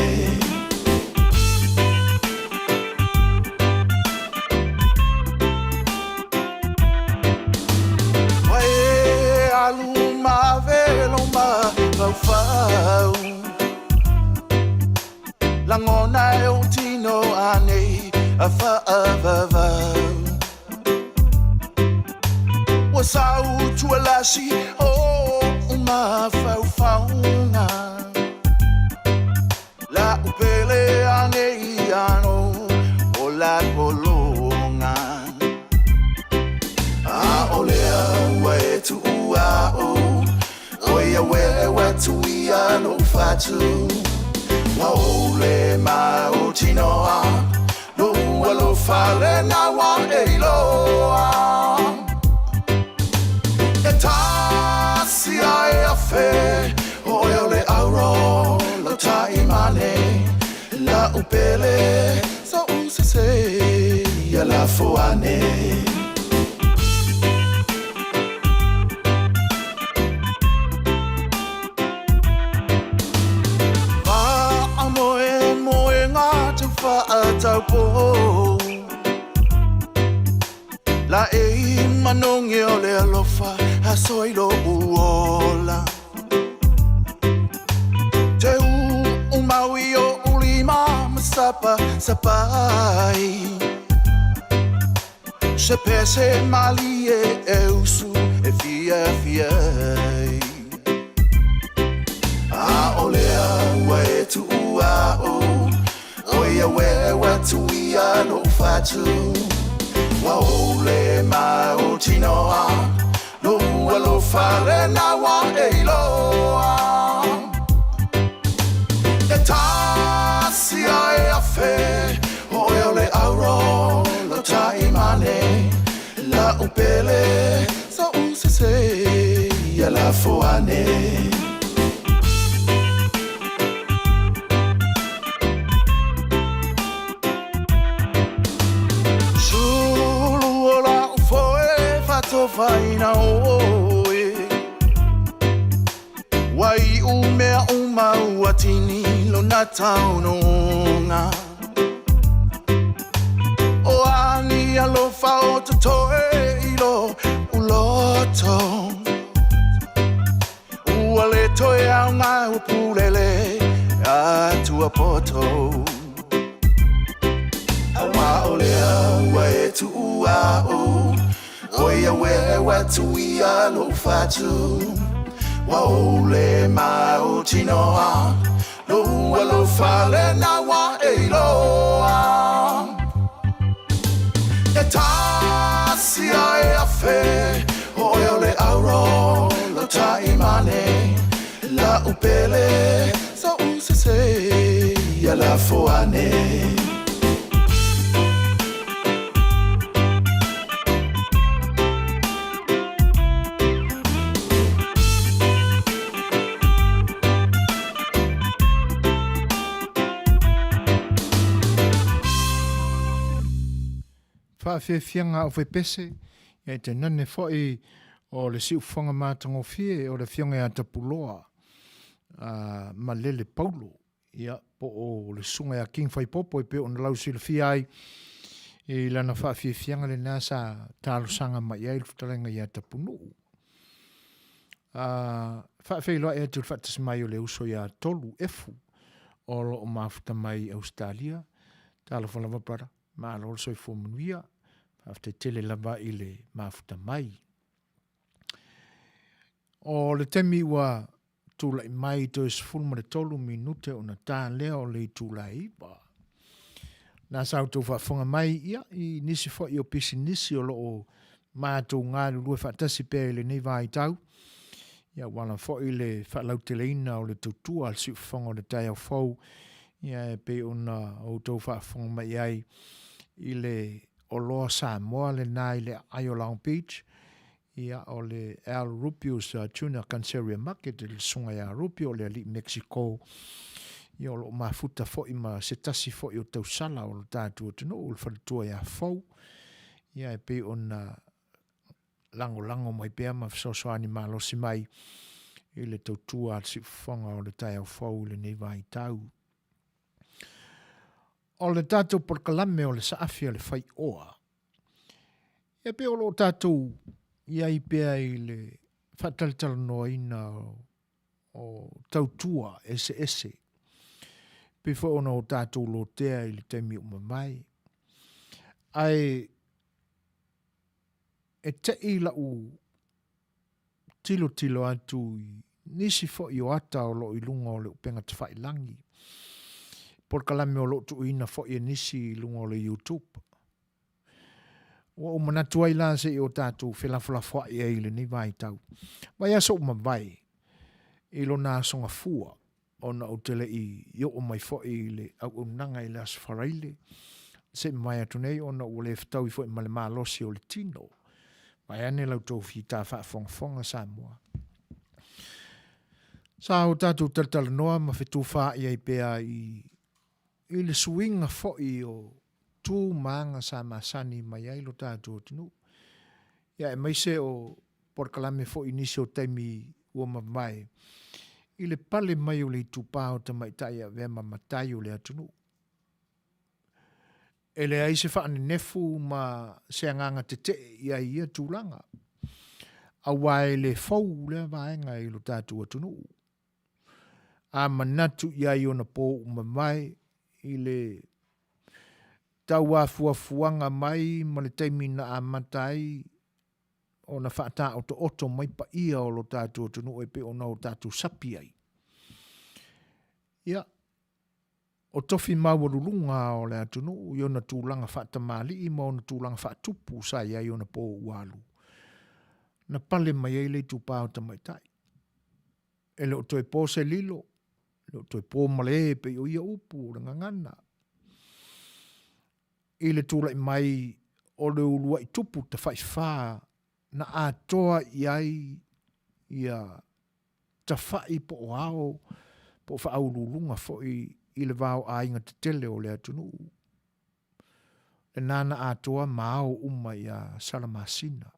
Speaker 10: Ua e alu ma ave lou mafaufau Lagona e ou tino anei a faavavau Ua sau tualasi o ou mafaufauga La'u pele anei ano o la pologa Aʻole au ua e tuua au ʻO ia ua tuia lou fatu Ua ole mautinoa Lou alofa lena ua e iloa E tasi a e afe Oe o le auro Lau taimane La'u pele So'u sese Ia lafo ane. Faamoemoega tau faataupou Laei manogi o le alofa aso i lou ola Te uumau i ou lima ma sapasapai. Se pese malie e usu e fiafia ai. ʻAʻole au ua e tuʻu aʻu, ʻO ia we ua tuia loʻu fatu. Ua ʻole mau tinoa, Loʻu alofa lena ua e iloa. E tasi a e afe, ʻOe o le auro lo taimane, Laʻu pele soʻu sese ia lafo ane. Sulu o la'u foe fatofaina oe Ua iʻu mea uma ua tini lona taonoga O ani alofa o totoe i lo uloto Ua le toe aoga ua pulele atua poto Aua o lea ua e tuʻu aʻu ʻO ia we ua tuia loʻu fatu Ua ʻole mau tinoa Loʻu alofa lena ua e iloa E tasi a e afe ʻOe o le auro lo taimane Laʻu pele soʻu sese ia lafo ane.
Speaker 1: Faafiafiaga au faipese, ia i te nane foi o le siufofoga matagofie o le Afioga ia Tapuloa ma Lele Paulo, ia po o le susuga ia King Faipopo e pei ona lausilafia ai i lana faafiafiaga lena sa talosaga mai ai le fetalaiga ia Tapunuu. Faafeiloai atu i le faatasi mai o le uso ia Tolu Efu o lo o mafuta mai i Ausetalia. Talofa lava brother, malo le soifua manuia, faafetai tele lava i le mafuta mai. O le taimi ua tulai mai toe 13 minute ona ta lea o le itula e 9. Na sa outou faafofoga mai ia i nisi foi o pisinisi o lo o matou galulue faatasi pea i lenei vaitau, ia ua ala foi le faalauteleina o le tautua a le siufofoga o le taeao fou, ia e pei ona outou faafofoga mai ai i le oloa Samoa lena i le aai o Long Beach, Ia, o le Al Rubio's Tuna Canceria Market, le susuga ia Rubio, o le alii Mexico, ia o lo o mafuta foi ma se tasi foi o tausala o lo tatou atunuu, le faletua ia Fou, ia e pei ona lagolago mai pea ma fesoasoani malosi mai i le tautua a le siufofoga o le taeao fou i lenei vaitau. O le tatou polokalame o le saafi a le faioa, Ia pei o lo o tatou i ai pea i le faatalatalanoaina o tautua eseese, pei foi ona o tatou lotea i le taimi ua mavae. Ae e te'i la'u tilotilo atu i nisi foi o ata o lo o i luga o le upega tafailagi, polokalame o lo o tuuina foi e nisi i luga o le YouTube. Ua ou manatu ai la se i o tatou felafolafoai ai i lenei vaitau. Vaiaso ua mavae i lona aso gafua ona ou te le i oo mai foi i le auaunaga i le Aso Faraile se i mavae atu nei ona ua le fetaui foi ma le malosi o le tino. Vaeane la outou fita faafogafoga Samoa. Sa o tatou talatalanoa ma fetufaai ai pea i i le suiga foi o tu ma aga sa masani mai ai lo tatou atunuu, ia aemaise o polokalame foi i nisi o taimi ua mavae, i le pale mai o le itupa o tamaitai e avea ma matai o le atunuu. E leai se faanenefu ma se agaga tetee i ai i ia tulaga, aua e le fou lea vaega i lo tatou atunuu. A manatu i ai ona po ua mavae i le. tauafuafuaga mai ma le taimi na amata ai ona faataotooto mai paia o lo tatou atunuu e pei ona o tatou sapi ai. Ia, o tofi maualuluga o le atunuu i ona tulaga faatamalii ma ona tulaga faatupu sa i ai ona po ua alu, na pale mai ai le itupa o tamaitai. E le o toe po se lilo, e le o toe po malie e pei o ia upu o le gagana. I le tulai mai o le uluai tupu tafaifa na atoa i ai ia tafai po o ao po o faauluuluga foi i le va o aiga tetele o le atunuu. Lena na atoa ma ao uma ia Salamasina,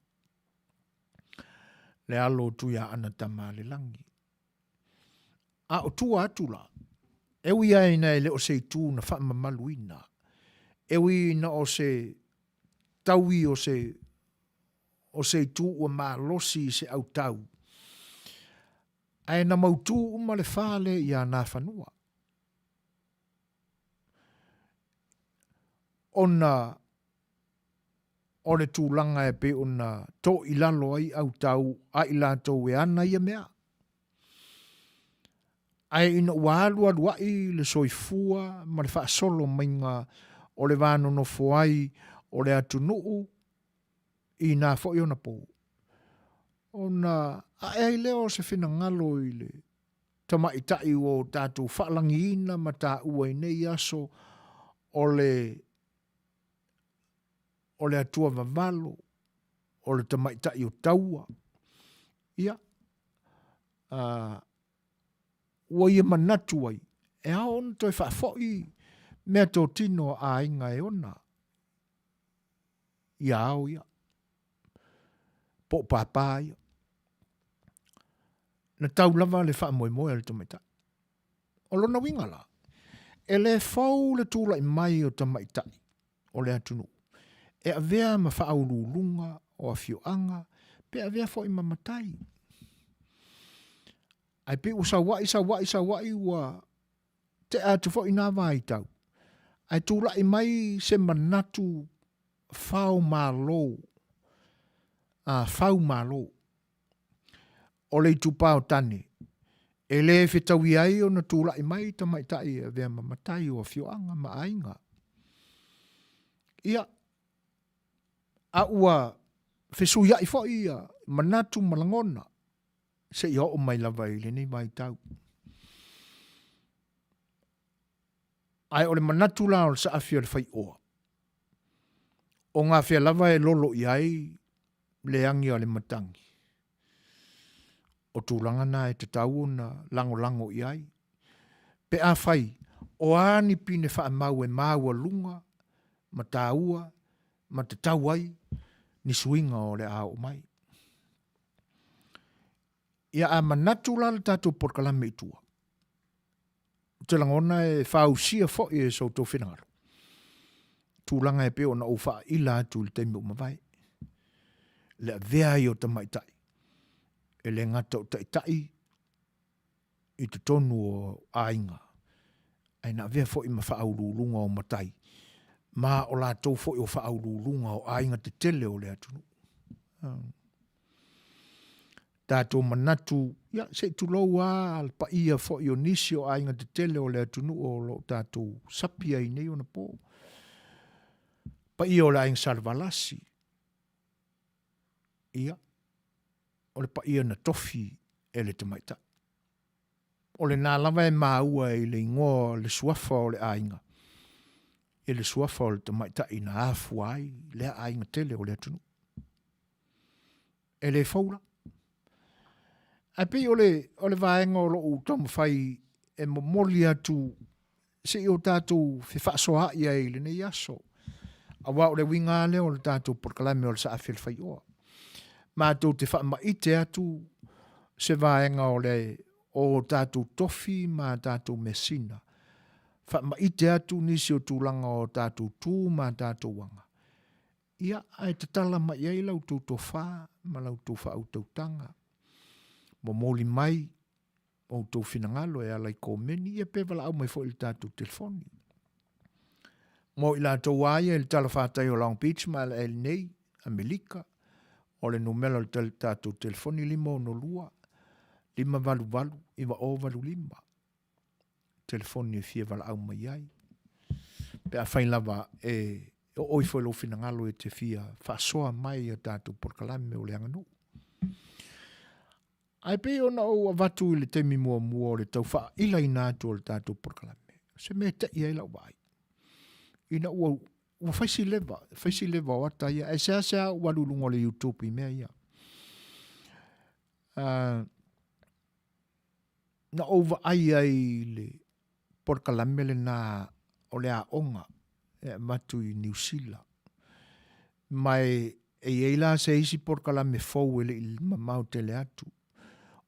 Speaker 1: le alo o Tuiaana Tamaalelagi. A o tua atu la, e ui lava ina e le o se itu na faamamaluina, e ui ina o se taui o se o se itu ua malosi i se autau, ae na mautū uma le fale iā Nafanua. Ona o le tulaga e pei ona toilalo ai autau a i latou e ana ia mea. Ae ina ua alualuaʻi le soifua ma le faasolo maiga o le va nonofo ai o le atunuu i nā foi ona pō, ona ae ai lea o se finagalo i le tamaitai ua o tatou faalagiina ma taua i nei aso o le o le Atua vavalo, o le tamaitai o taua. Ia, a, ua ia manatu ai, e ao ona toe faafoi mea totino a aiga e ona ia ao ia, po o pāpā ia. Na tau lava le faamoemoe a le tamaitai. O lona uiga la, e le fou le tulai mai o tamaitai o le atunuu e avea ma faauluuluga o afioaga pe avea foi ma matai. Ae pei ua saua'i, saua'i, saua'i ua tea atu foi nā vaitau, ae tulai mai se manatu fao malo, a fau malo o le itupa o tane, e le fetaui ai ona tulai mai tamaitai e avea ma matai o afioaga ma aiga. Ia, a ua fesuiai foi ia manatu ma lagona seia oo mai lava i lenei vaitau. Ae o le manatu la o le saafi o le faioa, o gafea lava e lolo i ai le agi a le matagi. O tulaga na e tatau ona lagolago i ai. Pe afai o a ni pine faamau e maualuga ma taua ma tatau ai ni suiga o le a oo mai. Ia a manatu la le tatou polokalame i tua, ou te lagona e fausia foi e so outou finagalo tulaga e pei ona ou faaila atu i le taimi ua mavae, le avea ai o tamaitai e le gata o taitai i totonu o aiga, ae na avea foi ma faauluuluga o matai, ma o latou foi o faauluuluga o aiga tetele o le atunuu. Tatou manatu, ia, se i tulou lava le paia foi o nisi o aiga tetele o le atunuu o lo o tatou sapi ai nei ona po. Paia o le aiga Salevalasi, ia, o le paia na tofi e le tamaitai. O lena lava e maua i le igoa o le suafa o le aiga, i le suafa o le tamaitai na afua ai lea aiga tele o le atunuu. E le fou la. Ae pei o le, o le vaega o lou taumafai e momoli atu se i o tatou fefaasoaai ai i lenei aso. Aua o le uiga lava lea o le tatou polokalame o le Saafi a le Faioa. Matou te faamaite atu se vaega o le o tatou tofi ma tatou measina. Faamaite atu nisi o tulaga o tatou tu ma tatou aga. Ia, ae tatala mai i ai la outou tofa ma la outou faautautaga. Momoli mai outou finagalo e ala i komeni, ia pe valaau mai foi i le tatou telefoni. Mo i latou lava ia i le talafatai o Long Beach ma LA nei, Amerika, o le numera o le tatou telefoni 562 588 9085. Telefoni e fia valaau mai ai. Pe afai lava e oo ifo i lou finagalo e te fia faasoa mai i a tatou polokalame o le aganuu. Ae pei ona ou avatu i le taimi muamua o le tau faailaina atu o le tatou polokalame, o se mea e te'i ai lau vaai, ina ua ua fai si leva, fai si leva o ata ia, ae seasea ou alu i luga o le YouTube i mea ia. Na ou vaai ai i le polokalame lena o le aoga e avatu i Niu Sila. Ma e i ai la se isi polokalame fou e le i mamao tele atu,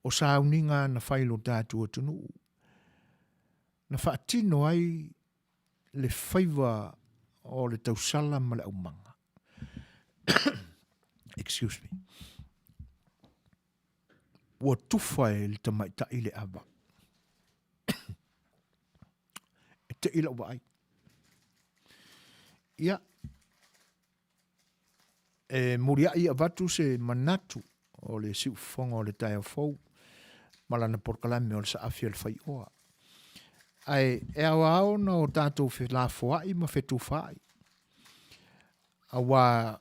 Speaker 1: o sauniga na fai i lo tatou atunuu, na faatino ai le faiva o le tausala ma le aumaga. Excuse me. Ua tufa e le tamaitai le ava. E tei lau vaai. Ia, e muliai avatu se manatu o le siufofoga o le taeao fou ma lana polokalame o le saafi a le faioa. Ae e aoao ona o tatou felafoai ma fetufaai. Auā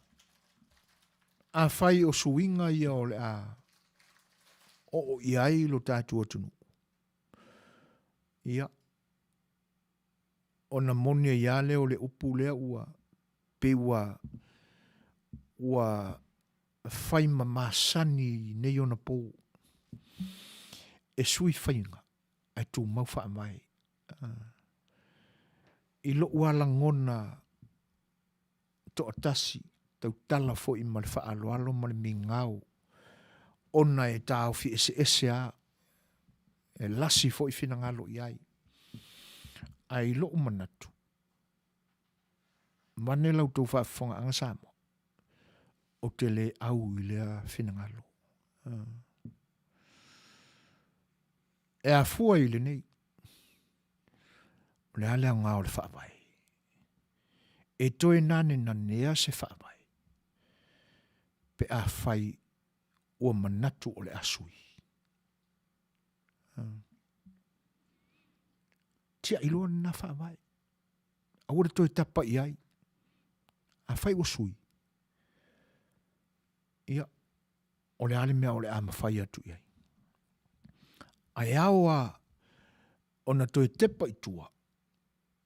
Speaker 1: afai o suiga ia o le a oo i ai lo tatou atunuu, ia, ona moni ai lava lea o le upu lea ua pei ua ua fai ma masani i nei ona pō. E sui faiga ae tumau faavae. I lou lava lagona toatasi, tautala foi ma le faaaloalo ma le migao, ona e taofi eseese lava, e lasi foi finagalo i ai. Ae i lou manatu, vane la outou faafofogaaga Samoa, ou te le au i lea finagalo. E afua i lenei, o le a le aoga o le faavae? E toe nanenanea se faavae pe afai ua manatu o le a sui. Tiai loa lena faavae. Aua le toe tapa i ai. Afai ua sui, ia, o le a le mea o le a mafai atu i ai. Ae ao lava ona toe tepa i tua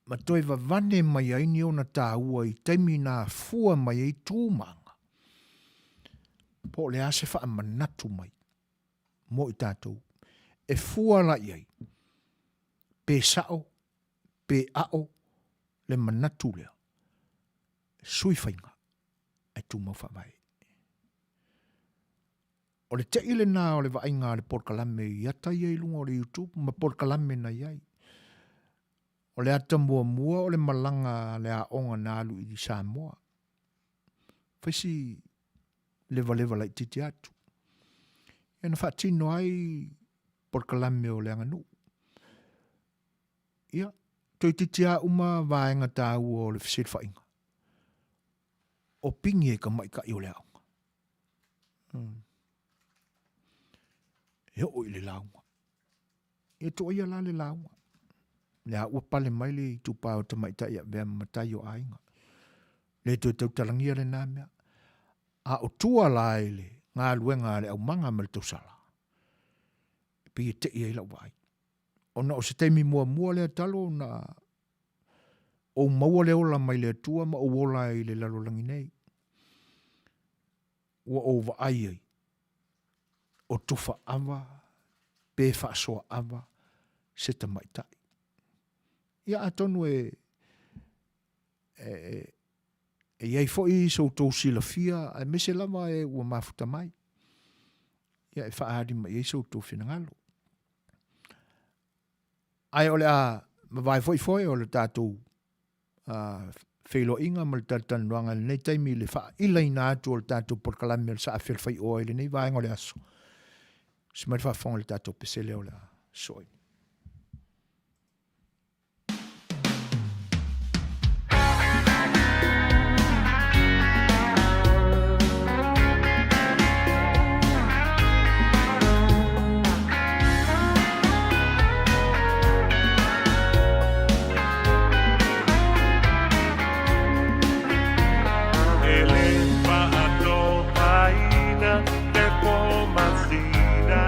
Speaker 1: ma toe vavane mai ai ni ona taua i taimi na afua mai ai tu ma aga, po o le a se faamanatu mai mo i tatou e fua la i ai, pe sao pe a'o le manatu lea, sui faiga ae tumau faavae. O le te'i lena o le vaaiga a le polokalame i ata ia i luga o le YouTube ma polokalame na i ai. O le ata muamua o le malaga a le aoga na alu i Samoa. Fai si levaleva laitiiti atu. Ia na faatino ai polokalame o le aganuu. Ia, toeitiiti lava uma vaega taua o le fesilafaiga. O pigi e tamaitai o le aoga. E oo i le lauga. Ia tuuaia la le lauga. Lea ua pale mai le itupa o tamaitai e avea ma matai o aiga. Le toe tautalagia lena mea. A o tua la i le galuega a le aumaga ma le tausala, e pei e tei ai lau vaai. Ona o se taimi muamua lea talu ona ou maua le ola mai le Atua ma ou ola ai i le lalolagi nei, ua ou vaai ai, o tufa ava pe faasoa ava se tamaitai. Ia atonu e, e, e i ai foi so outou silafia, aemaise lava e ua mafuta mai, ia e faaali mai ai so outou finagalo. Ae o le a mavae foi foe o le tatou feiloaiga ma le talatalanoaga i lenei taimi i le faailaina atu o le tatou polokalame o le Saafi o le Faioa i lenei vaega o le aso. Usi mai le faafofoga i le tatou pesele o le a soo ai.
Speaker 13: ina le po masina.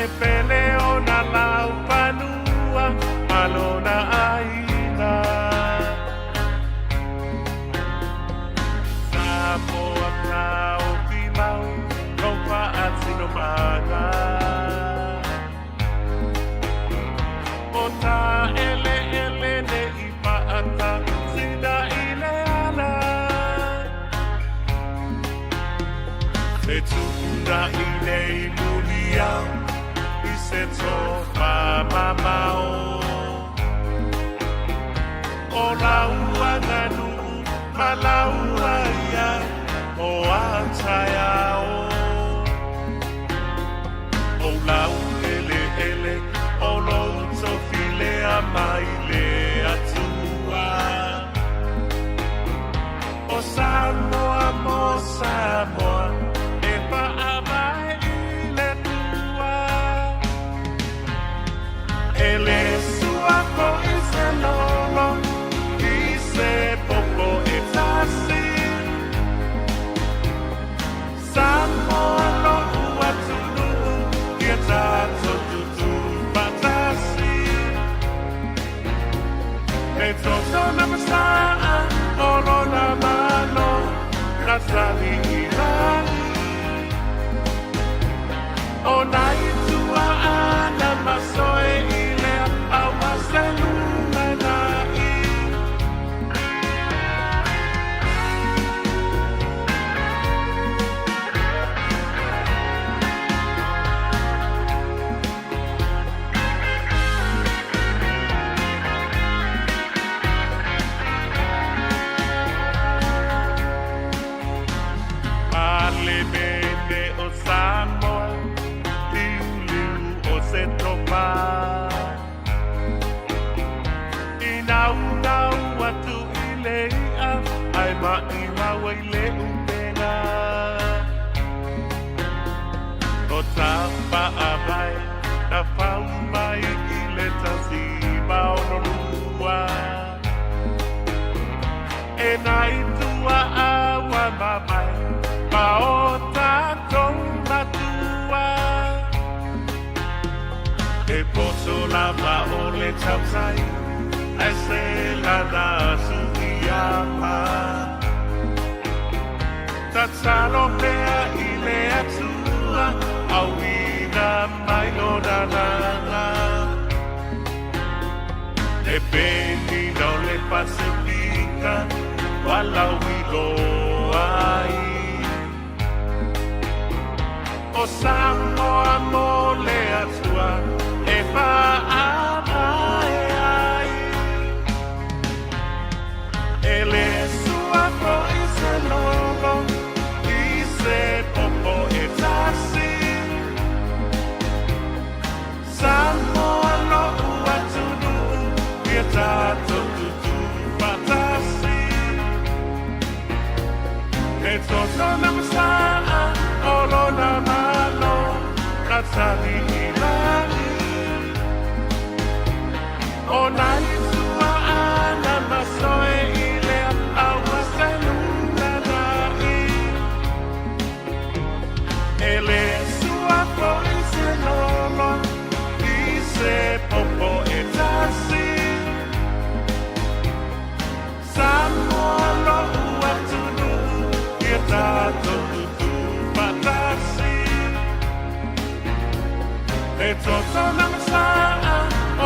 Speaker 13: E pele ona lau panua ma lona ʻāina. Samoa kaofi mau lou faasinomaga. O ta ʻeleʻele ne i paʻata sina i le ala. Se tuʻuna i nei muliau i se tofa mamao. O lau aganuu ma lau aia o a taeao. O lau ʻeleʻele o lou tofi lea mai le Atua. O Samoa mo Samoa e faavae i le Atua. E le sua foʻi se lolo i se popo e tasi. Samoa loʻu atunuu ia tatou tutu faatasi. E toto na masaa o lona malo na sali i lagi. O nai tuaʻa na masoe i lea aua se lumanai. Palemene o Samoa, liuliu o se tofa. I naunau atu i le iʻa, ae maʻimau ai le ʻupena. O Tapaʻawai na fau mai i le 162. E nai tuaʻa ua mavae ma o tatou matua. E poto lava o le tautai, ae se lana suiapa. Tatalo pea i le Atua, auina mai lona lana. E penina o le Pasefika, ua lauiloa ai. O Samoa mo le Atua e faavae ai. E le sua foʻi se lolo i se popo e tasi. Samoa loʻu atunuu ia tatou tutu faatasi. E toto na masaa o lona malo na tali i lagi. O nai tuaʻa na masoe i lea aua se lumanai. E le sua foʻi se lolo i se popo e tasi. Samoa loʻu atunuu ia tatou tutu faatasi. E toto na masaa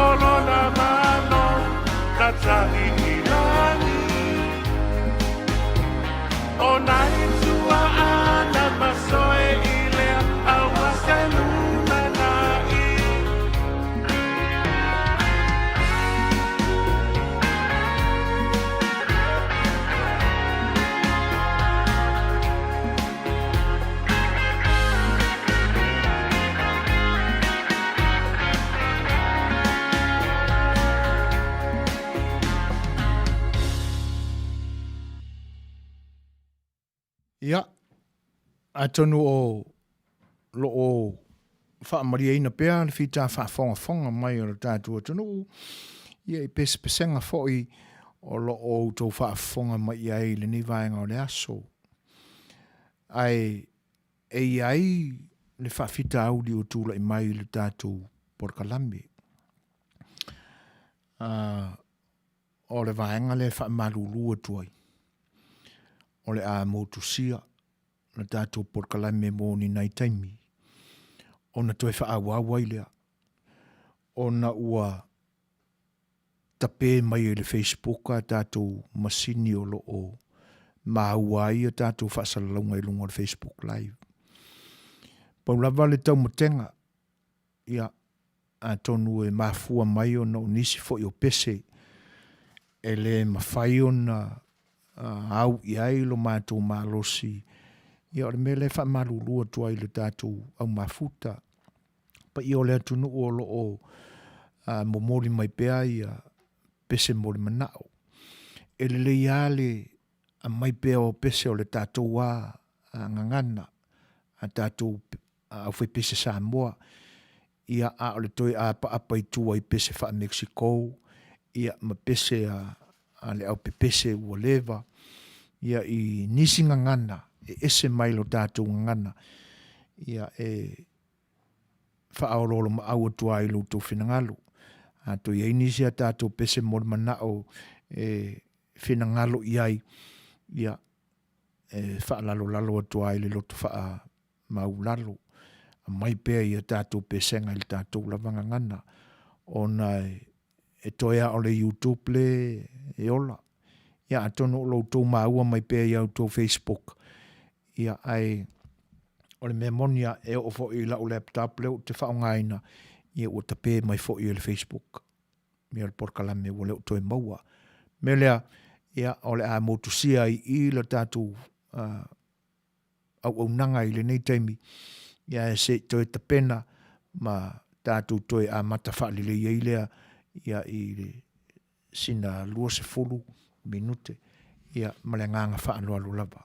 Speaker 13: o lona malo na tali i lagi. O nai tuaʻa na masoe i lea aua se lumanai.
Speaker 1: Ia, atonu o lo o faamalieina pea le fita faafogafoga mai o le tatou atunuu, ia i pesepesega foi o lo o outou faafofoga mai i ai i lenei vaega o le aso. Ae e i ai le faafitauli ua tulai mai i le tatou polokalame. O le vaega lea e faamalulu atu ai, o le a motusia le tatou polokalame mo ni nai taimi ona toe faaauau ai lea ona ua tape mai e le Facebook a tatou masini o lo o maua ai a tatou faasalalauga i luga o le Facebook Live. Pau lava le taumatega, ia, atonu e mafua mai ona o nisi foi o pese e le mafai ona au i ai lo matou malosi, ia o le mea lea e faamalulu atu ai i le tatou au mafuta. Paia o le atunuu o lo o momoli mai pea ia pese mo le manao. E lelei lava le aumai pea o pese o le tatou a gagana, a tatou aufaipese Samoa, ia a o le toe apaapa i tua i pese faa-Mexico, ia ma pese a le aupepese ua leva, ia i nisi gagana e ese mai lo tatou gagana, ia e faaoloolomaau atu ai i lo outou finagalo. A toe i ai nisi a tatou pese mo le manao e finagalo i ai, ia e faalalolalo atu ai i le loto faamaulalo, aumai pea ia tatou pesega i le tatou lava gagana, ona e toe lava o le YouTube le e ola. Ia atonu o lo outou maua mai pea i a outou Facebook, ia ae o le mea moni lava, e oo foi i lau laptop lea ou te faaaogaina, ia ua tape mai foi e le Facebook ia le polokalame ua le o toe maua. O le mea lea, ia o le a motusia ai i i le tatou auaunaga i lenei taimi, ia ae se i toe tapena ma tatou toe amata faalelei ai lea ia i le sina 20 minute, ia ma le agaga faaaloalo lava.